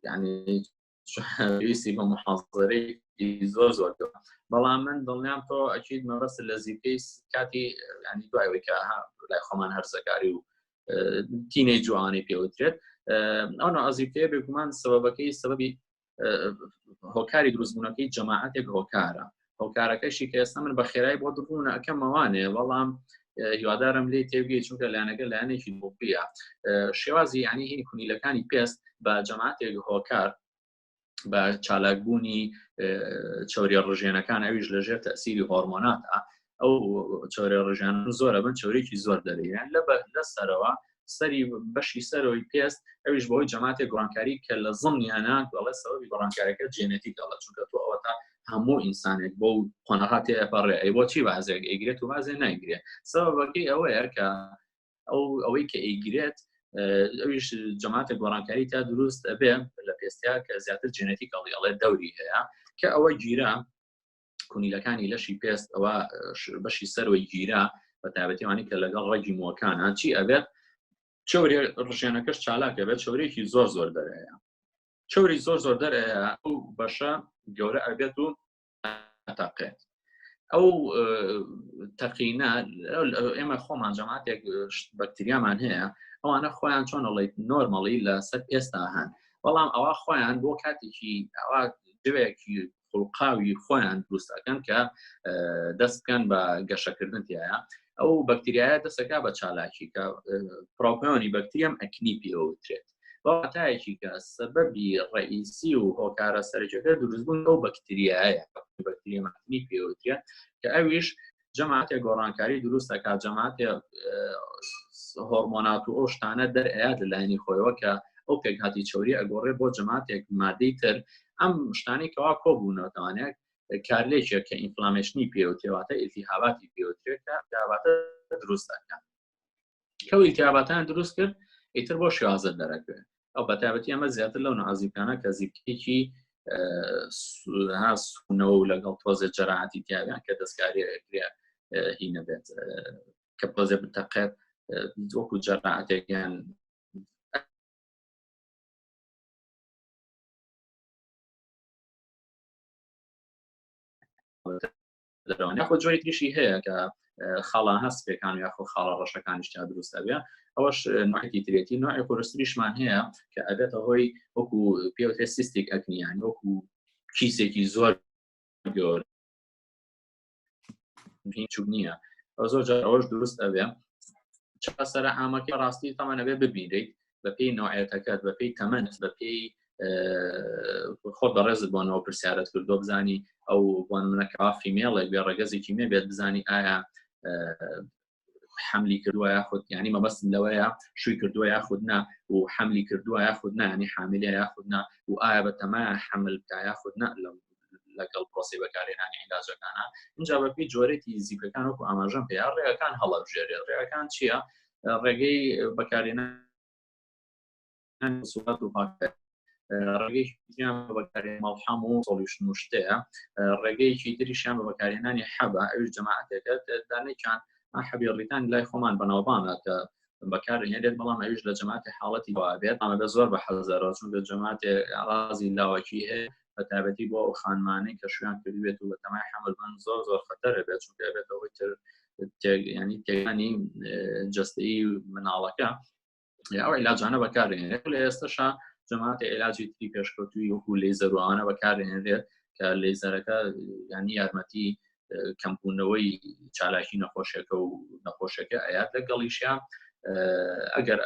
یعنی پێویستی بە محازرەیەکی زۆر زۆر بەڵام من دڵنیام تۆ ئەکید مەبەست لە زیپکەی کاتی ینی دوای ئەوەی کە لای خۆمان هەرزەکاری و تینەی جوانی پێوترێت ئەو نازیکەیە بێگومان سەبەکەی سەبەبی هۆکاری دروستبوونەکەی جەماعەتێک هۆکارە هۆکارەکەشی کە ئێستا من بە خێرای بۆ دڕوونە ئەکەمەوانێ بەڵام هیوادارم لێ تێبگەی چونکە لایەنەکە لایەنێکی بۆپیە شێوازی ینی هینی کونیلەکانی پێست بە جەماعەتێک هۆکار بە چالاکبوونی چوریە ڕژێنەکان ئەویش لەژێر تەسیری هۆرمۆناتە ئەو چۆرە ڕژان زۆرە بن چورێکی زۆر دەرەیان لە لە سەرەوە سەری بەشی سەرەوەی پێست ئەویش بەهۆی جەماعەتێک گۆڕانکاری کە لە زمنیانە دەڵێ سەبەبی گۆڕانکاریەکە جێنێتیک دەڵێ چونکە تۆ ئەوەتا هەموو ئینسانێک بۆ قۆناغا تێئەپەڕێ ئەی بۆچی بازێک ئەیگرێت و بازێ نایگرێ سەبەبەکەی ئەوەیە کە ئەو ئەوەی کە ئەیگرێت ئەویش جەماعەتە گۆڕانکاری تا دروست ئەبێ لە پێستیا کە زیاتر جێنێتیک ئەڵێ ئەڵێ دەوری هەیە کە ئەوە گیرا کونیلەکانی لەشی پێست ئەوە بەشی سەرەوەی گیرا بە تایبەتیوانی کە لەگەڵ ڕەگی مووەکانە چی ئەبێت چوری ڕژێنەکەش چالاکە بێت چورێکی زۆر زۆر دەرەیە چوری زۆر زۆر دەرەیە ئەو بەشە گەورە ئەبێت و تەقێت ئەو تەقینە ئێمە خۆمان جەماعتێک بەکتریامان هەیە ئەوانە خۆیان چۆن ئەڵیت نۆرمەڵی لەسەر پێستا هەن بەڵام ئەوە خۆیان بۆ کاتێکی ئەوە جوێکی خوڵقاوی خۆیان دروست ئەکەن کە دەست بکەن بە گەشەکردن تایە ئەو بەکتریایە دەسەکە بە چالاکی کە پرۆپیۆنی بەکتریەم ئەکنی پێوترێت واتایەکی کە سەبەبی ڕئیسی و هۆکارە سەرەکیەکە دروستبوون ئەو بەکتریایە بەکتریەم ئەکنی پێوترێت کە ئەویش جەماعەتێ گۆڕانکاری دروست ئەکات جەماعەتێ هۆرمۆنات و ئەو شتانە دەرئەیات لە لایەنی خۆیەوە کە ئەو پێکهاتی چوری ئەگۆڕێ بۆ جەماعەتێک مادەی تر ئەم شتانەی کەوا کۆبوونەوە تەوانێت کارلێکێک کە inflammation ی پێوتێواتە ئیلتیهاباتی پێوترێت کە ئیلتیهاباتە دروست دەکات کە ئەو ئیلتیهاباتان دروست کرد ئیتر بۆ شێوازە دەرەکەوێت ئەو بەتابەتی ئەمە زیاتر لەو نازیکانە کە زیپکێکی ها سونەوە و لەگەڵ تۆزێ جەراعەتی تیاویان کە دەستکاری ئەکرێ هی نەبێت کە تۆزێ بتەقێت وەکو جەراعەتێکیان دەرەوە یاخۆ جۆری تریشی هەیە کە خاڵە هەستپێکان یاخۆ خاڵە ڕەشەکانیش تا دروست ئەبێ ئەوەش نوعێکی ترێتی نوعی قورستریشمان هەیە کە ئەبێتە هۆی وەکو پێوترێ cystic acne یان وەکو کیسێکی زۆر گەور هیچ نییە ئەو زۆر جار ئەوەش دروست ئەبێ چارەسەرە عامەکەی ڕاستی تەمەن ئەبێ ببینیت بەپێی نوعێتەکەت بەپێی تەمەنت بەپێی خۆت بەڕێزت بۆنەوە پرسیارت کردو بزانی ئەو بۆن منەکەوا female ێک بێ ڕەگەزێکی مێ بێت بزانی ئایا حملی کردووە یاخود ینی مەبەستم لەوەیە شووی کردووە یاخود نا و حملی کردووە یاخود نا ینی حامیلە یاخود نا و ئایا بە تەما حمل بکە یاخود نا لە لەگەڵ پرۆسی بەکارهێنانی عیلاجەکانە اینجا بەپی جۆرێتی زیپەکان وەکو ئاماژەم پێ ڕێگەکان هەڵەبژێرێت ڕێگەکان چییە؟ ڕێگەی بەکارهێنان سوات و پاک ڕێگەیان بە بەکارهێنانی مەڵحەم و solution و شتەیە ڕێگەیەکی تریشیان بە بەکارهێنانی حەبە ئەویش جەماعەتێکە دانێکیان حەبی ڕیتان لای خۆمان بەناوبانە کە بەکارهێنرێت بەڵام ئەویش لە جەماعەتی حاڵەتی بێت ئەمە بە زۆر بە حەزەرەوە چونکە جەماعەتی ڕازی لاوەکی هەیە بە تایبەتی بۆ ئەو خانمانەی کە شویان کردبێت و بە تەمای حەمل بن زۆر زۆر خەتەرە بێت چونکە بێتە هۆی تر ینی تێکانی جەستەیی مناڵەکە ئەو عیلاجانە بەکارهێنرێت لە ئێستەشا جەماعەتی عیلاجی تری پێشکەوتووی وەکو لەیزەر و ئەوانە بەکارهێنرێت کە لەیزەرەکە ینی یارمەتی کەمبوونەوەی چالاکی نەخۆشیەکە و نەخۆشەکە ئەیات لەگەڵیشیا ئەگەر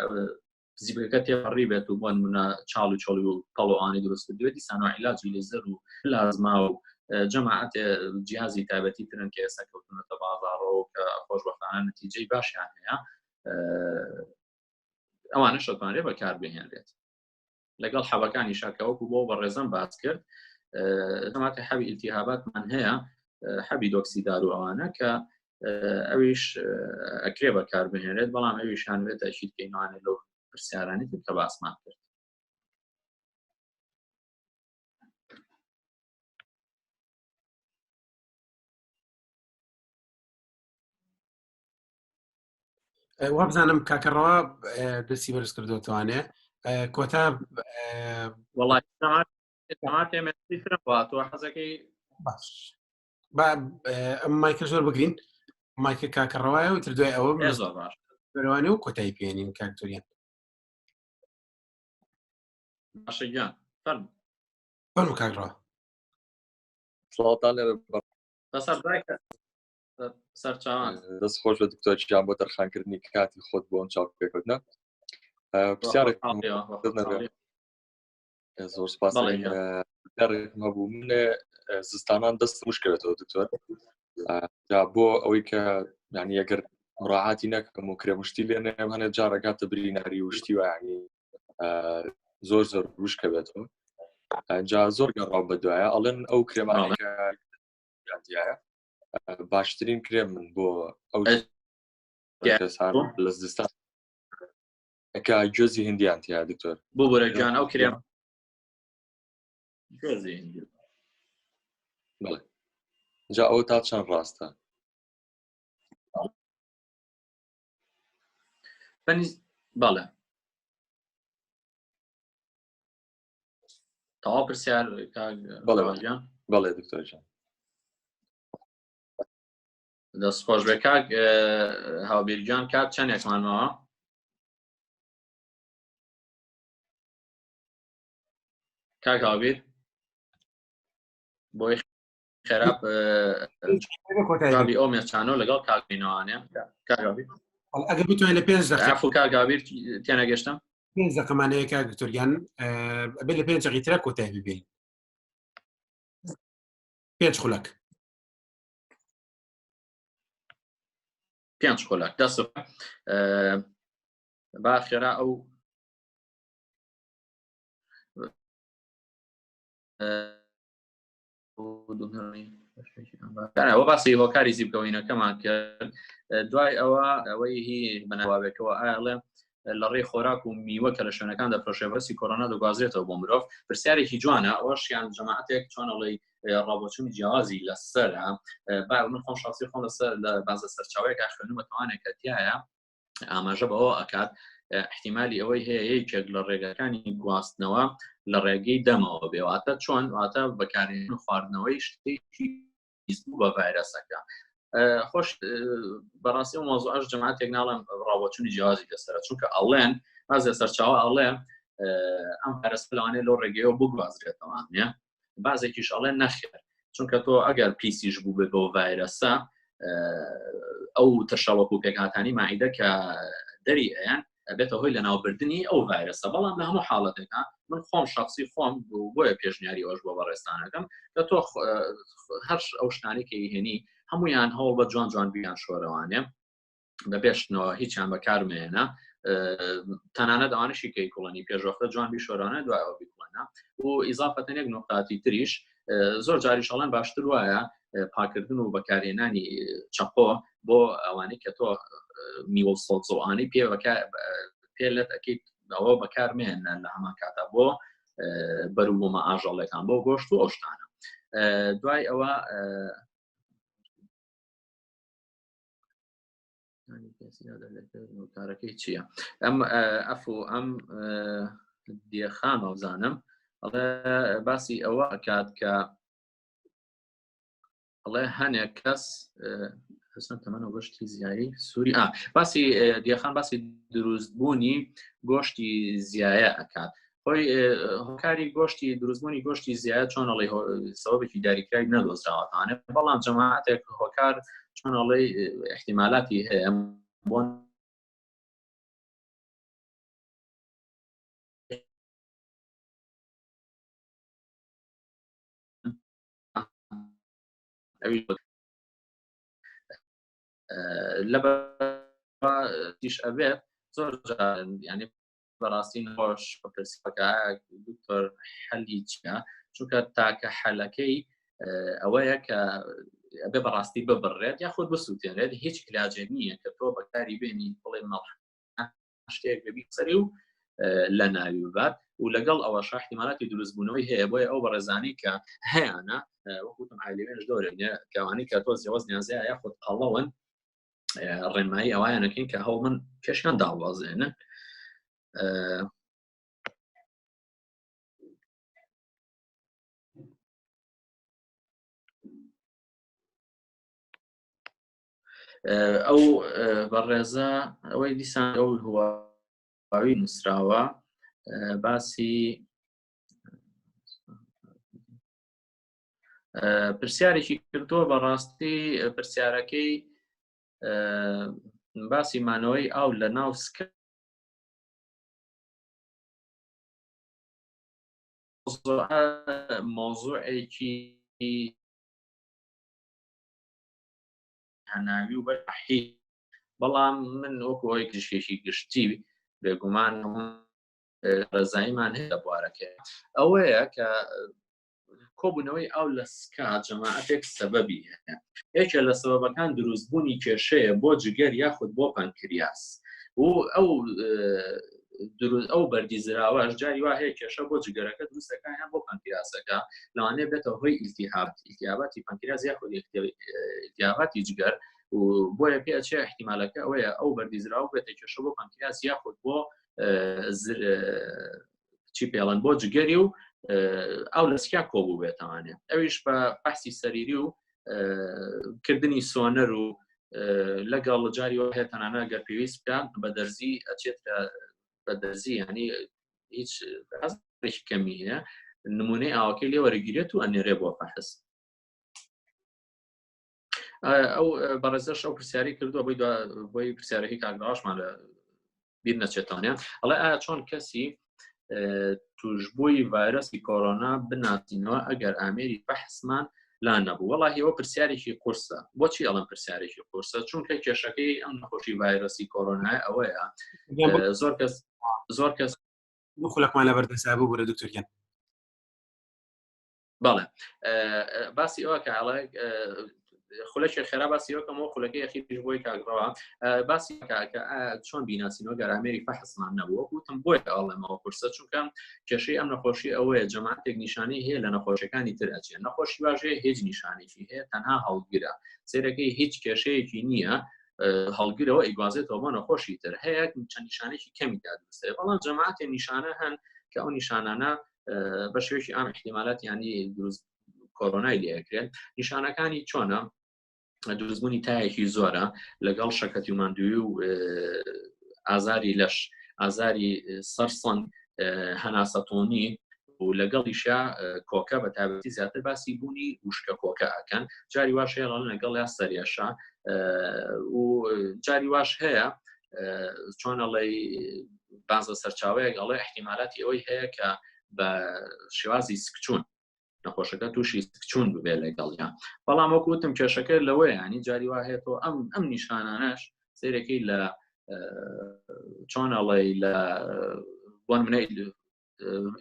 زیبەکە تێپەڕی بێت و بۆن منە چاڵ و چۆڵی و پەڵۆوانی دروست کردوێت دیسانەوە عیلاجی لەیزەر و پلازما و جەماعەت جیازی تایبەتی ترن کە ئێستا کەوتونەتە بازاڕەوە کە خۆشبەختانە نەتیجەی باشیان هەیە ئەوانە شەتوانرێ بەکار بهێنرێت لەگەڵ حەبەکانی شاکەوەکو بۆ بەڕێزم باس کرد جەماعەتی حەبی ئیلتیهاباتمان هەیە حەبی دۆکسیدار و ئەوانە کە ئەویش ئەکرێ بەکار بهێنرێت بەڵام ئەویشان بێت تەشید کەینوانێت لەو پرسیارانی تر کە باسمان کرد وابزانم کاکەڕەوە دەستی بەرز کردوتوانێ کۆتا وڵی حەزەکەی باش با ئەم مایکە زۆر بگرین مایکە کاکەڕەوایە و تر دوای ئەوە زۆر باش بەروانێ و کۆتایی پێێنین کاکتۆریان باشە گیان فەرموو فەرموو کاکڕەوە سڵاوتان لێ بەسەر دایکە سەرچاوان دەست خۆش بە دکتۆر گیان بۆ تەرخانکردنی کاتی خۆت بۆ ئەم چاوپێکەوتنە پرسیارێک زۆر سپاس پرسیارێکم هەبوو من زستانان دەست مشکەوێتەوە دکتۆر جا بۆ ئەوەی کە یعنی ئەگەر مراعاتی نەکەم و کرێمشتی لێ نێم هەنێ جارەکاتە بریناری و شتی وایانی زۆر زۆر وشکەوێتەوە جا زۆر گەڕاو بە دوایە ئەڵێن ئەو کرێمانەکە دیارە باشترین کرێم من بۆ ئەو کەسان لە زستان کە گوێزی هندیان تیا دکتۆر بۆ بۆرە گیان ئەو کرێم گوێزی هندی بەڵێ جا ئەو تا چەند ڕاستە بەڵێ تەواو پرسیار بەڵێ بەڵێ دکتۆر جان دەست خۆش بێ کاک هاوبیرگیان کات چەندێکمان ماوە کاک هاوبیر بۆی خراپ ئەو مێچانەوە لەگەڵ کاک بینەوانێ کاک هاوبیر ئەگەر بتوانین لە پێنج دقیقە عفو کاک هاوبیر تێنەگەشتم پێنج دقیقەمانەیە کاک دکتۆر گیان ئەبێ لە پێنج دقیقەی ترە کۆتایی ببین پێنج خولەک پێنج خولەک دەست با خێرا ئەو ئەوە باسی هۆکاری زیبکەوەینەکەمان کرد دوای ئەوە ئەوەی هی بەناوابێکەوە ئاڵێ. لە ڕێی خۆراک و میوە کە لە شوێنەکان دەفرۆشێ ڤایرۆسی کۆرۆنا دەگوازرێتەوە بۆ مرۆڤ؟ پرسیارێکی جوانە، ئەوەشیان جەماعەتێک چۆن ئەڵێی ڕابۆچوونی جیاوازی لەسەرە. با من خۆم شخصی خۆم لەسەر لە بازە سەرچاوەیەکا خوێنومەتەوانێک کە تیایە ئاماژە بەوە ئەکات احتیمالی ئەوەی هەیە یەکێک لە ڕێگەکانی گواستنەوە لە ڕێگەی دەمەوە بێ، واتە چۆن؟ واتە بەکارهێنان و خواردنەوەی شتێکی پیسبوو بە ڤایرەسەکە. خۆش بەڕاستی ئەو مەوزوعەش جەماعەتێک ناڵێم ڕاوەچوونی جیاوازی لەسەرە، چونکە ئەڵێن بازێ سەرچاوە ئەڵێ ئەم ڤایرەسە لەوانەیە لەو ڕێگەیەوە بگوازرێتەوە، نیە؟ بازێکیش ئەڵێن نەخێر، چونکە تۆ ئەگەر پیسیش بوو بێ بەو ڤایرەسە ئەو ترشەڵۆک و پێکهاتانی ماعیدە کە دەری ئەیان ئەبێتە هۆی لەناوبردنی ئەو ڤایرەسە. بەڵام لە هەموو حاڵەتێکا من خۆم شخصی خۆم بۆیە پێشنیاری ئەوش بۆ بەڕێستانەکەم کە تۆ هەر ئەو شتانەی کە هێنی هەمویان هەوڵ بە جوان جوان بیان شۆرەوانێ بە بێشتنەوە هیچیان بەکارمێنە، تەنانەت ئەوانشی کەی کوڵنی پێشوەختە جوان بیشۆرانە دوایەوە بیکڵێنە. و ئیزافەتەن یەک نقطاتی تریش زۆر جاریش ئەڵێن باشتر وایە پاکردن و بەکارهێنانی چەقۆ بۆ ئەوانەی کە تۆ میوە و سەوزەوانەی پێ پێ لەت ئەەکەیت ئەوە بەکارمێنە لە هەمان کاتا بۆ بەروبوومە ئاژەڵەکان بۆ گۆشت و ئەو شتانە. دوای ئەوە کارەکەی چییە؟ ئەم ئەفو ئەم دێخانەوە زانم ئەڵێ باسی ئەوە ئەکات کە ئەڵێ هەنێک کەس حسن تەمەن و گۆشتی زیایی سووری ئا باسی دیخان باسی دروستبوونی گۆشتی زیایە ئەکات. خۆی هۆکاری گۆشتی دروستبوونی گۆشتی زیایە چۆن ئەڵێ سەوەبێکی دیاریکراوی نەدۆزراوەتانێ، بەڵام جەماعەتێک هۆکار چۆن ئەڵێ احتیمالاتی هەیە بۆ ئەوی لە تیش ئەبێت زۆر ینی بەڕاستی نەخۆش پرسیەکە دکتۆر حەلی چییە؟ چونکە تاکە حەلەکەی ئەوەیە کە ئەبێ بەڕاستی ببڕێت یاخود بسووتێنێت. هیچ علاجێک نییە کە تۆ بەکاری بێنی بڵێ مەڵ شتێک بێ سەری و لە ناوی ببات. و لەگەڵ ئەوە احتیمالاتی دروستبوونەوەی هەیە. بۆیە ئەو بەڕێزانی کە هەیانە وەکوتم عایلەوێنش دەورێنێ کەوانی کە تۆ زیێوەزنیان زیایە یاخود قەڵەون ڕێنمایی ئەوایانەکەین کە هەوڵ من کێشیان داوازێنن. ئەو بەڕێزە ئەوەی دیسان ئەو هواوی نووسراوە باسی پرسیارێکی کردووە. بەڕاستی پرسیارەکەی باسی مانەوەی ئاو لە ناو سکە مۆزوعێکی هەناوی و بەحی، بەڵام من وەکو ئەوەی پزیشکێکی گشتی بێگومان ڕزاییمان هەیە لە بوارەکەی ئەوەیە کە کۆبوونەوەی ئاو لە سکا جەماعەتێک سەبەبی هەیە. یەکێ لە سەبەبەکان دروستبوونی کێشەیە بۆ جگەر یاخود بۆ پەنکریاس و ئەو دروست ئەو بەردی زراوەش جاری وا هەیە کێشە بۆ جگەرەکە دروستەکە یان بۆ پەنکریاسەکە، لەوانەیە بێتە هۆی ئیلتیهاب ئیلتیهاباتی پەنکریاس یاخود ئیلتیهاباتی جگەر. و بۆیە پێ ئەچێ احتیمالەکە ئەوەیە ئەو بەردی زراوە بێتە کێشە بۆ پەنکریاس یاخود بۆ چی پێڵەن بۆ جگەری و ئەو لە سکیا کۆبوو بێتوانێت ئەویش بە بەحسی سەریری و کردنی سۆنەر و لەگەڵ جاری هەیە تەنانە گەر پێویست بکات بە دەرزی ئەچێت بە دەرزی، ینی هیچ کەمی هەیە نمونەی ئاوەکەی لێ وەرەگیرێت و ئەنێرێ بۆ فەحس. ئەو بەڕێزەش ئەو پرسیاری کردووە بۆی بۆی پرسیارەکەی کاکداواشمان لە بیر نەچێتانە، ئەڵێ ئایا چۆن کەسی توشببووی ڤایرۆسی کۆرۆنا بناسینەوە ئەگەر ئامێری فەحسمان لا نەبوو؟ وەڵاهی ئەوە پرسیارێکی قورسە. بۆچی ئەڵم پرسیارێکی قورسە؟ چونکە کێشەکەی ئەم نەخۆشی ڤایرۆسی کۆرۆنا ئەوەیە زۆر کەس زۆر کەس دوو خولەکمان لەبەردەسا بوو بورە دکتۆر گیان. بەڵێ باسی ئەوە کە ئەڵێ. خولەکی خێرا باسی وەکەمەوە خولەکەی ئەخیریش بۆی کاگڕەوە باسی کاکە چۆن بیناسینەوە گەرامێری فەحسمان نەبوو وتم بۆی ئەڵێمەوە قورسە چونکە کێشەی ئەم نەخۆشی ئەوەیە جەماعەتێک نیشانەی هەیە لە نەخۆشیەکانی تر ئەچێت نەخۆشی واژەیە هیچ نیشانێکی هەیە تەنها هەڵگرە سێرەکەی هیچ کێشەیەکی نییە هەڵگرەوە ئیگوازێتەوە بۆ نەخۆشی تر هەیە چەند نیشانێکی کەمی تا دروستێ بەڵام جەماعەتێ نیشانە هەن کە ئەو نیشانانە بە شێوەیەکی ئام احتیمالات ینی دروست کۆرۆنای لێکرێن نیشانەکانی چۆنە دروستبوونی تایەکی زۆرە لەگەڵ شەکەتی و ماندووی و ئازاری لەش ئازاری سەرسەنگ هەناسەتۆنی و لەگەڵیشا کۆکە بە تابەتی زیاتر باسی بوونی وشکە کۆکە ئەکەن جاری واش هەیە لەگەڵ یا سەریەشە و جاری واش هەیە چۆن ئەڵێ بازە سەرچاوەیەک ئەڵێ احتیمالاتی ئەوەی هەیە کە بە شێوازی سکچوون نەخۆشەکە تووشی سکچوون ببێ لەگەڵیان بەڵام وەکو وتم کێشەکە لەوەیە ینی جاری وا هەیە تۆ ئەم ئەم نیشانانەش سیرەکەی لە چۆن ئەڵێ لە بۆن منە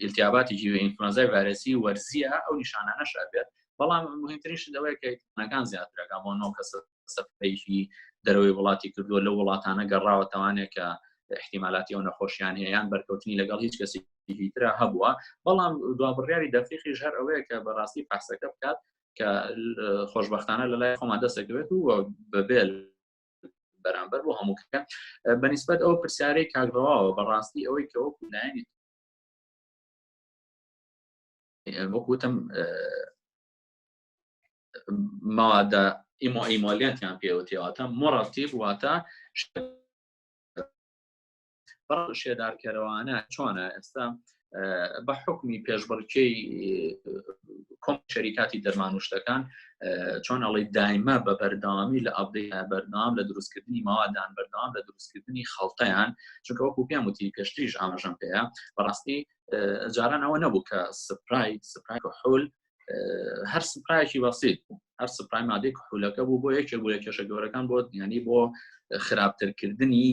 التیاباتی ئینفلۆنزای ڤایرەسی وەرزیە ئەو نیشانانەش ئەبێت بەڵام مهمترین شت ئەوەیە کە ئیتمانەکان زیاترەکە بۆ نۆ کەسە سەفەرێکی دەرەوەی وڵاتی کردووە لەو وڵاتانە گەڕاوە تەوانێک کە احتیمالاتی ئەو نەخۆشیان هەیە یان بەرکەوتنی لەگەڵ هیچ کەسێکی ترا هەبووە بەڵام دوا بڕیاری دەقیقیش هەر ئەوەیە کە بەڕاستی فەحسەکە بکات کە خۆشببختانە لە لای خۆمان دەستەکەوێت و بەبێ بەرامبەر بۆ هەموو کە بەنیسبەت ئەو پرسیارەی کاگڕەوە بەڕاستی ئەوەی کە وەکو لایەنی وەکوتم مادە ئیمۆ ئیمۆلیانتیان پێوتیواتە مۆڕەتیب واتە شێدارکەرەوانە چۆنە ئێستا بە حکمی پێشبڕکێی کۆم شەریکاتی دەرمان و شتەکان چۆن ئەڵی دایمە بە بەردەوامی لە ئەبدەی بەردەوام لە دروستکردنی ماوادان بەردەوام لە دروستکردنی خەڵتەیان چونکە وەکو پێم وتی پێشتریش ئاماژەم پێەیە بەڕاستی جاران ئەوە نەبوو کە سپرای سپرای حول هەر سپرایەکی بەسیت بوو هەر سپرای مادەی کحولەکە بوو بۆ یەکێک بوو لە کێشە گەورەکان بۆ ینی بۆ خراپترکردنی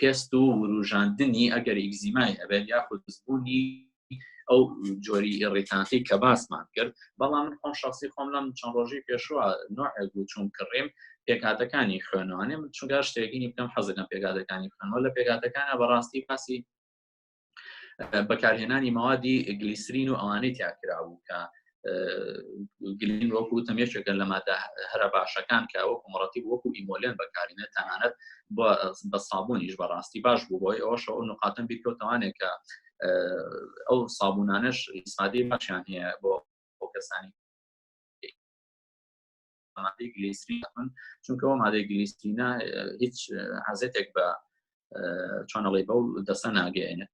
پێست و وروژاندنی ئەگەر ئیگزیمای هەبێت یاخود بوونی ئەو جۆری ئێڕیتانتی کە باسمان کرد بەڵام من خۆم شخصی خۆم لەم چەند ڕۆژی پێشوە نوعێک بوو چون کڕیم پێکاتەکانی خوێنەوانێ من چونگە شتێکینی بکەم حەزەکەم پێکاتەکانی خوێنەوە لە پێکاتەکانە بەڕاستی باسی بەکارهێنانی مەوادی گلیسرین و ئەوانەی تیا کرابوو کە گلین وەکو وتم یەکێکە لە مادە هەرە باشەکان کە وەکو مڕەتی وەکو ئیمۆلێن بەکارینە تەنانەت بە سابوونیش بەڕاستی باش بوو بۆی ئەوەش ئەو نقاتم بیرکەوتەوانێک کە ئەو سابوونانەش ئیسفادەی باشیان هەیە بۆ کەسانی مادەی گلیسرین چونکە ئەو مادەی گلیسرینە هیچ عزێتێک بە چۆنەڵی بەو دەسە ناگەێنێت.